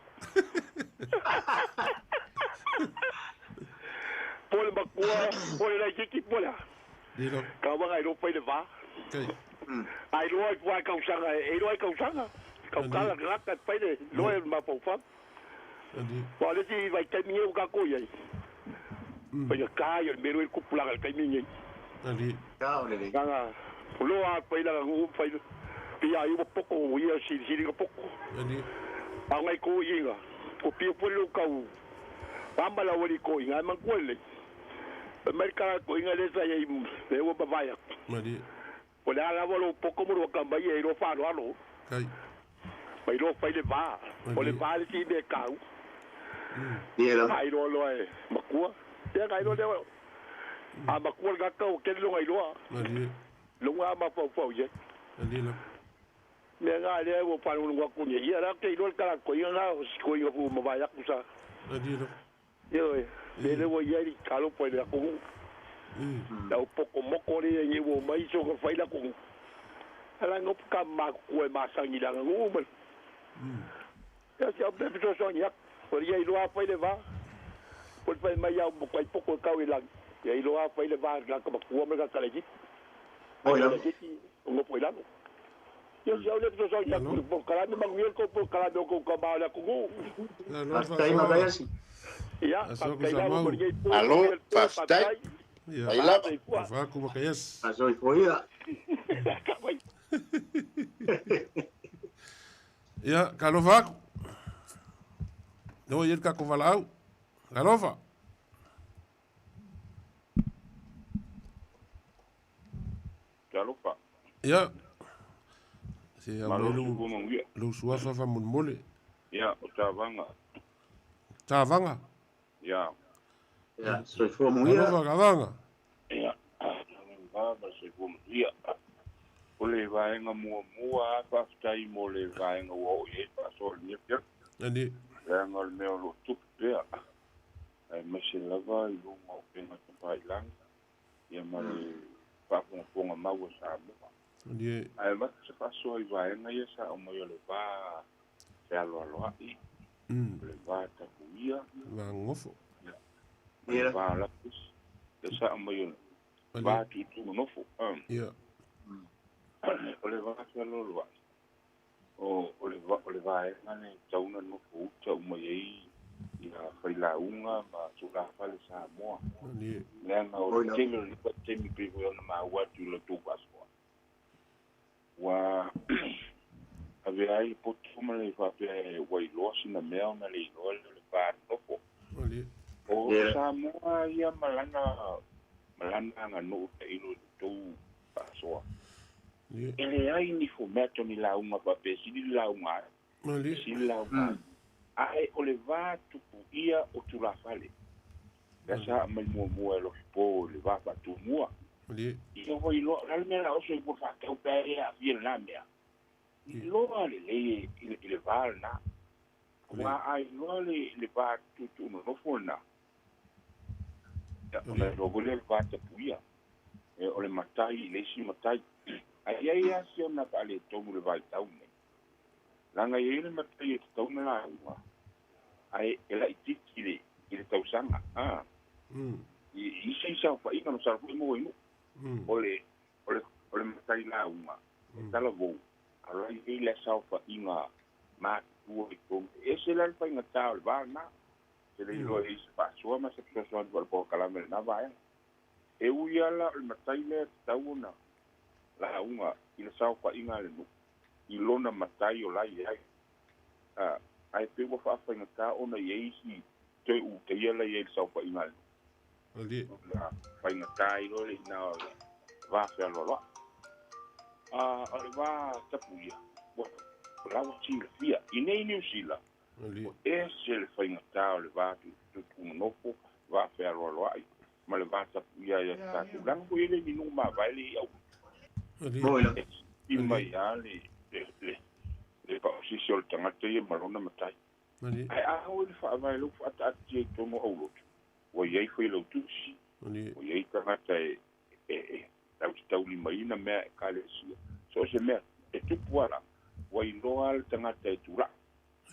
M: Po o le matua, po o le laitiiti, po o le a. Kau aga iloa fai le va. A iloa i tua i tausaga, e iloa i tausaga. Tautala tagata e fai le iloa e mafaufau. Aua o le isi vaitaimi nei ua tatou i ai, faigata ia o le mea lea ua i ai le tupulaga i le taimi lenei. Leaga loa fai lana nuu ma fai pei a ia ua poto ia silisili na poto. A o nai toeaiina, ua pia foi le tau ama le aualii toeaiina ae manatua lelei. Fai mai le tala a le toeaina lea sa i ai lea ua mavae atu. O le a lava lou poto ma lou atamai e iloa faaaloalo. Ma iloa fai le va. O le va le isi mea e taua. Faailoa loa e matua. Ia na iloa lea a matua le tagata ua tele lona iloa. Luga mafaufau i ai.
J: Alila.
M: Mea na lea ua faalogologo atu nei, ia la ou te iloa le talakoiga na o sikoiga fu mavae atu sa.
J: Alila.
M: Ioe, mea lea ua i ai le talofa i le atunuu. Lau pokomoko lea i ua omai soga fai le atunuu. Ala ngopo ka matutua e masani i le aganuu ma le. Ia si au pe fesoasoani atu. Ua ia iloa fai le va. Ua fai mai au matai poto e kau i lagi. Ia iloa fai le va le tagata matua ma le tagata laitiiti. Ai le laitiiti o nofo i lalo. Ia si au le fesoasoani atu i le polokalame, manuia le tou polokalame o tou tama o le atunuu.
K: Faafetai Makaiasi.
M: Ia, faafetai lava mo lenei po,
L: Malo,
M: manuia le po,
L: faafetai.
M: faafetai.
L: Mai lava.
M: Soifua.
J: Faku Makaiasi.
K: Soifua ia.
M: Kawai.
J: Ia, talofa atu. Lea ua i ai le tatou valaau. Talofa.
N: Talofa.
J: Ia. Se au
N: Malo
J: mai lou,
N: soifua manuia.
J: lou suafa faamolemole.
N: Ia, o Tavaga.
J: Tavaga.
N: Ia.
K: Ia, soifua manuia.
J: Talofa Tavaga.
N: Ia, talofa ma le soifua manuia. O le vaega muamua lava faafetai mo le vaega ua oo i ai le faasoa i lenei afiafi.
J: Ani.
N: Leaga o le mea o lo o tupu pea, aemaise lava i luga o upega tafailagi, ia ma le faafogafoga mau a Samoa.
J: Ani.
N: Ae avatu se faasoa i vaega ia sa aumai o le va fealoaloai, o le va tapuia,
J: Va gofo.
N: ia, ma le va lapisi, lea sa aumai o le va tuutuunofo.
J: Ia.
N: O le va fealoaloai, o, o le, va, o le vaega lea e tatau ona nofo uta uma i ai ia failauga ma tulafale Samoa.
J: Ani.
N: Leaga o le tele o lenei vaitaimi pei foi ona maua atu i la outou faasoa, ua avea ai le poto ma le faapea ua iloa sina mea ona le iloa lea o le va nofo.
J: Ani.
N: O Samoa ia ma lana ma lana aganuu tailo i le tou faasoa. E leai ni format o ni lauga faapea e sili le lauga ai.
J: Mali.
N: Sili le lauga ai. Ae o le va tupuia o tulafale. Lea sa aumai muamua e Lofipo i le va faatumua.
J: Mali.
N: Ia ua iloa, o le a le mea la oso i ua faatau pe a e aafia lena mea. Iloa lelei i le va lena. Aua a iloa le va tuutuunonofo lena, ia, ona iloa foi lea o le va tapuia. E, o le matai i le isi matai. Ae i ai lava si ona faaletonu i le vaitau lenei. Leaga e i ai le matai e tatau ona lauga, ae e laitiiti i le, i le tausaga. A, i isi saofaiga, masalo foi e maua i nuu. O le, o le, o le matai lauga, e talavou, a o la e i ai le saofaiga matutua i totonu. E ese la le faigata o le va lena. Ou te le iloa e i ai se faasoa ma se fesoasoani foi a le polokalame i lena vaega. E ui lava la o le matai lea e tatau ona lauga i le saofaiga a le nuu i lona matai o la e i ai. A, ae pei ua faafaigata ona i ai isi toe utaia la e i ai i le saofaiga a le nuu.
J: Ali.
N: O le a faigata ai loa le i ina o le va fealoaloai. A, o le va tapuia, ua la ua silafia. I nei Niu Sila,
J: Ali.
N: ua ese le faigata o le va tuutuunofo, va fealoaloai, ma le va tapuia ia te tatou. Leaga foi e le ni nuu mavae le i au.
J: Ali.
N: E sili mai lava le, le, le, le pausisi o le tagata ia ma lona matai.
J: Ali.
N: Ae a oo i le faavae lea ua faataatitia i totonu o aulotu, ua i ai failautusi,
J: Ali.
N: ua i ai tagata e, e, e tau te taulimaina mea e ekalesia. So o se mea e tupu ala, ua iloa le tagata e tulai.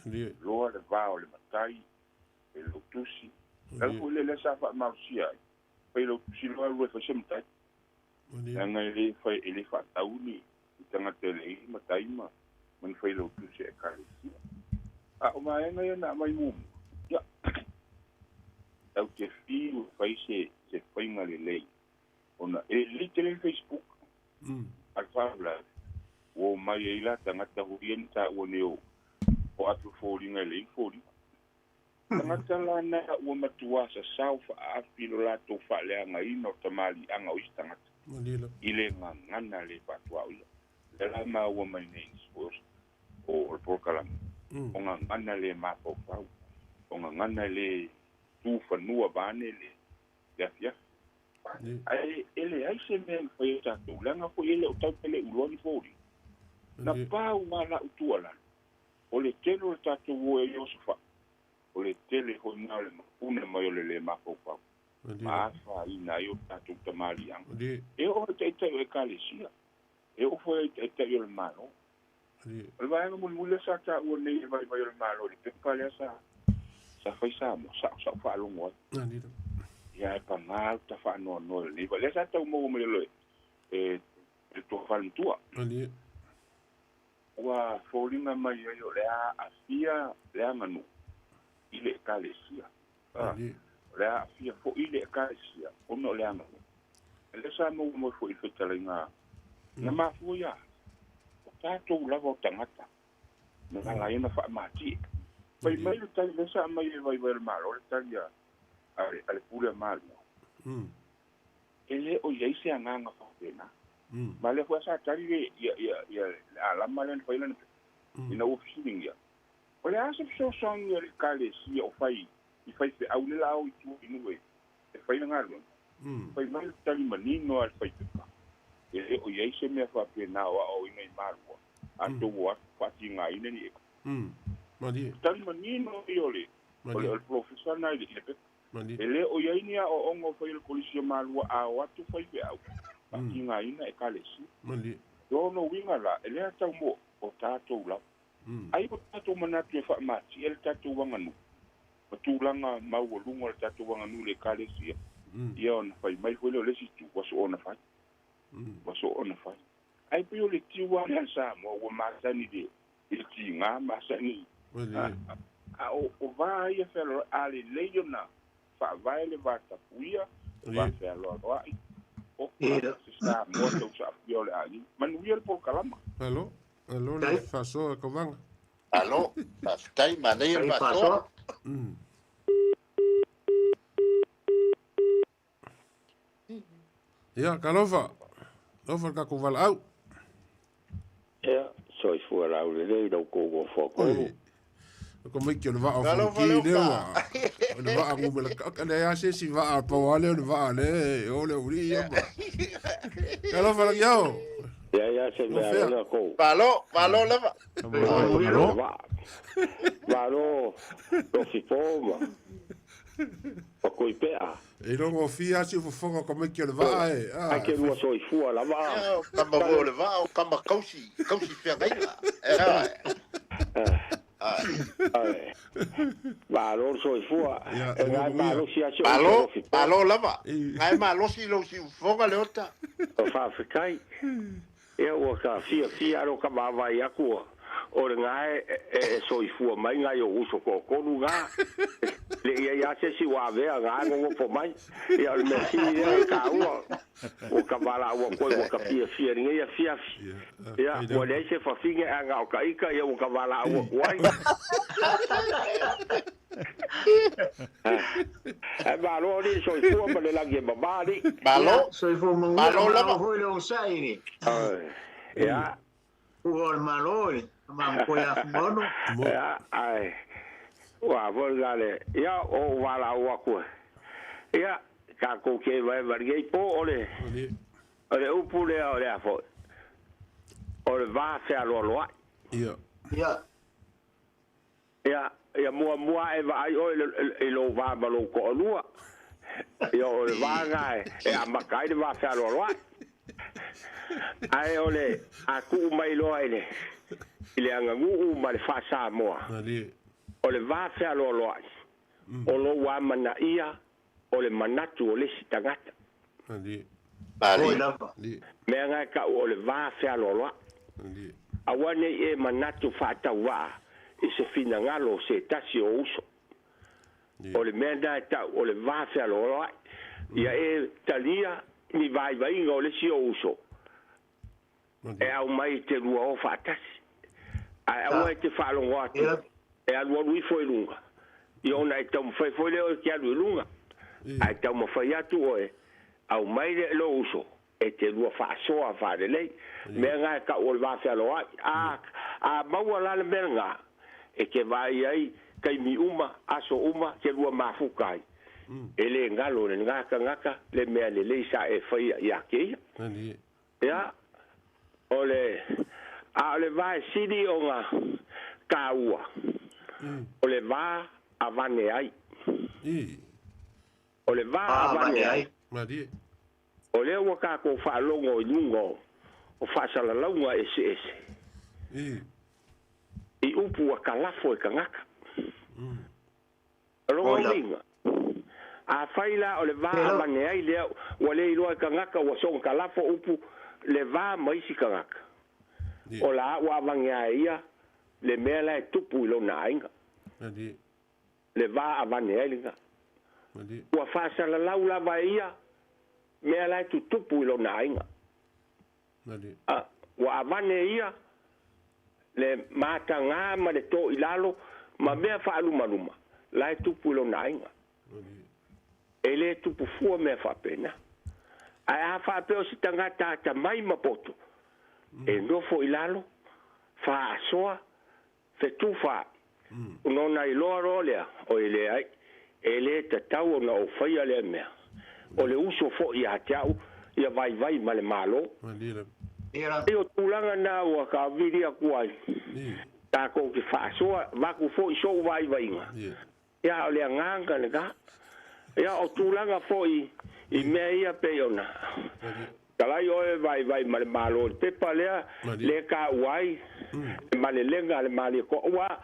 J: Ali.
N: Iloa le va o le matai, e lautusi. Lea foi le lea sa faamalosia ai. Failautusi loa alu e fai se matai.
J: Ali.
N: Leaga e le fai, e le faatau ni i tagata e leai matai ma ma ni failautusi e ekalesia. A o vaega ia na aumai muamua, ia, tau te fiu e fai se, se faiga lelei. Ona e lelei tele le Facebook. A le faalavelave, ua omai ai la tagata foi ia na taua nei o, o atu foliga e leai ni foliga. Tagata la na ua matua sasao faaafi lo latou faaleagaina o tamaliiaga o isi tagata.
J: Ali la.
N: I le gagana le faatuaoia. Lea la maua mai nei nisi foi o, o le polokalame. O gagana le mafaufau. O gagana le tufanua vaeane le, le afiafi. Ae e leai se mea e mafai e tatou, leaga foi e le o tau pe le uloa ni foliga. Na pau lava lau tuualalo, o le tele o le tatou o ai i Iosofa, o le tele foi lena o le mapune mai o le lē mafaufau, ma afaina ai o tatou tamaliiaga. E oo i taitai o Ekalesia, e oo foi i taitai o le Malo. O le vaega mulimuli lea sa taua nei e vaivai o le Malo i le pepa lea sa sa fai Samoa, sa sa ou faalogo ai. Ia ae paga le ta faanoanoa i lenei vaega. Lea sa tau maua mai e e le tuafale matua. Ua foliga mai ai o le a aafia le aganuu i le Ekalesia. O le a aafia foi le Ekalesia ona o le aganuu. Lea sa maua mai foi i le fetalaiga na mafua ia o tatou lava o tagata na ala ai ona faamatie. Fai mai le tali lea sa aumai e Vaivai o le Malo le tali a a le Pule a Malua, e le o i ai se agaga faapena. Ma lea foi sa tali le ia ia ia le alama lea na fai lana pepa ina ua fesiligia, o le a se fesoasoani a le Ekalesia o fai i faifeau le la o i tua i nuu e fai le galuega? Fai mai le tali manino a le faipepa, e le o i ai se mea faapena o aoaoina i Malua, a tou o atu faatigaina ni eka. Tali manino ia o le o le polofesa lena i le pepa. E le o i ai ni aoaoga o fai e le Kolisi o Malua a o atu faifeau faatigaina Ekalesia. Lona uiga la, e le tau mo o tatou lava. Ai o tatou manatu e faamatie le tatou aganuu ma tulaga maualuga o le tatou aganuu i le Ekalesia, ia ona fai mai foi lea o le isi itu, ua soona fai. Ua soona fai. Ae pei o le tiu lava lea a le Samoa ua masani i le tiga, masani a o va ia fealoaloai, a lelei ona faavae le va tapuia, le va fealoaloai, oka se Samoa tausaafia o le aiga. Manuia le polokalama.
J: Malo, malo le faasoa Kauvaga.
L: Malo, faafetai, manaia le faasoa.
J: Ia, talofa, alofa i le tatou valaau.
O: Ia, soifua laulelei i lo outou nofoatolu.
J: Oi, ko maiki o le vaa o Fonoti lea ua, o le vaa numera, leai lava se isi vaa, pau lava lea o le vaa lea e o le aualii ia ma. Talofa Lagiao.
O: Ia, ia, se mea
J: Nofea.
O: lea kou.
L: Malo, malo lava.
C: Malo.
O: Malo, Lofipo ma. Ma Koipea.
J: E iloa gofie lava siufofoga o tamaiti o le vaa e.
O: Ai ke lua soifua lava.
L: Ia, o tama foi o le vaa, o tama kausi, kausi feagaiga. Ea.
O: Malo le soifua. E gae malosi lava si ou
L: Malo, malo lava. Gae malosi lou siufofoga Leota.
O: Faafetai. Ia ua ka fiafia alo ka vaavaai atu o le gae e soifua mai nai ou uso toatolu na. Le i ai a se isi ua avea gae nonofo mai. Ia o le mea sili lea o le taua ua ka valaau atu ai ua ka fiafia i lenei afiafi. Ia ua leai se fafine ae na o ka ita ia ua ka valaau atu ai. Ae malo alii le soifua ma le lagi e mama alii.
L: Malo.
K: Soifua manuia,
L: Malo
K: malo
L: lava.
K: foi le onosai i le
O: Ia.
K: Pua o le Malo i le Tama Matua ia Fuimaono.
O: Ia, ae ua foi lena le, ia, o ou valaau atu e. Ia, tatou te evaeva i lenei po, o le, o le upu lea o le a foi, o le va fealoaloai.
J: Ia.
K: Ia.
O: Ia, ia muamua ae vaai oe i lou va ma lou toalua. Ia, o le va lena e amata ai le va fealoaloai. Ae o le a tuu mai loa i le, i le aganuu ma le faa-Samoa, o le va fealoaloai, o lou amanaia o le manatu o le isi tagata.
K: Oi lava.
O: Mea na e tau o le va fealoaloai. Aua ne i e manatu faatauvaa i se finagalo o se tasi o uso. O le mea lena e tau o le va fealoaloai. Ia e talia ni vaivaiga o le isi o uso e aumai i te lua o faatasi. Ae aua e te faalogo atu e alualu ifo i luga, ia ona e taumafai foi lea oe e te alu i luga. Ae taumafai atu oe, aumai le lou uso e te lua faasoa faalelei. Mea na e tau o le va fealoai. A, a maua la le mea lena, e te vaai ai taimi uma, aso uma, te lua mafuta ai. E lē galo i lenā tagata le mea lelei sa e faia iā te ia. Ia, o le, a o le va e sili ona tāua, o le va avane ai. O le va avane ai. O lea ua tatou faalogo i luga o faasalalauga eseese i upu ua talafo e tagata. O lona uiga, afai la o le va avane ai lea ua le iloa e tagata ua soona talafo upu le va ma isi tagata, o la ua avane a e ia le mea la e tupu i lona aiga. Le va avane ai lena. Ua faasalalau lava e ia mea la e tutupu i lona aiga. A, ua avane e ia le matagā ma le tō i lalo ma mea faalumaluma la e tupu i lona aiga. E lē tupu fua mea faapena. Ae a faapea o se tagata atamai ma poto, e nofo i lalo, faasoa, fetufaai, ona ona iloa loa lea, oi leai, e lē tatau ona ou faia lea mea. O le uso foi ia te au ia vaivai ma le Malo. Pei o tulaga na ua taavili atu ai tatou te faasoa, avatu foi sou vaivaiga, ia o le agaga lena. Ia o tulaga foi i mea ia pei ona talai oe vaivai ma le Malo i le pepa lea le taua ai le malelega a le Malietoa, aua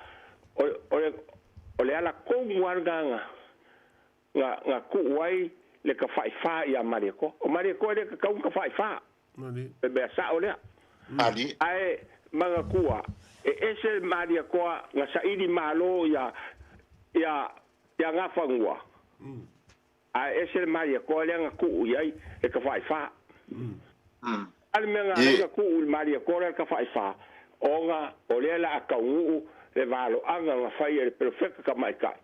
O: o le ala tonu lava lena na tuu ai le tafaifā ia Malietoa. O Malietoa e le tatau ona tafaifā, le mea sao lea. Ae manatua, e ese le Malietoa na saili malo ia ia ia Gafanua, ae ese le Malietoa lea na tuu i ai le tafaifā. A le mea na ala ai na tuu i le Malietoa lea le tafaifā, ona o lea o le a taunuu le valoaga na fai e le Perofeta tamaitai,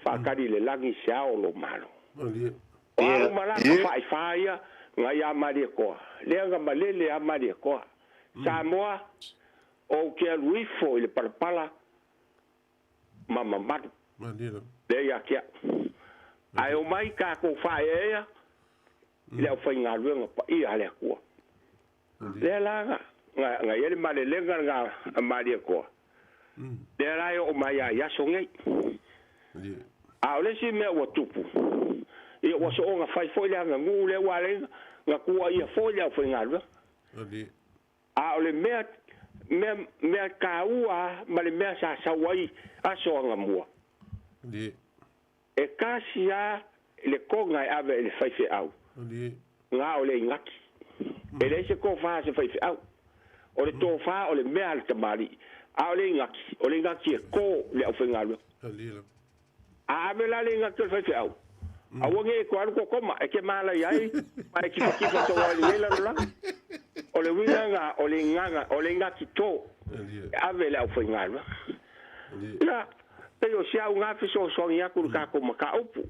O: faatali i le lagi se ao o lou Malo. O a uma la tafaifā ia na iā Malietoa, lea na malele a Malietoa. Samoa, ou te alu ifo i le palapala ma mamalu. Lea ia te au. Ae omai tatou faaeaea i le aufaigaluega paia a le Atua. Lea la na i ai le malelega lena a Malietoa, lea la e oo mai lava i aso nei. A o le isi mea ua tupu, ia ua soona fai foi le aganuu lea ua ala ai ona tuuaia foi le aufaigaluega. A o le mea, mea, mea taua lava ma le mea sa sau ai aso anamua, e tasi lava le toga e ave i le faifeau, na o le inati. E leai se tofa a se faifeau. O le tofa o le mea a le tamalii, a o le inati, o le inati e to le aufaigaluega. A ave la le inati o le faifeau, aua ne i toe alu kokoma, e te malaia ai ma e tifatifa soo ai i lenei lalolagi. O le uiga lena, o le igaga, o le inati to e ave i le aufaigaluega. Ia, pei o si au na fesoasoani atu i le tatou mataupu.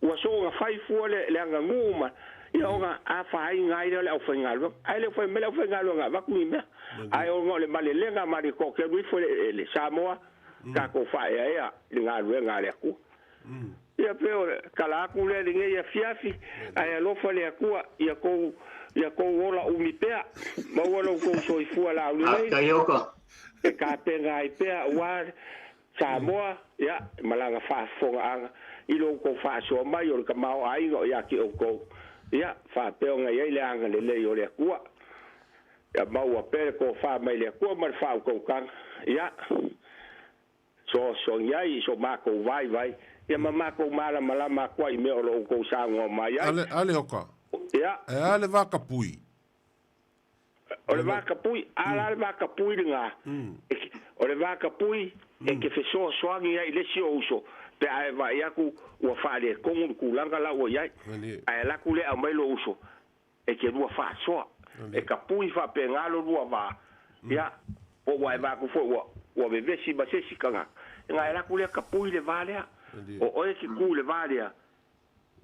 O: Ua soona fai fua le, le aganuu ma, ia ona afaina ai lea o le aufaigaluega. Ae le o fai mai le aufaigaluega e avatu ni mea. Ae ona o le malelega ma le toatelu ifo i le, le Samoa, tatou faaeaea i le galuega a le Atua. Ia pei o le tala atu lea i lenei afiafi, ae alofa le Atua ia tou, ia tou ola umi pea, maua lo outou soifua laulelei, e tapena ai pea aua Samoa, ia, ma lana faafofogaaga i lo outou faasoa mai o le tamaoaiga o ia te outou, ia, faapea ona i ai le agalelei o le Atua. Ia maua pea le tofa mai le Atua ma le faautautaga, ia, soasoagi ai i so matou vaivai, ia ma matou malamalama atu ai i mea o lo outou saunoa mai ai.
J: Ale, ale oka.
O: Ia.
J: E a le vakapui.
O: O le vakapui, a la le vakapui lena, o le vakapui e te fesoasoani ai i le isi ou uso pe a e vaai atu ua faaletonu le tulaga la ua i ai. Ae alu atu lea aumai lou uso, e te lua faasoa, e tapui faapena lo lua va, ia, po ua e va atu foi ua, ua vevesi ma se isi tagata, ona e alu atu lea tapui le va lea. O oe e te ku i le va lea,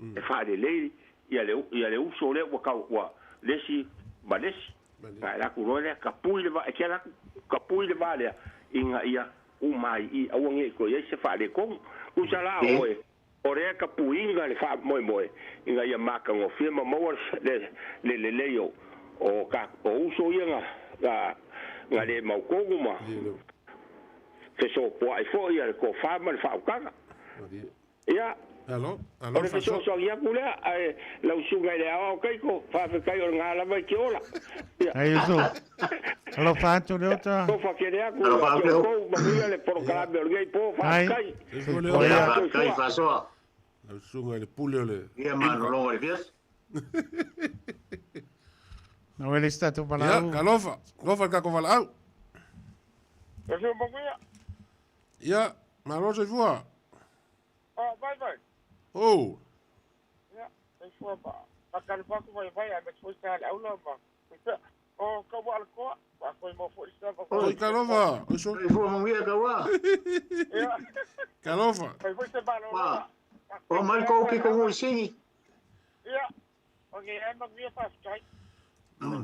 O: e faalelei ia le, ia le uso lea ua tau, ua le isi ma le isi. Ona e alu atu loa lea tapui le va, e te alu atu tapui le va lea, ina ia uma ai i i, aua ne i toe i ai se faaletonu. Tusa la o oe. O lea tapuiga le faamoemoe ina ia matagofie ma maua le le lelei o o ka o uso ia na na na lē mautonu ma fesopoa'i fo'i a le tofā ma le faautaga. Ia, o le fesoasoani atu lea, ae lau susuga i le aoao Kaiko, faafetai o lena lava e te ola. Ia.
C: Ai uso. Alofa atu Leota.
O: Alofa tele atu ia te outou, manuia le polokalame o lenei po, faafetai.
K: Faafetai faasoa.
J: Lau susuga i le pule o le.
K: Ia malologa i le fiafi.
C: Na le se tatou valaau.
J: Ia, talofa. Alofa i le tatou valaau.
N: Soifua manuia.
J: Ia, malo soifua.
N: Ah, vai vai.
J: Oh.
N: Ia, soifua ma. Faatalofa atu vai vai, aemaise foi sa le aula ma. O kaua ala koa, faafoi mo foi sa va.
J: Oi, talofa. Oi,
K: soifua manuia kaua.
N: Ia.
J: Talofa.
N: Fai foi se malo.
K: O mai ko ki ko ngui singi.
N: Ia. O nge ai manuia faafetai.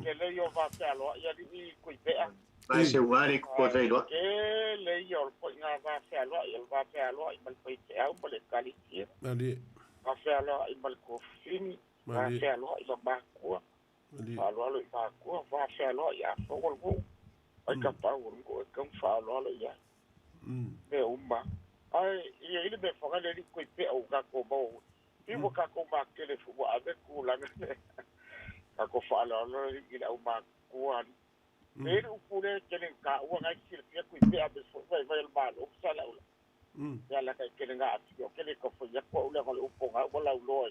N: Ke le yo va te aloa ia li kui pea.
K: Vai se wari ko te iloa.
N: Ke le yo po nga va te aloa ia va te aloa i mal pei te au ma le kalitia.
J: Mali.
N: Va te aloa i mal kofini. Va te aloa i makua. Va aloa i makua. Va te aloa i a fo wo. Ai ka pa wo ko ka fa aloa ia. Me uma. Ai ia ile me fa le li kui pea o ka ko mo. I wa ka ko ma ke le fu wa ave ku la. Ka ko fa aloa i le au makua. E le upu le kele ka ua ngai silafia kui pea me fo vai vai le malo sa la ula. Ia la kai kele ngā ati o kele ka fo ia kua ule le upo ngā ua lau loa.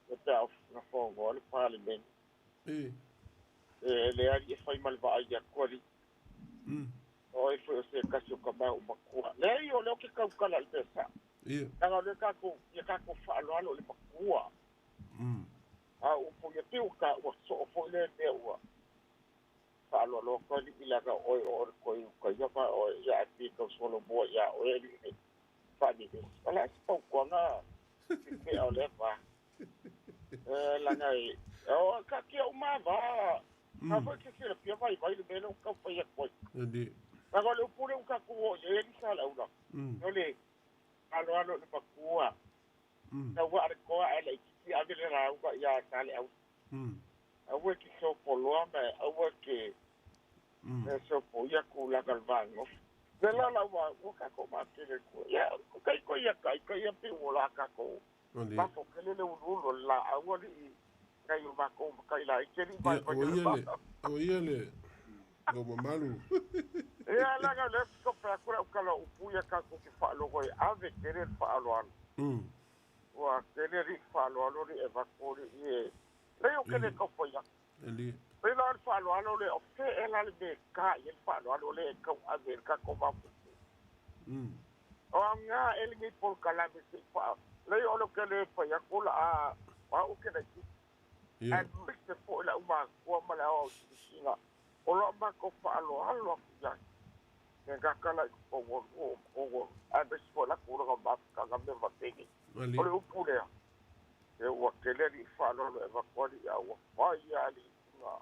N: E te au na fo ngō le parliament. E le ari e fai mal vaa ia kua li. O e fo o se kasi o ka mau makua. Le ai o leo ke kaukala le pesa. Nanga le kako, ia kako whaaloalo le makua. A upo ia te uka ua so o fo le mea ua. Whaaloalo ko li ila ka oi o ore koi uka ia pa o ia ati kau solo mua ia o e li e whaani e. Wala si pau kua ngā ki te au le wha. E langa e. O ka kia o maa wā. Ka whai ke sila pia vai vai le mele o kau whai a koi. Nanga le upure uka kuo ia e li sa laula. No le aloalo le makua. Na ua are koa e le ikiti ave le rauga ia sa le au. Aua ke sopoloa me aua ke e sopo ia ku la galvango. Le la la wa wa ka ko ma tele ku. Ya kai ko ia kai ko ia pe o la ka ko. Ma fo ke le ulu la aua li kai o ma ko kai la ke li mai
J: ko ia le. O ia le. Go mamalu.
N: Ia la ga le ko pa ku ka la upu ia ka ko ki fa lo ko ave ke le fa lo an. Wa ke le ri fa lo lo ri e va ko ri e. Le o ke le ko fo ia.
J: Eli.
N: Le la fa lo lo le o fe e la le me ka ia fa lo lo le ka ave ka ko ma. O nga ele ngi pol kala me se fa. Le o lo ke le fa ia ko la a wa o ke le ki. A me se fo la uma ko ma la o singa. O lo ma ko fa lo alo ya. Me ka kala ko wo o wo a be se fo la ko lo ba ka ga me va te ni. O le upu le. E ua kele li whalo e wakwali a ua whai a li ngā.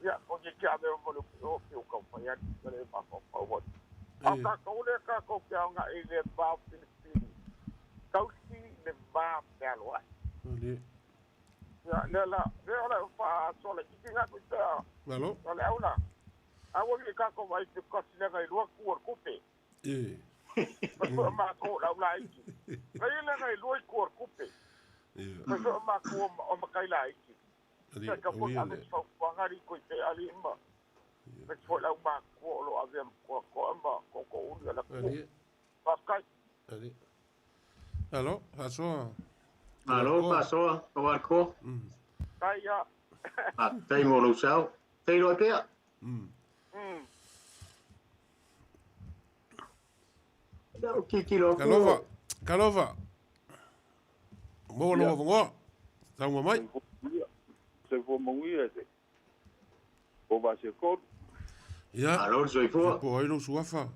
N: Ia, ko ke kia mea mo le o ke o kau whai ani kare ma kau whai. A ka kaule ka kau kia ngā i le mā Filipini. Kausi le mā mea loa. Ia, le la, le ola wha sola kiki ngā kui pēa.
J: Malo.
N: O le aula. A ua ki ka kau wai te kasi lenga i lua kua kupe. Paso ma kau laula iki. Ngai lenga i lua i kua kupe. Paso ma kua o makai la iki. Ka po ave fa wangari ko te ali ma. Paso la ma kua lo ave ko ko ma ko ko ulu la ko. Paskai.
J: Ali. Alo, paso.
K: Alo, paso, o arco.
N: Tai ya.
K: Ah, tai mo lo sao. Tai lo pea. O ki lo.
J: Kalova. Kalova. Mo lo vongo. Tau mai.
N: Se fo manguia te. O va se ko.
J: Ya.
K: Alo, soy fo.
J: Po ai lo suafa.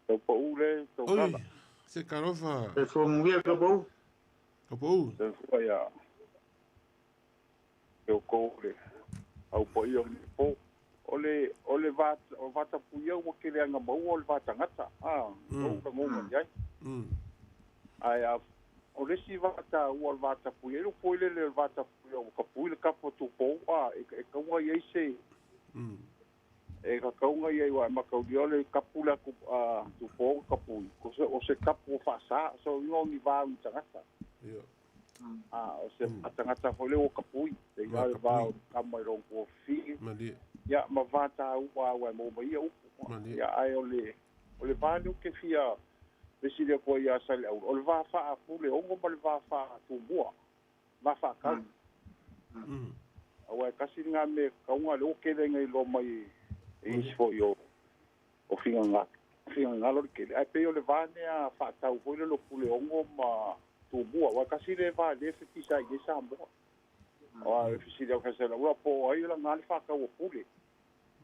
N: O po ule to kala.
J: Se kalova.
K: Se fo manguia ka po.
J: Ka po.
N: Se fo ya. Eu ko le. Au po io ni po. O le o le va o vatapuia ua keleaga maua o le vatagata a lou lagona i ai. Ae a o le isi vataua o le vatapuia, e le o lele o le vatapuia ua kapui le kapu a tupou a e kauga i ai se e kakauga i ai ua e mataulia o le kapu lea a tupou kapui o se kapu o faasā so iga o ni va o ni tagata. A o se tagata foi le ua kapui e ia le va o kama i lona tuafafine. Ia ma vataua ua e maua mai ia upu. Ia ae o le o le va lea ou te fia fesili atu ai ia Saleaula, o le va faa-Puleono ma le va faa-Tumua, va faakau. Aua e tasi lena mea e tatau ona lea ua tele ina iloa mai e isi foi o o finagalo le tele, ae pei o le va lea faatau foi lele o Puleono ma Tumua, aua e tasi lea va lea e fefisa ai nei Samoa. Aua e fesili atu ia Saleaula po o ai o laga le faatau o Pule,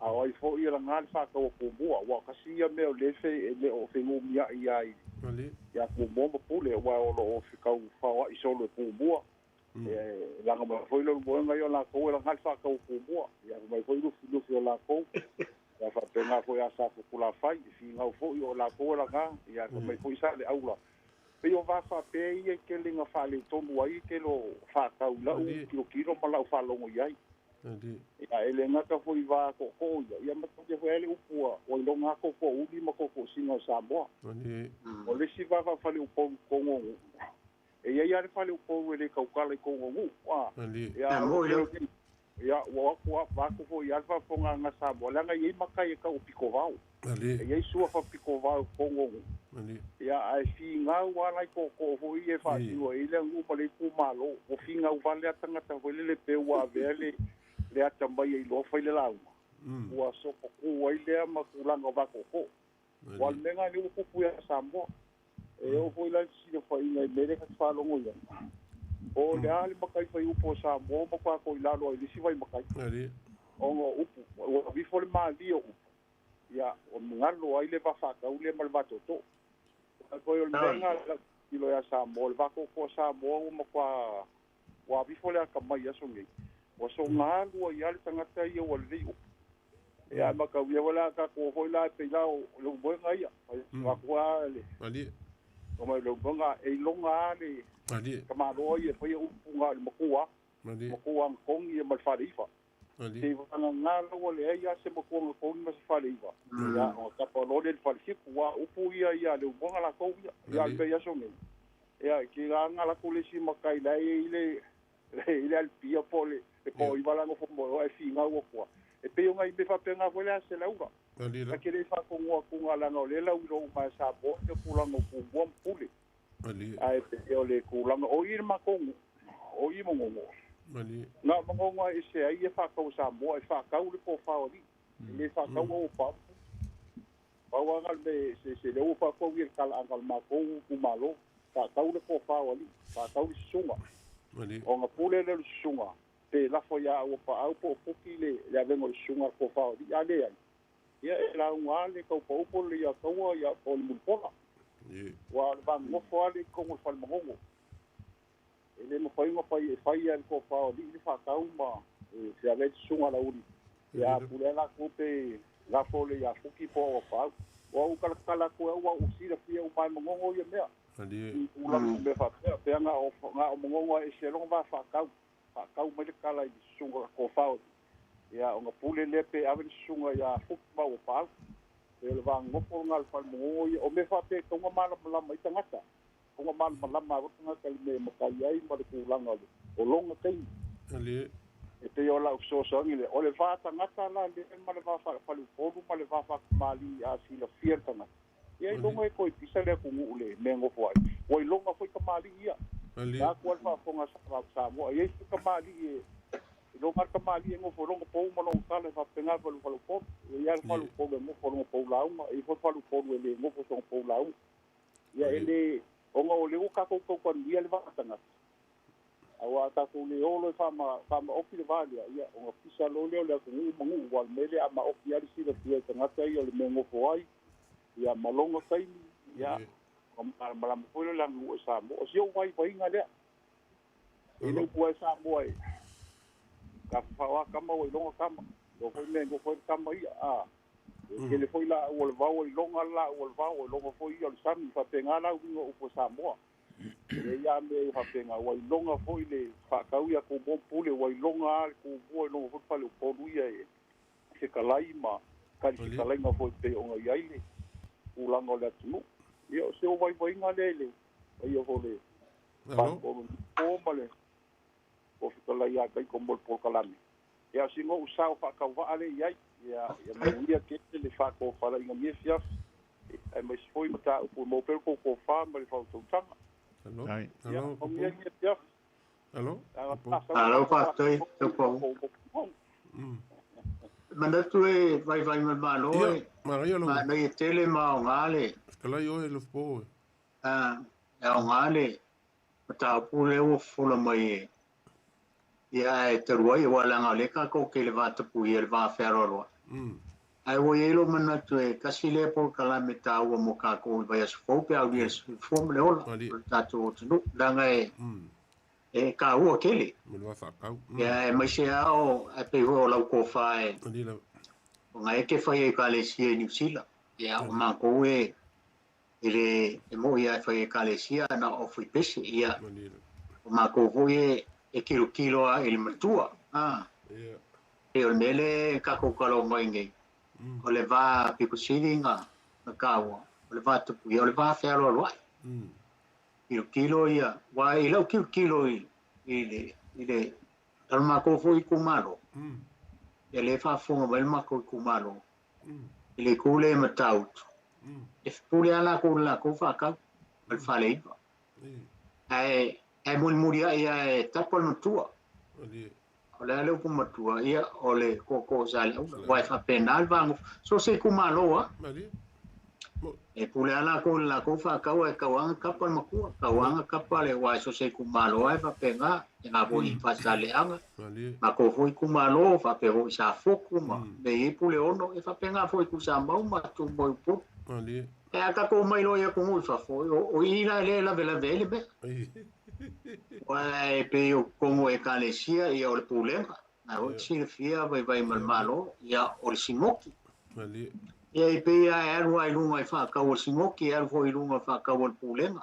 N: a o ai foi o laga le faatau o Tumua, aua o tasi ia mea o lea e le o fenumiai ai ia Tumua ma Pule, aua o lo o tau faoai solo e Tumua. E laga mai foi le moega ia o latou e laga le faatau o Tumua, ia fai mai foi Lufilufi o latou, ia faapena foi ia Safotulafai, e finau foi o latou e laga, ia fai mai foi Saleaula. Pei o va faapea ia e tele ina faaletonu ai tele o faatau i lau tilotilo ma lau faalogo i ai. Ia e le gata foi i va tootoo ia, ia matatia foi ai le upu ua iloga lava tootoouli ma tootoosina o Samoa. O le isi va faafaleupolu i totonu o nuu, e i ai lava le faleupolu e le tautala i totonu o nuu. Ia, ia ua o atu vaeatu foi i ai le faafofogaaga a Samoa, leaga e i ai matai e tau o pitovao. E i ai suafa pitovao i totonu o nuu. Ia, ae finau lava nai tootoo foi ia e faatino ai le aganuu ma le itumalo. Ua finau vale lava tagata foi lele pei ua avea le atamai e iloa fai le lauga. Ua sopotu ai lea ma tulaga o va tootoo. Aua o le mea lena lea ua tupu ia Samoa. E oo foi la i le fesilafaiga i mea lea ta te faalogo i ai. O le a le matai fai upu o Samoa ua matua toilalo ai i le isi vaimataia. Ona o upu, ua aveifo le malie o upu, ia, ua galo ai le va faatau lea ma le va tootoo. Ae pei o le mea lena i lau tilotilo ia Samoa, o le va tootoo a Samoa ua matua ua aveifo le atamai i aso nei. Ua soona alu ai lava le tagata ia ua lelei upu. Ia, ae mataulia foi la a tatou foi la, pei la o Leulumoega ia, fai atu lava le mai o Leulumoega, e iloga lava le tamaloa ia e faia upu na o le matua, matua anakogi ia ma le faleiva. Seivagana la ua leai lava se matua anakogi ma se faleiva, ia ona tapa loa lea i le falefitu, aua o upu ia ia Leulumoega latou ia. Ia a o le mea i aso nei, ia e tigaga latou le isi matai la e i ai le i le alipia po o le toaiva la e nofo ma oe ae finau atu lava. E pei o nai mea faapena foi lea a Seleula. Ta te le i faatonuina atuga leaga o lea e lauiloa uma e Samoa ia tulaga o Tumua ma Pule. Ae pei o le tulaga o i le matou nuu, o i Manono. Na o Manono lava e ese ai ia faatau a Samoa, e faatau le tofa o alii, e le faatau au o papu. Pau lava na o le mea e eseese, lea ua faatau ia le talaaga o le matou itumalo, faatau le tofa o alii, faatau le susuga. Ona pule lea o le susuga, pe lafo ia Auapaau po o Fuki le avega o le susuga a le tofa o alii, a leai, ia e lauga lava le taupaupo le ia taua ia po o le mulipola. Aua o le vanonofo lava lea i totonu o le fale Manono. E le mafai ona fai e fai lava e le tofa o alii le faatau ma e feaveai le susuga a Laauli. Ia a pule lava latou pe lafo le ia Fuki po o Auapaau. Ua ou talatala atu ai au ua silafia uma e Manono ia mea. I tulaga o mea faapea, pe na o Manono lava e ese lona va faatau. Faatau mai le tala i le susuga tofa o alii. Ia ona pule lea pe ave le susuga ia Fuki ma Auapaau. Pei o le vanonofo lena o le fale Manono ia. O mea faapea e tatau ona malamalama ai tagata. Ona malamalama ai tagata i le mea e matai ai ma le tulaga o lona taimi. E pei o lau fesoasoani lea, o le va tagata la lea ma le va faleupolu ma le va faatamalii a silafia le tagata, ia iloga e toe pisa le atunuu i le mea e nofo ai. Ua iloga foi tamalii ia. Vaeatu lava le faafofoga a Samoa, e i ai foi tamalii e iloga lava le tamalii e nofo i lona pou ma lona tala e faapena le faleupolu. E i ai lava le faleupolu e nofo i lona pou lauga, e i ai foi le faleupolu e le nofo i sona pou lauga. Ia e le, ona o lea ua tatou taukanuia le va tagata, aua a tatou le o loa e faamaoki le va lea, ia ona pisa loa lea o le atunuu ma nuu, aua o le mea lea a maoki lava le silafia e tagata ia o le mea e nofo ai, ia ma lona taimi, ia ona malamalama foi lea o le aganuu a Samoa. O si ou vaivaiga lea, e le upu ai Samoa e tafafao lava tama ua iloga tama. Iloa foi mea e nofo ai le tama ia, a. E tele foi laau o le vao e iloga le laau a le vao, e iloga foi ia o le sami, e faapena la uiga o upu a Samoa. E leai lava mea ia faapena, ua iloga foi le faatau ia Tumua ma Pule, ua iloga lava le Tumua, iloga foi le faleupolu ia e fetalai ma talifetalaiga foi pei ona i ai le tulaga o le atunuu. Ia, o se vaivaiga lea i le paia foi o le Pastor po ma le Fofoga Fetalai ia Taito mo le polokalame. Ia, o sina ou sao faatauvaa lea i ai. Ia, ia manuia tele le faatofalaiga i lenei afiafi, aemaise foi mataupu e maua pea le tou tofa ma le faautautaga. Ia, manuia lenei afiafi.
A: Malo faafetai Taupau. Manatu e vaivai ma le Malo e manaia tele ma aoga le
J: Fetalai oe Lofopo e.
A: E aoga le mataupu lea ua fofola mai e ia ae talu ai aua leaga o lea tatou te i le vatapuia i le va fealoaloai. Ae ua i ai lou manatu e tasi lea polokalame taua mo tatou i le vaiaso fou pe a aulia le soifua ma le ola o le tatou atunuu leaga e e taua tele. Ia aemaise lava o ae pei foi o lau tofa e ona e te fai ai Ekalesia i Niu Sila. Ia o matou e e le e moi lava e fai Ekalesia na o fuipese. Ia o matou foi e e tilotilo lava i le matua. A pei o le mea lea e tatou talanoa mai nei, o le va pito sili na taua, o le va tapuia, o le va fealoaloai. Tilotilo ia, aua i lau tilotilo i le i le o le matou foi itumalo, ia lea e faafofoga mai le matou itumalo, i le itu lea i Matautu, e pule lava latou i le latou faatau ma le faleiva. Ae ae mulimuliai lava e tapa le matua. O le a le upu matua? Ia, o le tootoo o Saleaula, aua e faapena le vaega, so o se itumalo lava. E pule lava latou i le latou faatau ae tau lava ona tapa le matua, tau lava ona tapa le, aua so o se itumalo lava e faapena, e na foi i Faasaleleaga, matou foi itumalo, faapea foi i Safotu ma mea e i ai Puleono, e faapena foi i Tuisamau ma Tumua i Upolu. Ae a tatou omai loa i atunuu i fafo, o i la lea e lavelave ai le mea. Aua e pei o totonu o Ekalesia, ia o le pulega, na foi e silafia vaivai ma le Malo, ia o le sinoti. Ia e pei lava e alu lava i luga i faatau a le sinoti, e alu foi i luga i faatau a le pulega.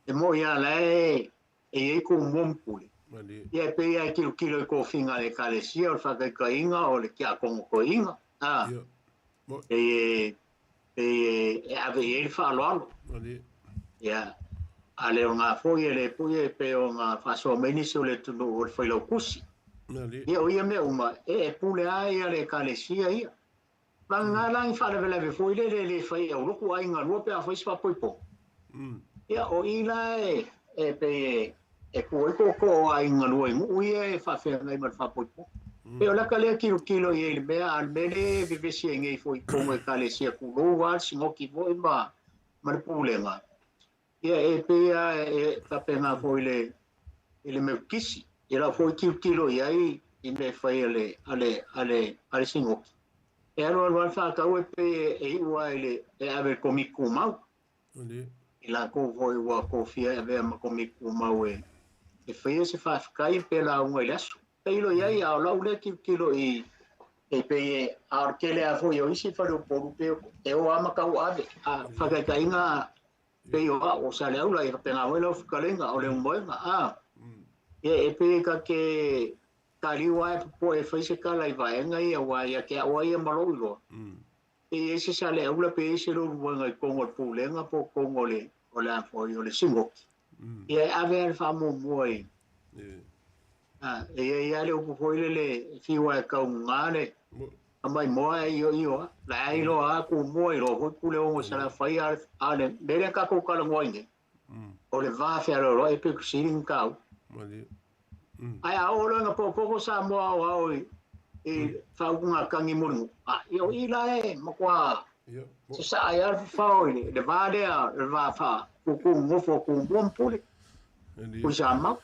A: E moni lava o la e i ai Tumua ma Pule, ia e pei lava e tilotilo i tofiga a le Ekalesia, o le faataitaiga o le tiakono toeaina, pei e e ave i ai le faaaloalo. Ia, a le o lena foi e le pui e pei ona faasoa mai nisi o le atunuu o le failautusi. Ia o ia mea uma, e pule lava ia le Ekalesia ia. Vagana la ni faalavelave foi lele e le fai e aulotu aiga lua pe a fai se faapoipoga. Ia o i la e pei e tu ai tootoo o aiga lua i nuu ia e faafeagai ma le faapoipoga. Pei o laka lea tilotilo i ai i le mea, a o le mea lea e vevesi ai nei foi i totonu o Ekalesia tulou lava le sinoti foi ma le pulega, ia e pei lava e faapena foi i le Metotisi. I lau foi tilotilo i ai i mea e fai a le, a le, a le, a le sinoti, e alualu lava le faatau e pei e iu lava i le, e ave i le Komiti Tumau. I latou foi ua tofia e avea ma Komiti Tumau e faia se faafetai pe lauga i le aso. Tailo i ai, a o lau lea tilotilo i e pei e, a o le tele lava foi o isi faleupolu pei e o lava ma tauave. A faataitaiga pei o au o Saleaula, ia faapena foi lau fetalaiga o Leulumoega. A, ia e pei e ta te taliu lava e popoe e fai se tala i vaega ia, aua ia te au lava ia ma lou iloa, pe i ai se Saleaula pe i ai se Leulumoega i totonu o le Pulega po o totonu o le, o le a foi, o le Sinoti, ia e ave lava le faamuamua i, a, e i ai lava le upu foi lele e fiu lava e taugaga le tamaimoa ae ioio lava, la e iloa lava Tumua, iloa foi Puleono i Salafai, a o le mea lea tatou talanoa ai nei, o le va fealoaloai e pito sili ona taua. Ae a oo loa ina potopoto Samoa aoao i faautugatagi mo le nuu, ia o i la e matua sasaa ai lava le fafao i le va lea, le va faa-tutu nonofo o Tumua ma Pule, Tuisamau.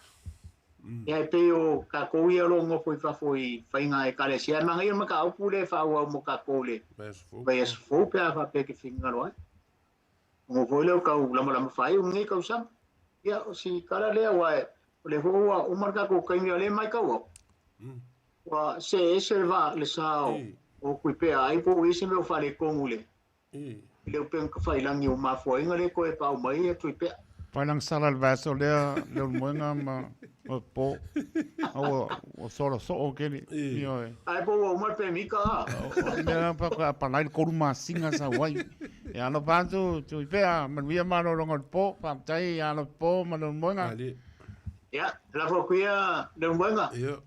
A: Ia e pei o tatou ia o lo o nofo i fafo i faiga Ekalesia, e manaia le mataupu lea e faaauau mo tatou i le vaiaso fou pe a faapea e te finagalo ai. Ona foi lea o tau lamalama faaiu lenei tausaga. Ia, o si tala lea, aua o lea foi ua uma le tatou taimi o lea e matau atu.
K: Ua see ese le vaa le sa o o Kuipea ai po ua i ai se mea o faaletonu i le i le upega tafailagi ua mafua ai ona le toe paau mai ia Tuipea.
C: Failang sala le vaiaso lea Leulumoega ma po a ua sola soo kele. Ioe.
K: Ae po ua uma le pemita a.
C: O mea pa ka apalai le 3 masina sau ai. E alofa atu Tuipea, manuia malologa o le po, faafetai alofa po ma Leulumoega.
K: Ia, lafo atu ia Leulumoega.
J: Ia.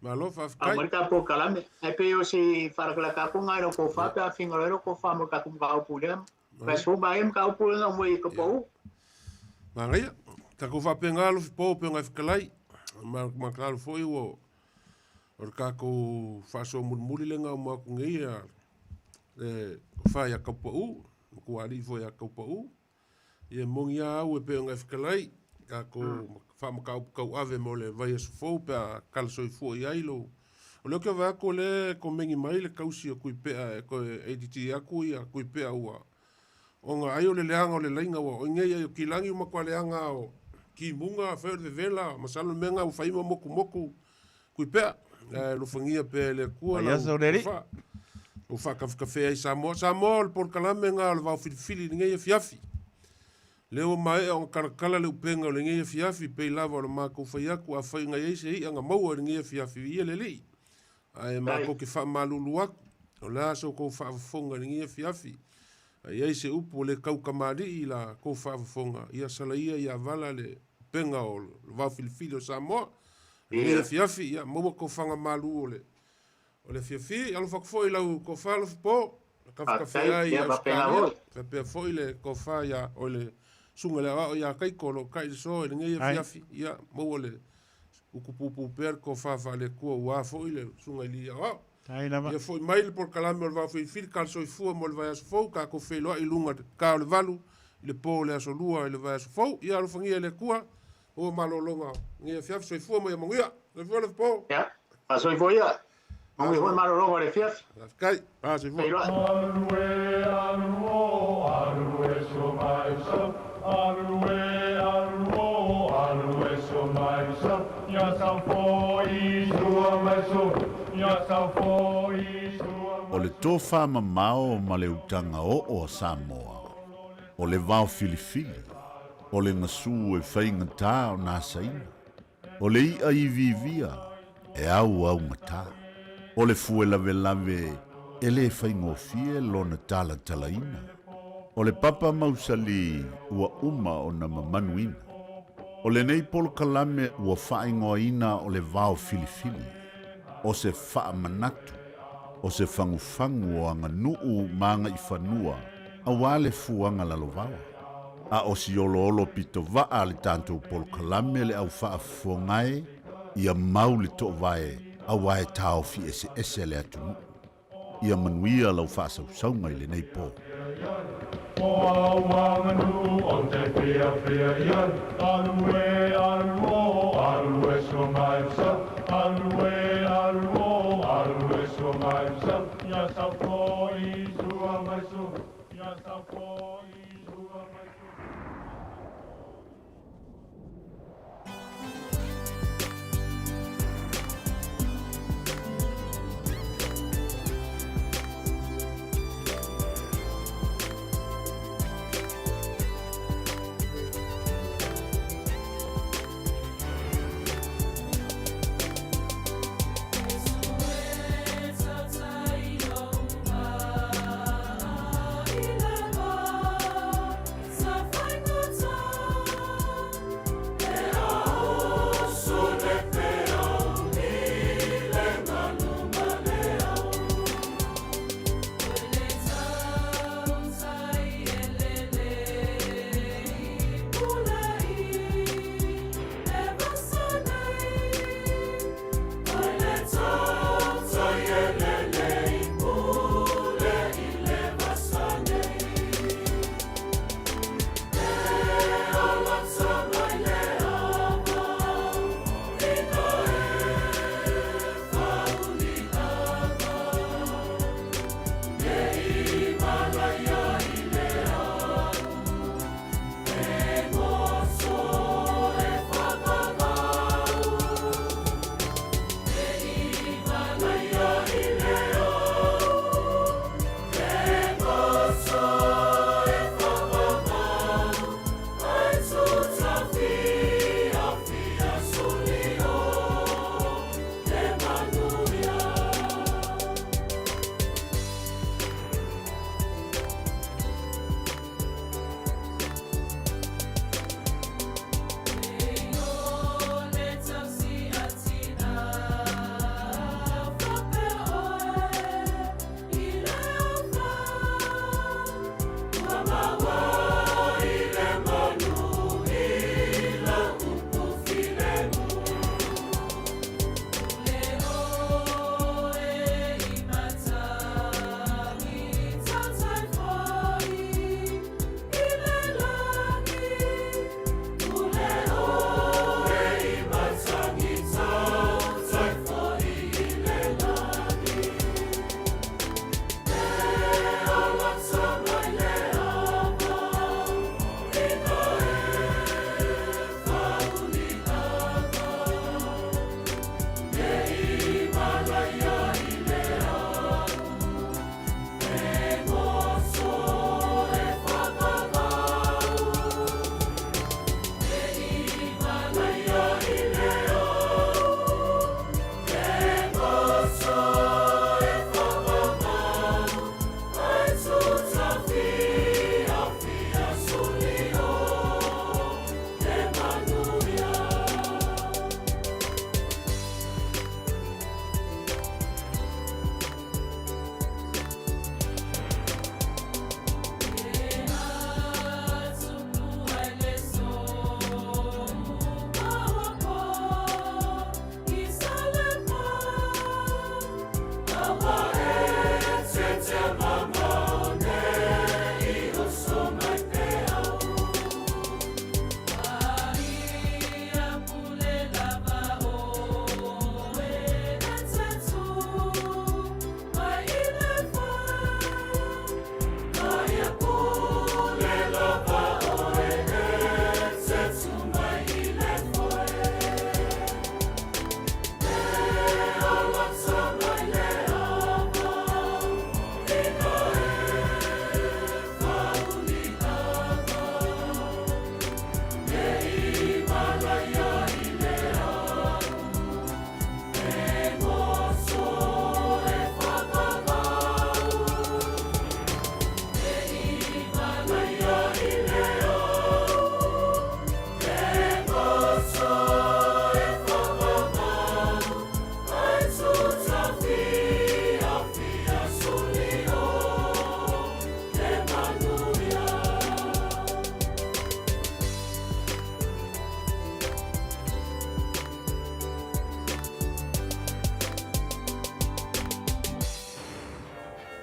J: Malo faafetai.
K: Aumai le ta polokalame. Ae pei o si faalatalata atu lena i lau tofa pe a finagalo ai lau tofa mo le tatou mataupu lea. Vaiaso ma ai mataupu lea na aumai i Tapaau.
J: Manaia. Tatou faapena alofi po pe ngai fetalai. Ma matalo foi ua o le tatou faasoa mulimuli lea na aumai atu nei a le tofa ia Taupau, matua alii foi ia Taupau. Ia moni lava au e pei ona e fetalai, tatou faamataupu tauave mo le vaiaso fou pe a tala soifua i ai lou. O lea ou te vaai atu o lea e komeni mai le tausi o Tuipea e toe edit atu ia Tuipea ua ona ai o le leaga o le laina ua oi nei ai o Kilagi ua matua leaga o Kimuga afai o le vevela masalo le mea lena ua fai ma motumotu Tuipea ae alofagia pea e le Atua
C: lau
J: tofa ua faakafekafe ai Samoa. Samoa o le polokalame lena o le vao filifili i lenei afiafi. Lea ua maea ona talatala le upega o lenei afiafi, pei lava o le matou fai atu, afai na i ai se i'a na maua i lenei afiafi, viia le Alii. Ae matou te faamalulu atu, o le a so tou faafofoga i lenei afiafi, a i ai se upu o le tau kamali'i i la tou faafofoga, ia salaia ia vala le upega o le vao filifili o Samoa. I lenei afiafi, ia maua tofaga malu o le O le afiafi, alofa atu foi i lau tofa Alofipo, na kafekafe ai i Ausetalia, faapea foi le tofa ia oe le susuga i le aoao ia Kaiko o lo o kai le soa i lenei afiafi, ia maua le utu puupuu pea le tofa faale-Atua aua foi le susuga i le aoao. Ia foi mai le polokalame o le Vaofilifili Tala Soifua mo le vaiaso fou, tatou feiloai i luga i le ta o le 8 i le po o le aso Lua i le vaiaso fou. Ia alofagia e le Atua, maua malologa o lenei afiafi. Soifua ma ia manuia. Soifua Alofipo.
K: Ia. Faasoifua ia. Manuia foi malologa o le afiafi.
J: Faafetai. Faasoifua.
K: Feiloai.
D: O le tofa mamao ma le utaga oo a Samoa, o le vao filifili, o le gasu e faigata ona asaina. O le iʻa iviivia e auaugata. O le fue lavelave e lē faigofie lona talatalaina. O le papa mausali ua uma ona mamanuina. O lenei polokalame ua faaigoaina o le vao filifili, o se faamanatu, o se fagufagu o aganuu ma agaifanua aua le fuaga lalovaoa. A o si oloolo pito vaa le tatou polokalame le au faafofoga e, ia mau le toovae aua e taofi eseese le atunuu. Ia manuia lau faasausauga i lenei po.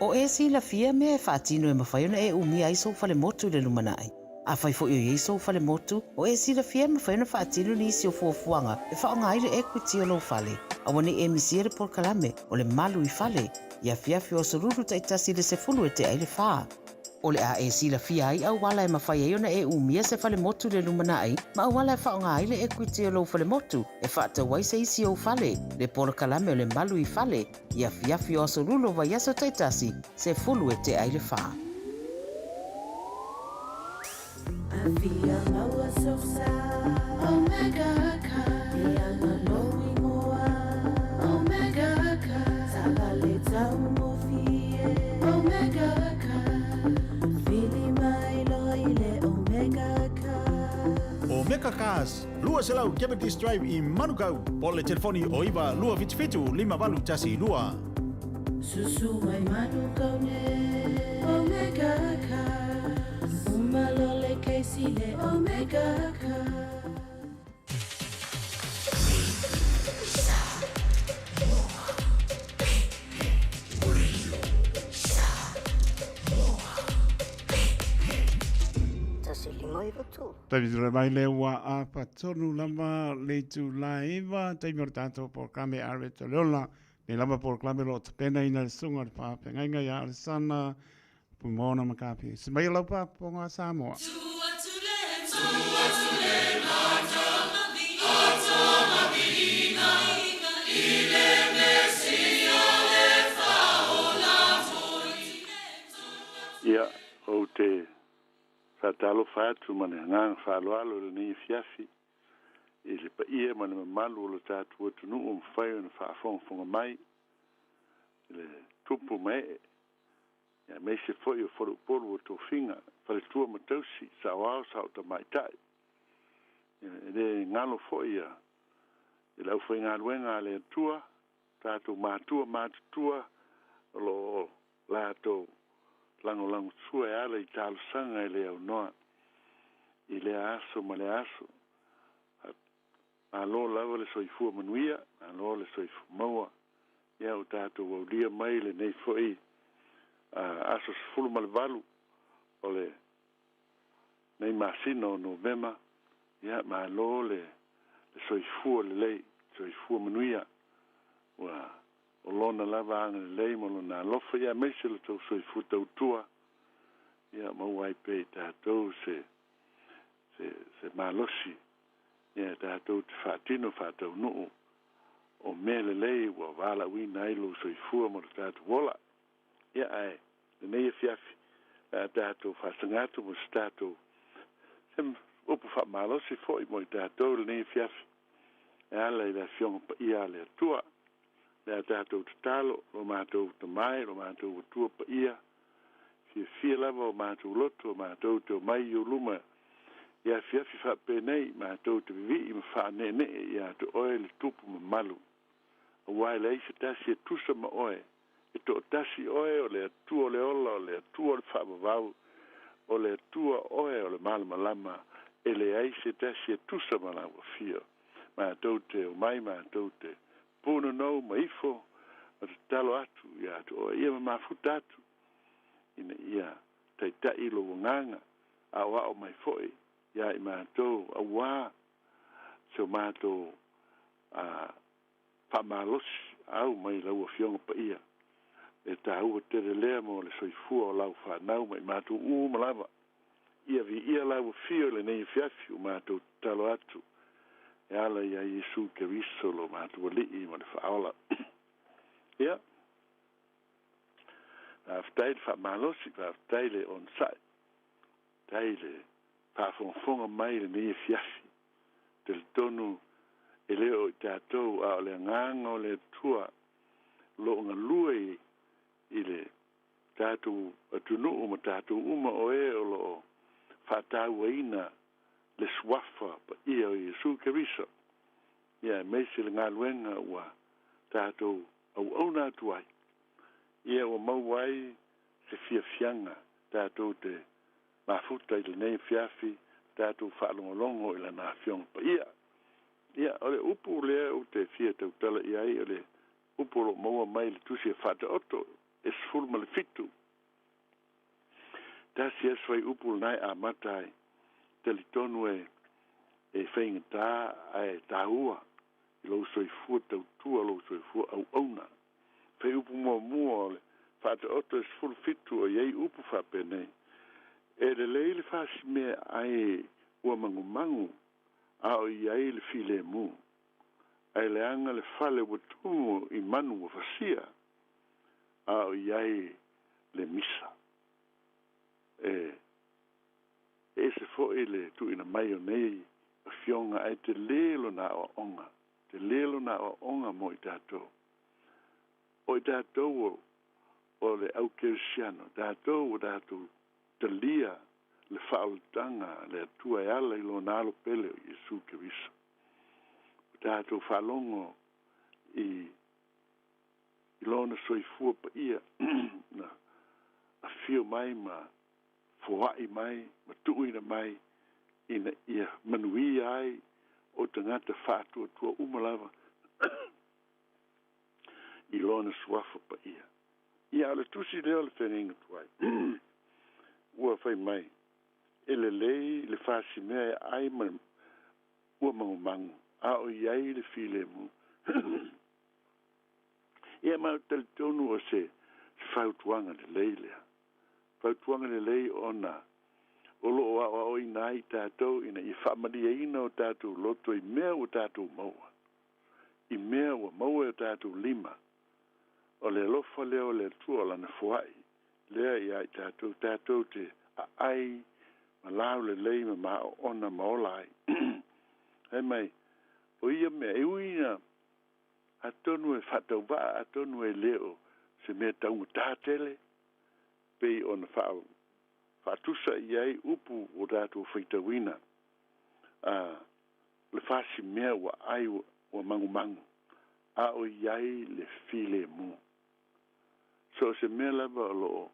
G: O e silafia mea e faatino e mafai ona e umia ai sou falemotu i le lumanai. Afai foi o i ai sou falemotu, o e silafia e mafai ona faatino nisi o fuafuaga e faaaoga ai le equity o lou fale. Aua ne i e misia le polokalame o le Malu i Fale i afiafi o Aso Lulu taitasi i le 10 e tea i le fa. O le a e silafia ai auala e mafai ai ona e umia se falemotu i le lumanai ma auala e faaaoga ai le equity o lou falemotu e faatau ai se isi ou fale, le polokalame o le Malu i Fale i afiafi o Aso Lulu o vaiaso taitasi, 10 e tea i le fa.
C: Omega Cars, 200 Cavendish Drive i Manukau, po o le telefoni o 9 277 5812.
P: Susu mai Manukau nei, Omega Cars. Uma loa le kesi le Omega Cars.
C: Taimi tore mai le ua apa tonu lava le itulā 9, taimi o le tātou polokalame Are Te Leola. Nei lava polokalame o lo o tapenaina e le Susuga o le Faafeagaiga ia Alesana Pumoona McCarthy. Se mai o lau faafofoga a Samoa.
Q: Ia, ou te faatalofa atu ma le agaga faaaloalo i lenei afiafi i le paia ma le mamalu o lo tatou atunuu ua mafai ona faafogafoga mai i le tupu ma ee, aemaise foi o faleupolu o tofiga, faletua ma tausi, saoao, sao tamaitai. E le galo foi ia i le aufaigaluega a le Atua, tatou matua matutua o lo o latou lagolagosua e ala i talosaga e le aunoa i lea aso ma lea aso. Malo lava le soifua manuia, malo le soifua maua. Ia ua tatou aulia mai lenei foi aso 18 o lenei masina o Novema. Ia malo le soifua lelei, soifua manuia. Ua o Lona lava agalelei ma Lona alofa, ia aemaise lo outou soifua tautua, ia maua ai pea i tatou se, se, se malosi, ia tatou te faatino faataunuu o mea lelei ua valaauina ai lou soifua ma lo tatou ola. Ia ae lenei afiafi, le a tatou faasaga atu mo se tatou se upu faamalosi foi mo i tatou lenei afiafi e ala i le Afioga Paia a le Atua. Le a tatou tatalo, lo matou Tama e, lo matou Atua Paia, fiafia lava o matou loto, matou te omai i ou luma i afiafi faapenei, matou te vivii ma faaneenee ia te oe le Tupu mamalu. Aua e leai se tasi e tusa ma oe, e toatasi oe o le Atua o le ola, o le Atua o le faavavau, o le Atua oe o le malamalama, e leai se tasi e tusa ma lau afio. Matou te omai, matou te punonou ma ifo, ma tatalo atu ia te oe ia ma mafuta atu, ina ia taitai lou agaga, aoao mai foi ia i matou, auā se o matou faamalosi au mai lau Afioga Paia. E taua tele lea mo le soifua o lau fanau ma i matou uma lava. Ia viia lau afio i lenei afiafi ua matou tatalo atu e ala ia Iesu Keriso lo matou Alii ma le Faaola. Ia, faafetai le faamalosi, faafetai le onosai, faafetai le faafogafoga mai i lenei afiafi. Talitonu e le o i tatou, a o le agaga o le Atua o lo o galue i le tatou atunuu ma tatou uma o e o lo o faatauaina le suafa paia o Iesu Keriso, ia aemaise le galuega ua tatou auauna atu ai, ia ua maua ai se fiafiaga tatou te mafuta i lenei afiafi tatou faalogologo i Lana Afioga Paia. Ia, o le upu lea ou te fia tautala i ai, o le upu o lo o maua mai i le Tusi e Faataoto. e 17. Tasi aso fuaiupu lenā e amata ai, talitonu e e faigata ae taua i lou soifua tautua, lou soifua auauna. Fuaiupu muamua o le Faataoto e 17 o i ai upu faapenei, E lelei le fasimea e ai ua magumagu a o i ai le filemu, ae leaga le fale ua tumu i manu ua fasia, a o i ai le misa. E ese foi le tuuina mai o nei afioga ae telē lona aoaoga, telē lona aoaoga mo i tatou. O i tatou o, o le au kerisiano, tatou ua tatou talia le faaolataga a le Atua e ala i lona Alo pele o Iesu Keriso. Ua tatou faalogo i i lona soifua paia na afio mai ma foai mai ma tuuina mai ina ia manuia ai o tagata faatuatua uma lava i lona suafa paia. Ia, o le tusi lea o le Feagaiga Tuai ua fai mai, E lelei le fasimea e ai ma ua magumagu, a o i ai le filemu. Ia, ma ou te talitonu o se fautuaga lelei lea. Fautuaga lelei ona o lo o aoaoina ai tatou ina ia faamalieina o tatou loto i mea ua tatou maua, i mea ua maua e o tatou lima. O le alofa lea o le Atua o Lana foai lea iā i tatou, tatou te aai ma laulelei ma maoona ma ola ai. Fai mai, o ia mea, e ui ina atonu e faatauvaa, atonu e le o se mea taugatā tele, pei ona faa, faatusa i ai upu ua tatou faitauina, a le fasimea ua ai ua magumagu, a o i ai le filemu. So o se mea lava o lo o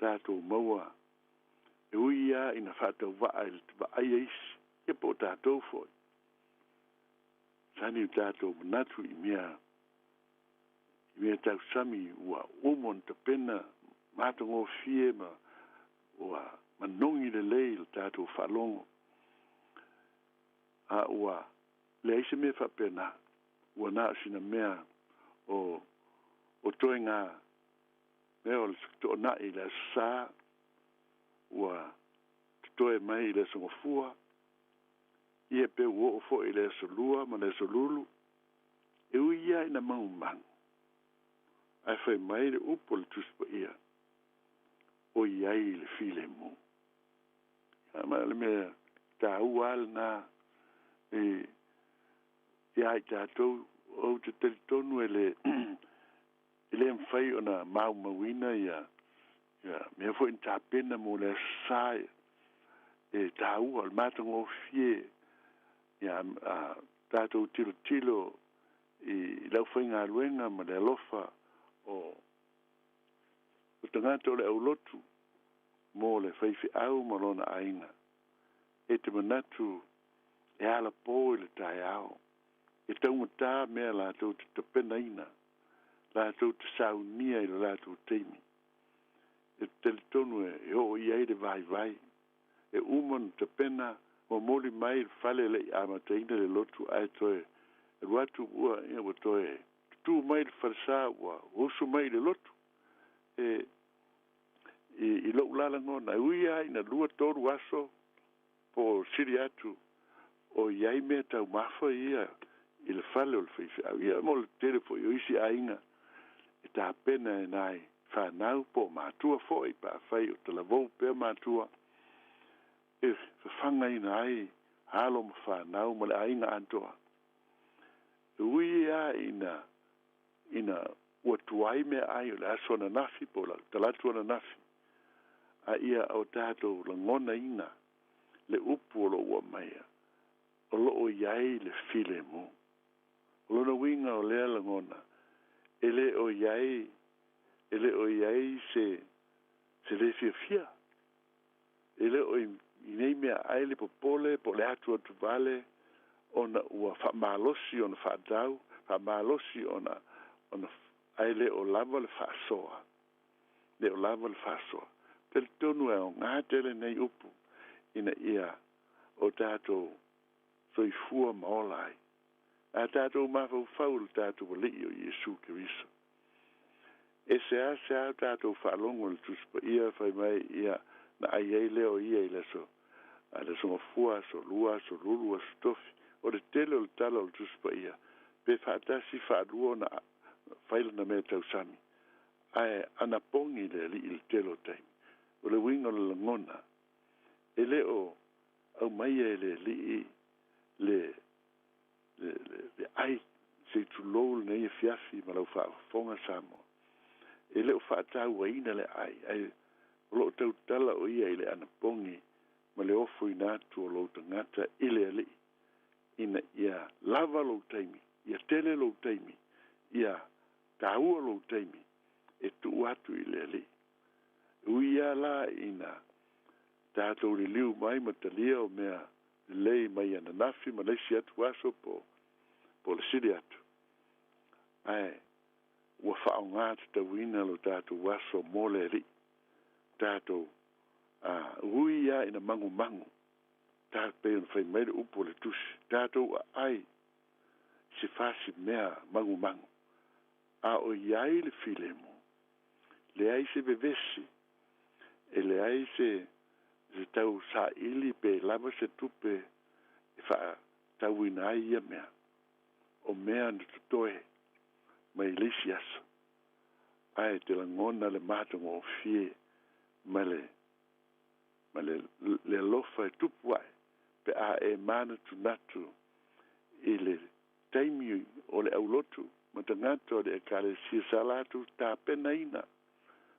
Q: tatou maua, e ui lava ina faatauvaa i le vaaia isi, ia po o tatou foi, sani o tatou manatu i mea i mea tausami ua uma ona tapena matagofie ma ua manogi lelei i le tatou faalogo, a ua leai se mea faapena, ua na o sina mea o o toega mea o le toonai i le Aso Sa ua totoe mai i le Aso Gafua, ia pe ua oo foi i le Aso Lua ma le Aso Lulu, e ui lava ina magumagu, ae fai mai le upu a le Tusi Paia, o i ai le filemu. Ia, ma o le mea taua lava lena e iā i tatou, ou te talitonu e le e le mafai ona maumauina ia ia mea foi na tapena mo le Aso Sa e taua, o le matagofie ia a tatou tilotilo i le aufaigaluega ma le alofa o o tagata o le aulotu mo le faifeau ma lona aiga. E te manatu e alapō i le taeao, e taugatā mea latou te tapenaina, latou te saunia i lo latou taimi. E talitonu e oo i ai le vaivai, e uma ona tapena momoli mai i le fale e le i amataina le lotu ae toe alu atu ua, ia, ua toe tutū mai le falesa ua usu mai i le lotu. E, i, i lou la lagona, e ui lava ina lua tolu aso po o sili atu o i ai mea taumafa ia i le fale o le faifeau, ia mo le tele foi o isi aiga e tapena e nai fanau po o matua foi pe afai o talavou pea matua e fafagaina ai alo ma fanau ma le aiga atoa. E ui lava ina ina ua tuai meaai o le aso ananafi po o le talaatu ananafi, a ia o tatou lagonaina le upu o lo o ua aumaia, o lo o i ai le filemu. O lona uiga o lea lagona, e le o i ai, e le o i ai se, se le fiafia. E le o i nei meaai le popole po o le atuatuvale ona ua faamalosi ona faatau, faamalosi ona, ona, ae le o lava le faasoa. le o lava le faasoa. Talitonu e aoga tele nei upu ina ia o tatou soifua ma ola ai. A tatou mafaufau i le tatou Alii o Iesu Keriso. E seasea tatou faalogo i le Tusi Paia fai mai ia na ai ai lea o ia i le aso a le aso Gafua, aso Lua, aso Lulu, aso Tofi. O le tele o le tala o le Tusi Paia, pe faatasi faalua ona fai lana mea tausami, ae anapogi le Alii i le tele o taimi. O le uiga o le lagona, e le o aumaia e le Alii le le, le, le ai se i tulou lenei afiafi ma lau faafofoga Samoa. E le o faatauaina le ai, ae o lo o tautala o ia i le anapogi ma le ofoina atu o lou tagata i le Alii, ina ia lava lou taimi, ia tele lou taimi, ia taua lou taimi e tuu atu i le Alii. E ui lava la ina tatou liliu mai ma talia o mea lelei mai ananafi ma le isi atu aso po po le sili atu, ae ua faaaoga tatauina lo tatou aso mo le Alii. Tatou a ui lava ina magumagu, ta pei ona fai mai le upu o le Tusi, tatou aai i se fasi mea magumagu, a o i ai le filemu, leai se vevesi, e leai se se tau saili pe lava se tupe e faatauina ai ia mea, o mea na totoe mai le isi aso, ae te lagona le matagofie ma le ma le le alofa e tupu ae pe a e manatunatu i le taimi o le aulotu ma tagata o le Ekalesia sa latou tapenaina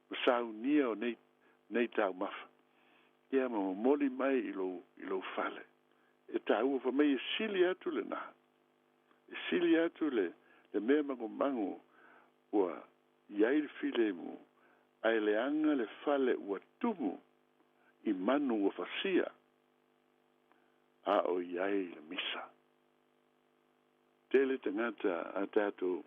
Q: ma saunia o nei nei taumafa ia ma momoli mai i lou i lou fale. E taua fai mai e sili atu lena, e sili atu le le mea magumagu ua i ai le filemu, ae leaga le fale ua tumu i manu ua fasia, a o i ai le misa. Tele tagata a tatou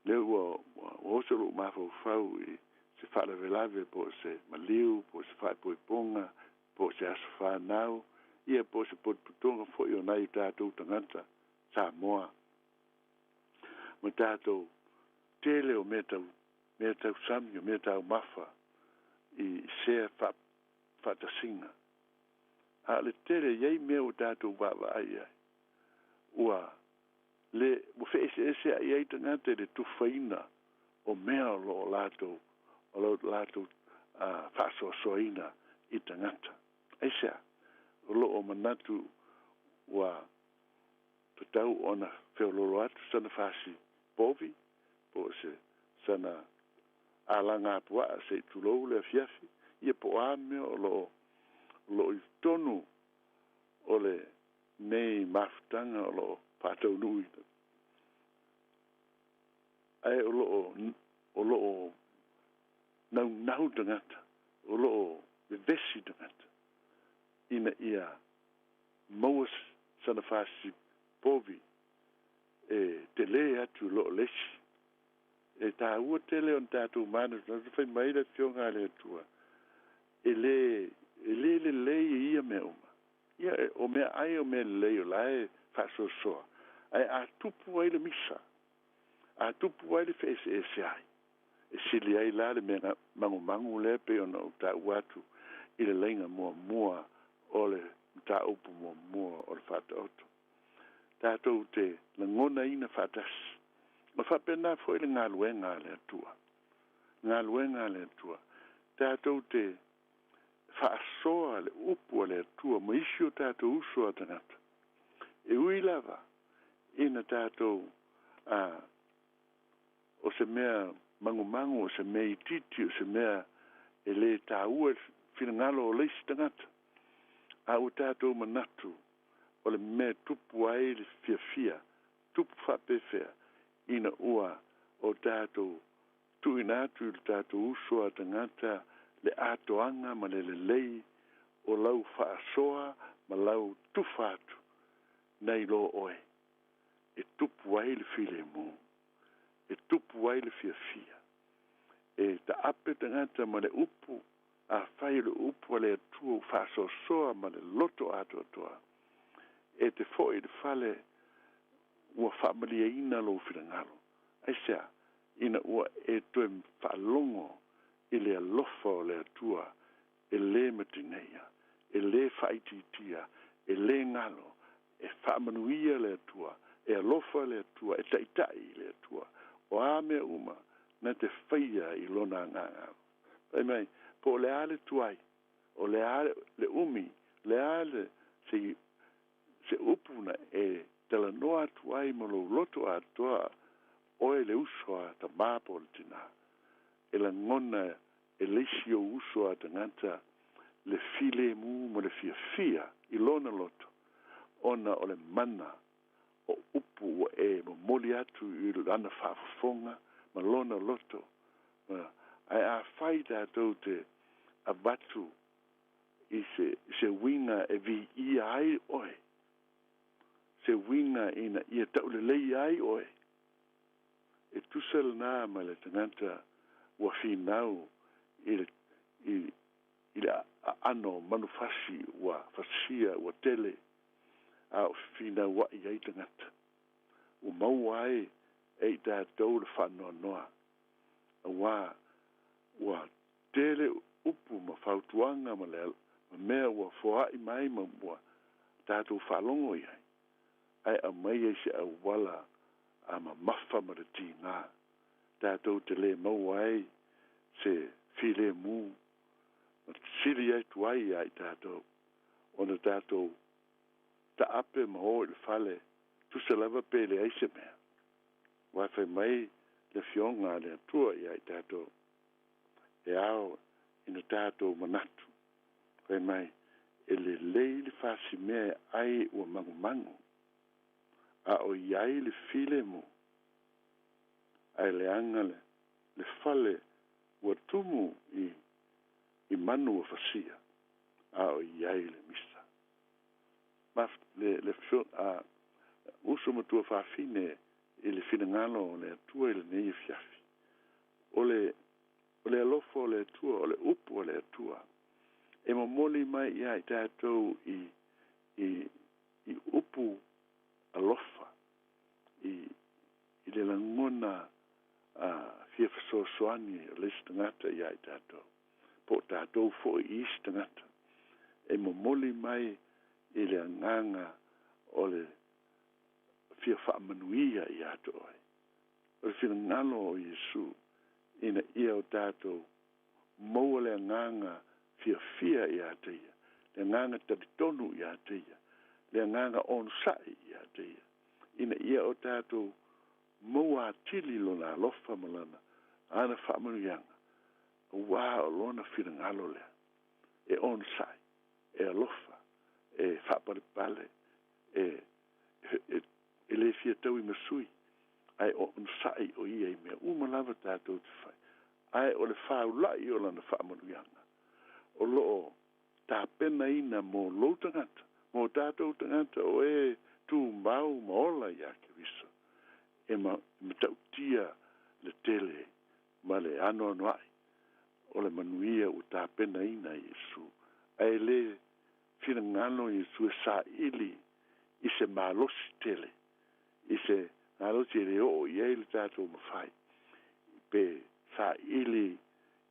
Q: lea ua ua oso lou mafaufau i se faalavelave po o se maliu po o se faaipoipoga po o se aso fanau ia po o se potopotoga foi o nai o tatou tagata Samoa ma tatou tele o mea tau mea tausami o mea taumafa i sea faatasiga. A o le tele e i ai mea ua tatou vaavaai i ai, ua le ua feeseesea'i ai tagata i le tufaina o mea o lo o latou o lo latou faasoasoaina i tagata. Aisea? O lo o manatu ua tatau ona feoloolo atu sana fasi povi po o se sana alagapuaa se i tulou le afiafi, ia po o a mea o lo o o lo o i totonu o lenei mafutaga o lo o faataunuuina. Ae o lo o o lo o naunau tagata, o lo o vevesi tagata ina ia maua sana fasi povi e telē atu i lo le isi. E taua tele ona tatou manatunatu fai mai le Afioga a le Atua, e lē e lē lelei e ia mea uma. Ia, o meaai o mea lelei o la e faasoasoa, ae a tupu ai le misa, a tupu ai le feeseeseai, e sili ai la le mea magumagu lea pei ona ou taua atu i le laina muamua o le mataupu muamua o le Faataoto. Tatou te lagonaina faatasi. Ma faapena foi le galuega a le Atua. Galuega a le Atua. Tatou te faasoa le upu a le Atua ma isi o tatou uso a tagata. E ui lava ina tatou a o se mea magumagu, o se mea itiiti, o se mea e lē taua i le finagalo o le isi tagata, a ua tatou manatu o le mea e tupu ai le fiafia, tupu faapefea ina ua o tatou tuuina atu i le tatou uso a tagata le atoaga ma le lelei o lau faasoa ma lau tufa atu nai lo oe, e tupu ai le filemu, e tupu ai le fiafia, E taape tagata ma le upu, afai o le upu a le Atua ua faasoasoa ma le loto atoatoa, e te foi i le fale ua faamalieina lou finagalo. Aisea? Ina ua e toe faalogo i le alofa o le Atua e lē matineia, e lē faaitiitia, e lē galo, e faamanuia le Atua, e alofa le Atua, e taʻitaʻi le Atua. O a mea uma na te faia i lona agaga. Fai mai, po o le a le tuai, o le a le umi, le a le se, se upu na e talanoa atu ai ma lou loto atoa, oe le uso a tamā po o le tinā. E lagona e le isi ou uso a tagata le filemu ma le fiafia i lona loto, ona o le mana o upu ua e momoli atu i lana faafofoga ma lona loto. Ae afai tatou te avatu i se, se uiga e viia ai oe, se uiga ina ia taulelei ai oe, e tusa lena ma le tagata ua finau i le, i, i le aano o manufasi ua fasia ua tele a o fefinauaʻi ai tagata, ua maua ai e i tatou le faanoanoa, auā ua tele upu ma fautuaga ma le ma mea ua foaʻi mai ma ua tatou faalogo i ai, ae aumaia i se auala a mamafa ma le tigā tatou te lē maua ai se filemu ma sili atu ai iā i tatou ona tatou taape ma o i le fale tusa lava pe leai se mea. Aua fai mai le Afioga a le Atua iā i tatou, e ao ina tatou manatu, fai mai, e lelei le fasimea e ai ua magumagu, a o i ai le filemu, ae leaga le, le fale ua tumu i, i manu ua fasia, a o i ai le misa. Ma le, le, a, uso matua fafine i le finagalo o le Atua i lenei afiafi. O le, o le alofa o le Atua, o le upu a le Atua, e momoli mai iā i tatou i, i, i upu alofa, i, i le lagona a, fia fesoasoani o le isi tagata iā i tatou, po o tatou foi i isi tagata, e momoli mai i le agaga o le fia faamanuia iā te oe. O le finagalo o Iesu ina ia o tatou maua le agaga fiafia iā te Ia, le agaga talitonu iā te Ia, le agaga onosai iā te Ia, ina ia o tatou maua atili Lona alofa ma Lana ana faamanuiaga, auā o Lona finagalo lea, e onosai, e alofa, e faapalepale, e, e, e lē fia tauimasui, ae onosai o Ia i mea uma lava tatou te fai. Ae o le faulaʻi o Lana faamanuiaga o lo o tapenaina mo lou tagata, mo tatou tagata o e tumau ma ola iā Keriso, e ma, matautia le tele ma le anoanoaʻi o le manuia ua tapenaina e Iesu. Ae lē finagalo Iesu e saili i se malosi tele, i se malosi e lē oo i ai le tatou mafai, pe saili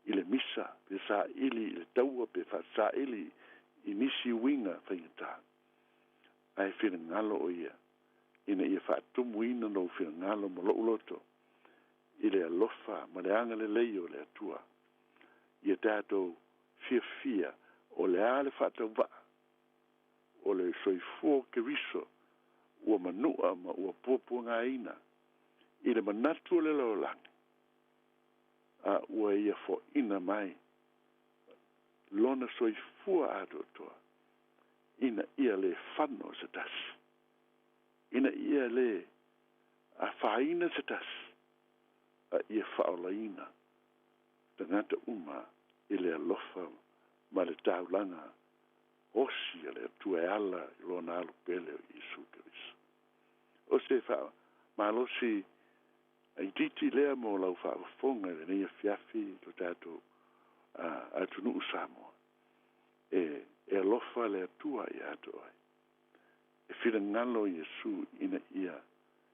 Q: i le misa, pe saili i le taua, pe faasaili i nisi uiga faigata. Ae finagalo o Ia ina ia faatumuina lou finagalo ma lou loto i le alofa ma le agalelei o le Atua. Ia tatou fiafia o le a le faatauvaa o le soifua o Keriso ua manua ma ua puapuagaina i le manatu o le lalolagi, a ua ia foaina mai lona soifua atoatoa ina ia lē fano se tasi, ina ia lē afaina se tasi, a ia faaolaina tagata uma i le alofa ma le taulaga osi a le Atua e ala i lona alu pele o Iesu Keriso. O se faamalosi Laitiiti lea mo lau faafofoga i lenei afiafi i lo tatou atunuu Samoa. E, e alofa le Atua ia te oe. E finagalo Iesu ina ia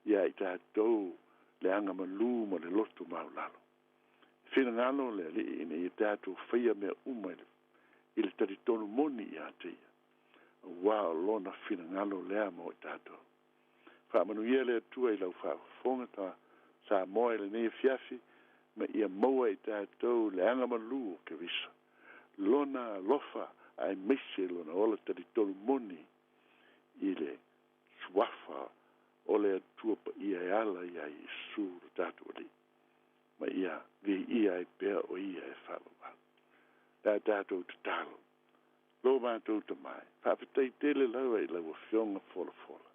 Q: ia i tatou le agamalu ma le loto maualalo. E finagalo le Alii ina ia tatou faia mea uma i le, i le talitonu moni ia te ia, auā o lona finagalo lea mo i tatou. Faamanuia le Atua i lau faafofoga ta Samoa i lenei afiafi, ma ia maua e i tatou le agamalu o Keriso, Lona alofa aemaise Lona ola talitonu moni i le Suafa o le Atua Paia e ala iā Iesu lo tatou Alii, ma ia viia ai pea o Ia e faavavau. Le a tatou tatalo. Lo matou Tama e, faafetai tele lava i lau Afioga folafola.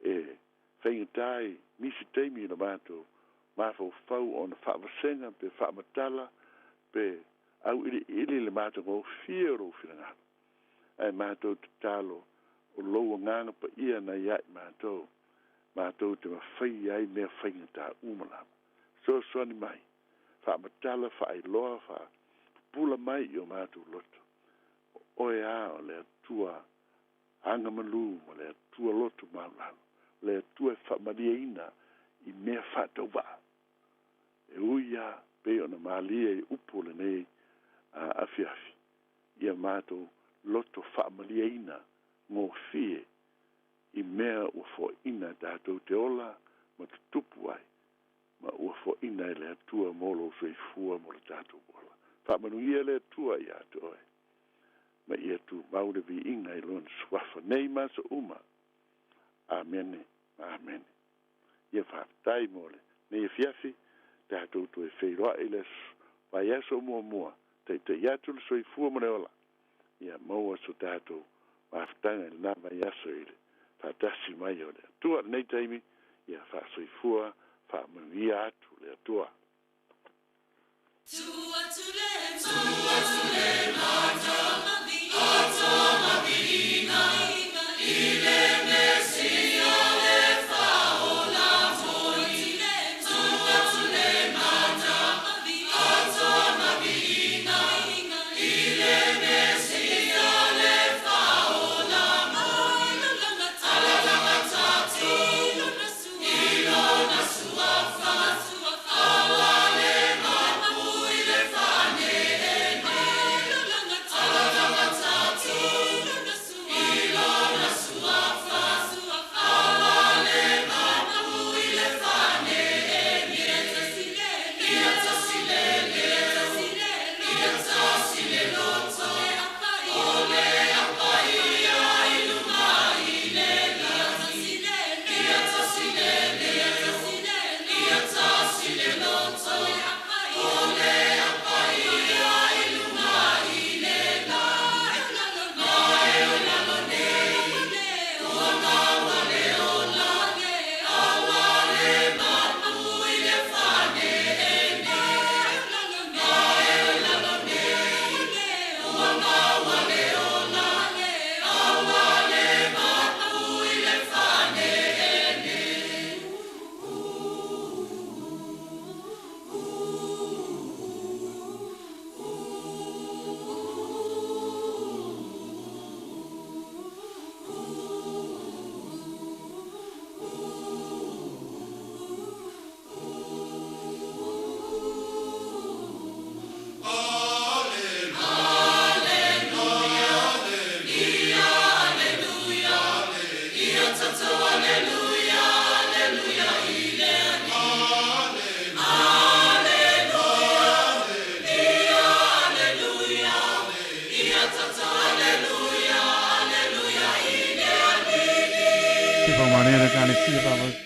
Q: E faigata i nisi taimi i lo matou mafaufau ona faavasega pe faamatala pe auiliili le matagofie o lou finagalo. Ae matou tatalo o lou Agaga Paia na ia i matou, matou te mafaia ai mea faigata uma lava. Fesoasoani mai, faamatala, faailoa, faapupula mai i o matou loto, o oe a o le Atua agamalu ma le Atua loto maualalo, o le Atua e faamalieina i mea faatauvaa. E ui a pei ona malie i upu o lenei afiafi, ia matou loto faamalieina gofie i mea ua foaina tatou te ola ma tutupu ai, ma ua foaina e le Atua mo lou soifua mo le tatou ola. Faamanuia le Atua ia te oe, ma ia tumau le viiga i Lona Suafa nei ma aso uma. Amene ma amene. Ia faafetai mo lenei afiafi, tatou toe feiloai i le vaiaso muamua, taitai atu le soifua ma le ola, ia maua so tatou mafutaga i lena vaiaso i le faatasi mai o le Atua. I lenei taimi, ia faasoifua faamanuia atu le Atua.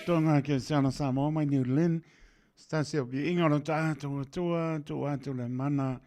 C: Tonga ke se ana Samoa mai New Lynn. Stasi o bi inga lo ta tu tua tu atu le mana.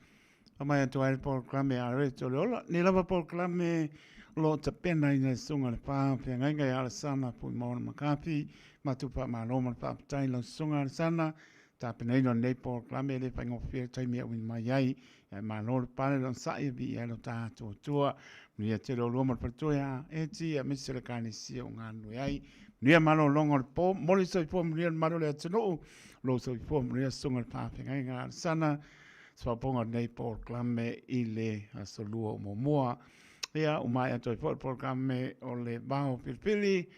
C: Amai atu ai le polokalame a re to le ola. Ni lava polokalame lo tapena ina sunga le pā feagaiga ia Alesana Fuimaono McCarthy matou faamalo ma le faafetai lau susuga Alesana tapenaina o lenei polokalame e le faigofie le taimi e auina mai ai ae malo le pale le onosai e viia ai lo tatou Atua. Manuia tele oulua ma le faletua ia Eti aemaise le Ekalesia o galulue ai. Manuia malologa o le po, mo le soifua manuia le mamalu o le atunuu, lou soifua manuia susuga i le faafeagaiga Alesana, soapoga o lenei polokalame i le aso lua o muamua. Ia, ua maea atu ai foi le polokalame o le Vao Filifili,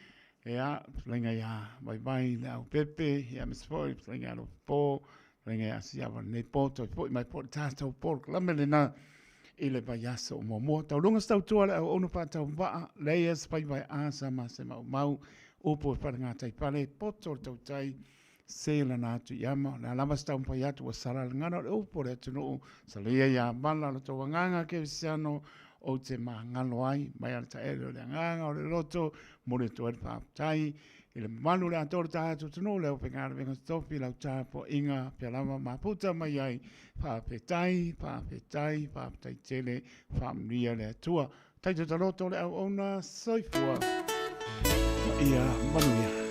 C: ia, fetalaiga ia Vaivai le Aupepe, ia, aemaise foi fetalaiga ia Lopo, fetalaiga ia Asiava lenei po, toe foi mai foi le tatou polokalame lena i le vaiaso o muamua. Tauluga se tautua le auauna faatauvaa, leia se faiva e asa ma se maumau, upu e falegataifale, poto o le tautai, se lana atu i ama, o le a lava se taumafai atu ua sala le gagana o le upu o le atunuu, saleia ia vala lo tou agaga kerisiano, ou te magalo ai, mai a le taele o le agaga o le loto, momoli atu ai le faafetai i le mamalu o le atoa o le tatou atunuu, le aufaigaluega totofi, lau tapuaiga, pea lava mafuta mai ai, faafetai, faafetai, faafetai tele, faamanuia le Atua. Taito taloto le auauna, soifua ma ia manuia.